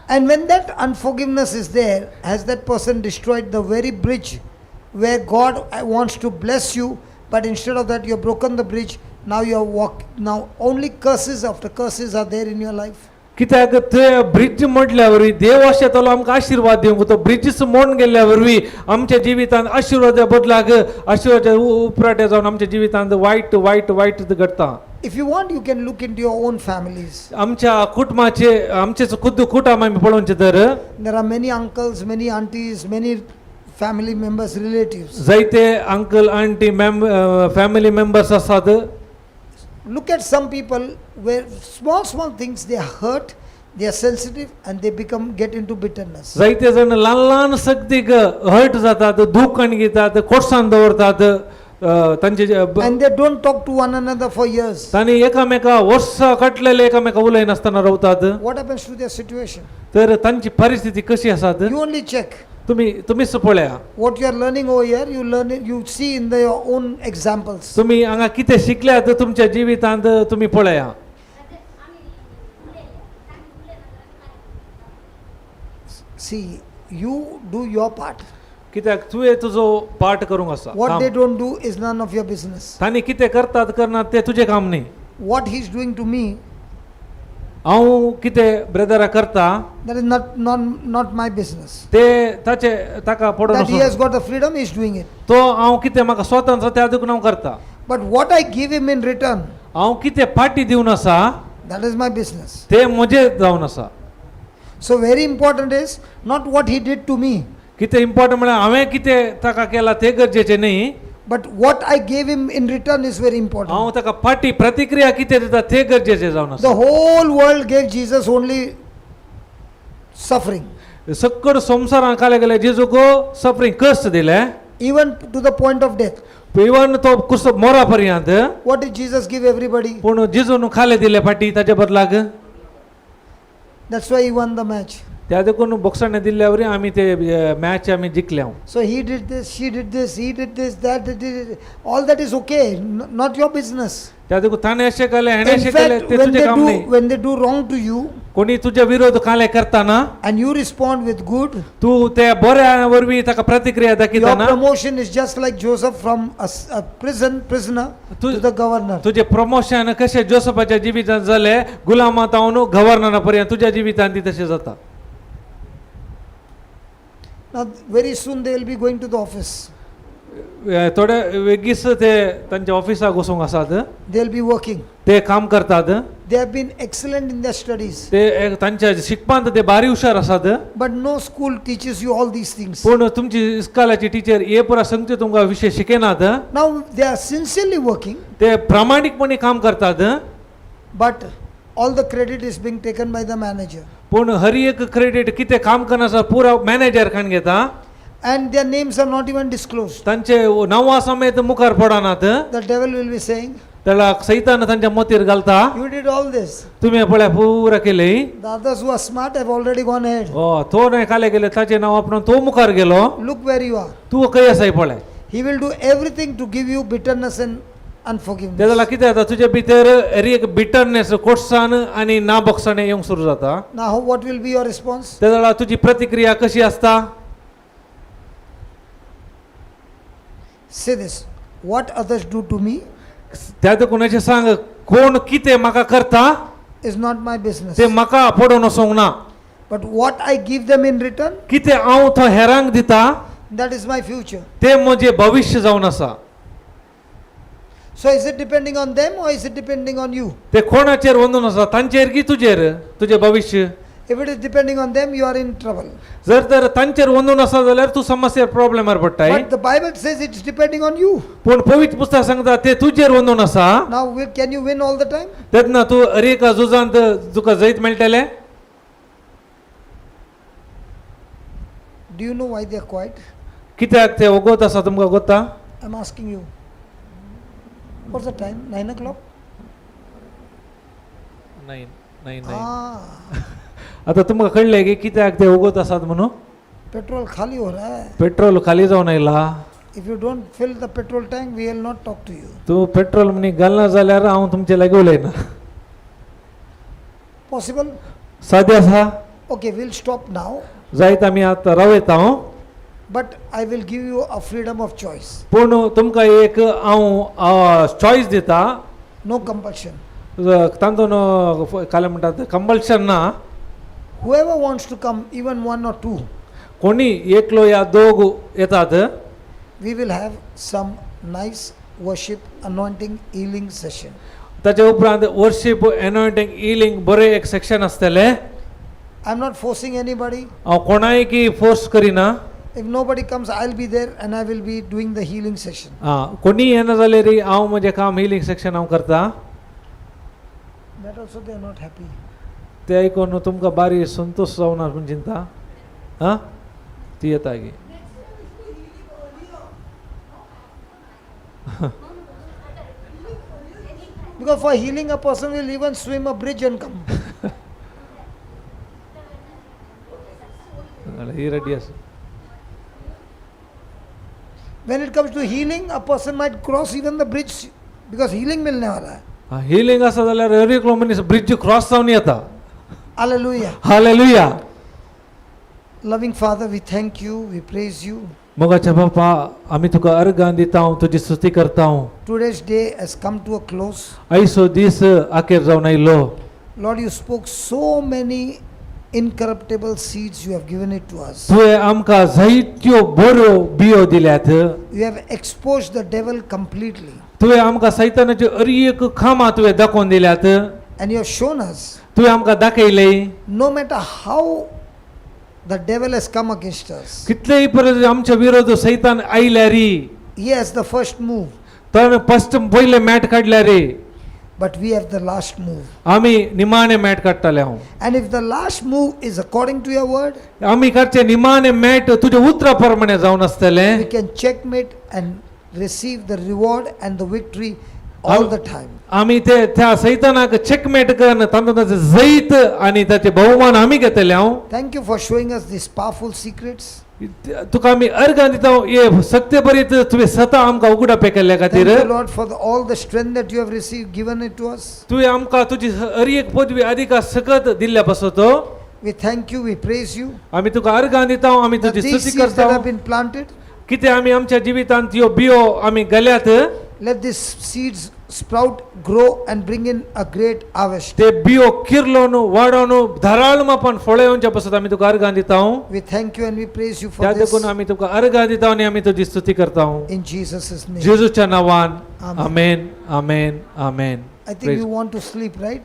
And when that unforgiveness is there, has that person destroyed the very bridge where God wants to bless you, but instead of that, you have broken the bridge? Now you are walk. Now only curses after curses are there in your life. कित्याक ते ब्रिज मोडल्या वरवीं देव आशेतलो आमकां आशिर्वाद दिवंक, तो ब्रिजीस मोडून गेल्ल्या वरवीं आमच्या जिवितांत आशिर्वादा बदलाक आशिर्वादा उपराटे जावन आमच्या जिवितांत वायट वायट वायट घडटा. If you want, you can look into your own families. आमच्या कुटुंबाचे आमचेच खुद्द कुटुंब आमी पळोवचें तर, There are many uncles, many aunties, many family members, relatives. जायते uncle, aunty, ma'am, family members आसात. Look at some people where small, small things they are hurt, they are sensitive, and they become get into bitterness. जायते जाण ल्हान ल्हान सक्तीक हर्ट जातात, दूख घेतात, कोटसान दवरतात तांचे जे And they don't talk to one another for years. तांणी एकामेका वर्सां काटलेले एकामेका उलयनासतना रावतात. What happens to their situation? तर तांची परिस्थिती कशी आसात? You only check. तुमी तुमीच पळया. What you are learning over here, you learn it, you see in your own examples. तुमी हांगा कितें शिकल्यात तुमच्या जिवितांत तुमी पळया. See, you do your part. कित्याक तुवें तुजो पार्ट करूंक आसा What काम. they don't do is none of your business. तांणी कितें करतात करनात तें तुजें काम न्ही. What he's doing to me, हांव कितें ब्रदरा करता, that is not my business. ते ताचे ताका पडून That he आसूं. has got the freedom, he's doing it. तो हांव कितें म्हाका स्वतंत्र त्या देखून हांव करता. But what I give him in return, हांव कितें पाटी दिवन आसा, that is my business. ते म्हजें जावन आसा. So very important is not what he did to me, कितें इम्पॉर्टंट म्हळ्यार हांवें कितें ताका केलां तें गरजेचें न्ही, but what I gave him in return is very important. हांव ताका पाटी प्रतिक्रिया कितें दिता तें गरजेचें जावन The आसा. whole world gave Jesus only suffering, सक्कड संवसारान काले गेले जेजूक सफरींग कश्ट दिलें, even to the point of death. Even तो कुस मोरा पर्यंत. What did Jesus give everybody? पूण जेजून खाले दिले फाटी ताचे बदलाक. That's why he won the match. त्या देखून बोक्साणे दिल्ल्या वरी आमी ते मॅच आमी जिखल्या. So he did this, she did this, he did this, that did it. All that is okay, not your business. त्या देखून ताणें अशें केलें, हेणें In अशें केलें, fact, तें when तुजें they काम do न्ही. when they do wrong to you कोणी तुज्या विरोध काले करतना and you respond with good, तूं त्या बऱ्या वरवीं ताका प्रतिक्रिया your दाखयतना, promotion is just like Joseph from a prisoner to the governor. तुजें प्रमोशन कशें जोसफाच्या जिवितांत जालें, गुलामा तावन गव्हर्नरा पर्यंत, तुज्या जिवितांत ती तशें जाता. Now very soon they will be going to the office. थोडे वेगीच ते तांच्या ऑफिसाक वचूंक आसात. They will be working. ते काम करतात. They have been excellent in their studies, ते तांच्या शिकपांत ते भारी हुशार आसात. but no school teaches you all these things. पूण तुमची इस्कालाची टिचर हे पुरा सांगते तुमकां विशय शिकयनात. Now they are sincerely working, ते प्रामाणीकपणे काम करतात, but all the credit is being taken by the manager. पूण हर एक क्रेडीट कितें काम करना आसा पुरा मॅनेजर खान घेता. And their names are not even disclosed. तांचे नांवां समेत मुखार पडनात. The devil will be saying, तेला सैतान तांच्या मतीर घालता, "You did all this." तुमी पळय पुरा केलें. The others who are smart have already gone ahead. ओ तो न्हय काले गेले ताचें नांव आपणावन तो मुखार गेलो. Look where you are. तूं खंय आसाय पळय. He will do everything to give you bitterness and ते unforgiveness. जाल्यार कितें जाता, तुजे भितर हर एक बिटरनेस, कोटसाण आनी ना बोगसाण येवंक सुरू जाता. Now, what will be your response? ते जाल्यार तुजी प्रतिक्रिया कशी आसता? Say this: What others do to me, त्या देखून अशें सांग कोण कितें म्हाका करता is not my business. ते म्हाका पडोवन वचोंक ना. But what I give them in return, कितें हांव तो हेरांक दिता that is my future. ते म्हजें भविश्य जावन आसा. So is it depending on them or is it depending on you? ते कोणाचेर वंदून आसा, तांचेर की तुजेर तुजें भविश्य? If it is depending on them, you are in trouble. जर तर तांचेर वंदून आसा जाल्यार तूं समस्येर प्रॉब्लेमार पडटाय. But the Bible says it's depending on you. पूण पवित्र पुस्तक सांगता ते तुजेर वंदून आसा. Now, can you win all the time? तेन्ना तूं हर एका झुजांत तुका जैत मेळटलें. Do you know why they are quiet? कित्याक ते वगोत आसा तुमकां गोता? I'm asking you. What's the time? 9 o'clock? 9 9. Ah, आतां तुमकां कळ्ळें की कित्याक ते वगोत आसात म्हणून? petrol khali ho raha hai. Petrol खाली जावन आयला. If you don't fill the petrol tank, we will not talk to you. तूं पेट्रोल म्हणी घालना जाल्यार हांव तुमचे लागीं उलयना. Possible? सादें आसा. Okay, we'll stop now. जायत आमी आतां रावयता हांव. But I will give you a freedom of choice. पूण तुमकां एक हांव चॉयस दिता. No compulsion. तातूंत काल म्हणटात कंपल्शन ना. Whoever wants to come, even one or two, कोणी एकलो या दोग येतात, we will have some nice worship, anointing, healing session. ताचे उपरांत वर्शीप एनॉयंटींग हिलींग बरें एक सेक्शन आसतलें. I'm not forcing anybody. हांव कोणायकी फोर्स करिना. If nobody comes, I'll be there and I will be doing the healing session. आं, कोणी येना जाल्यार हांव म्हजें काम हिलींग सेक्शन हांव करता. That also they are not happy. ते आयकून तुमकां बारी संतोश जावना म्हूण चिंता आं ती येता गी. Because for healing, a person will even swim a bridge and come. He ready आसा. When it comes to healing, a person might cross even the bridge because healing milne wala hai. Healing आसा जाल्यार हर एकलो मनीस ब्रिज क्रॉस जावन येता. Hallelujah. Hallelujah. Loving Father, we thank you, we praise you. मोगाच्या बापा, आमी तुका अर्गां दिता, तुजी स्तुती करता. Today's day has come to a close. आयचो दीस अखेर जावन आयलो. Lord, you spoke so many incorruptible seeds, you have given it to us. तुवें आमकां जायत्यो बऱ्यो बियो दिल्यात. You have exposed the devil completely. तुवें आमकां सैतानाच्यो हर एक कामां तुवें दाखोवन दिल्यात. And you have shown us तुवें आमकां दाखयलें no matter how the devil has come against us, कितलेय परत आमच्या विरोध सैतान आयल्यार, he has the first move, तर फस्ट पयले मॅट काडल्यार, but we have the last move. आमी निमाणे मॅट काडटले हांव. And if the last move is according to your word, आमी काडचे निमाणे मॅट तुज्या उतरा प्रमाणे जावन आसतलें. we can checkmate and receive the reward and the victory all the time. आमी ते त्या सैतानाक चेकमेट करून तांतूत ताचें जैत आनी ताचे भोवमान आमी घेतले हांव. Thank you for showing us these powerful secrets. तुका आमी अर्गां दिता हे सक्ते बरीत तुवें सता आमकां उगडापे केल्ल्या Thank खातीर. you, Lord, for all the strength that you have received, given it to us. तुवें आमकां तुजी हर एक पदवी अधिकार सकत दिल्ल्या पासत We thank you, we praise you. आमी तुका अर्गां दिता, आमी That तुजी these स्तुती seeds that करता. have been planted, कितें आमी आमच्या जिवितांत ह्यो बियो आमी गेल्यात, let these seeds sprout, grow, and bring in a great harvest. ते बियो किर्लोन वाडोवन धाराळ मापान फळां येवच्या पासत आमी तुका अर्गां दिता. We thank you and we praise you for त्या this. देखून आमी तुका अर्गां दिता आनी आमी तुजी स्तुती करता. In Jesus' name. जेजूच्या नांवान. Amen. Amen, amen, amen. I think you want to sleep, right?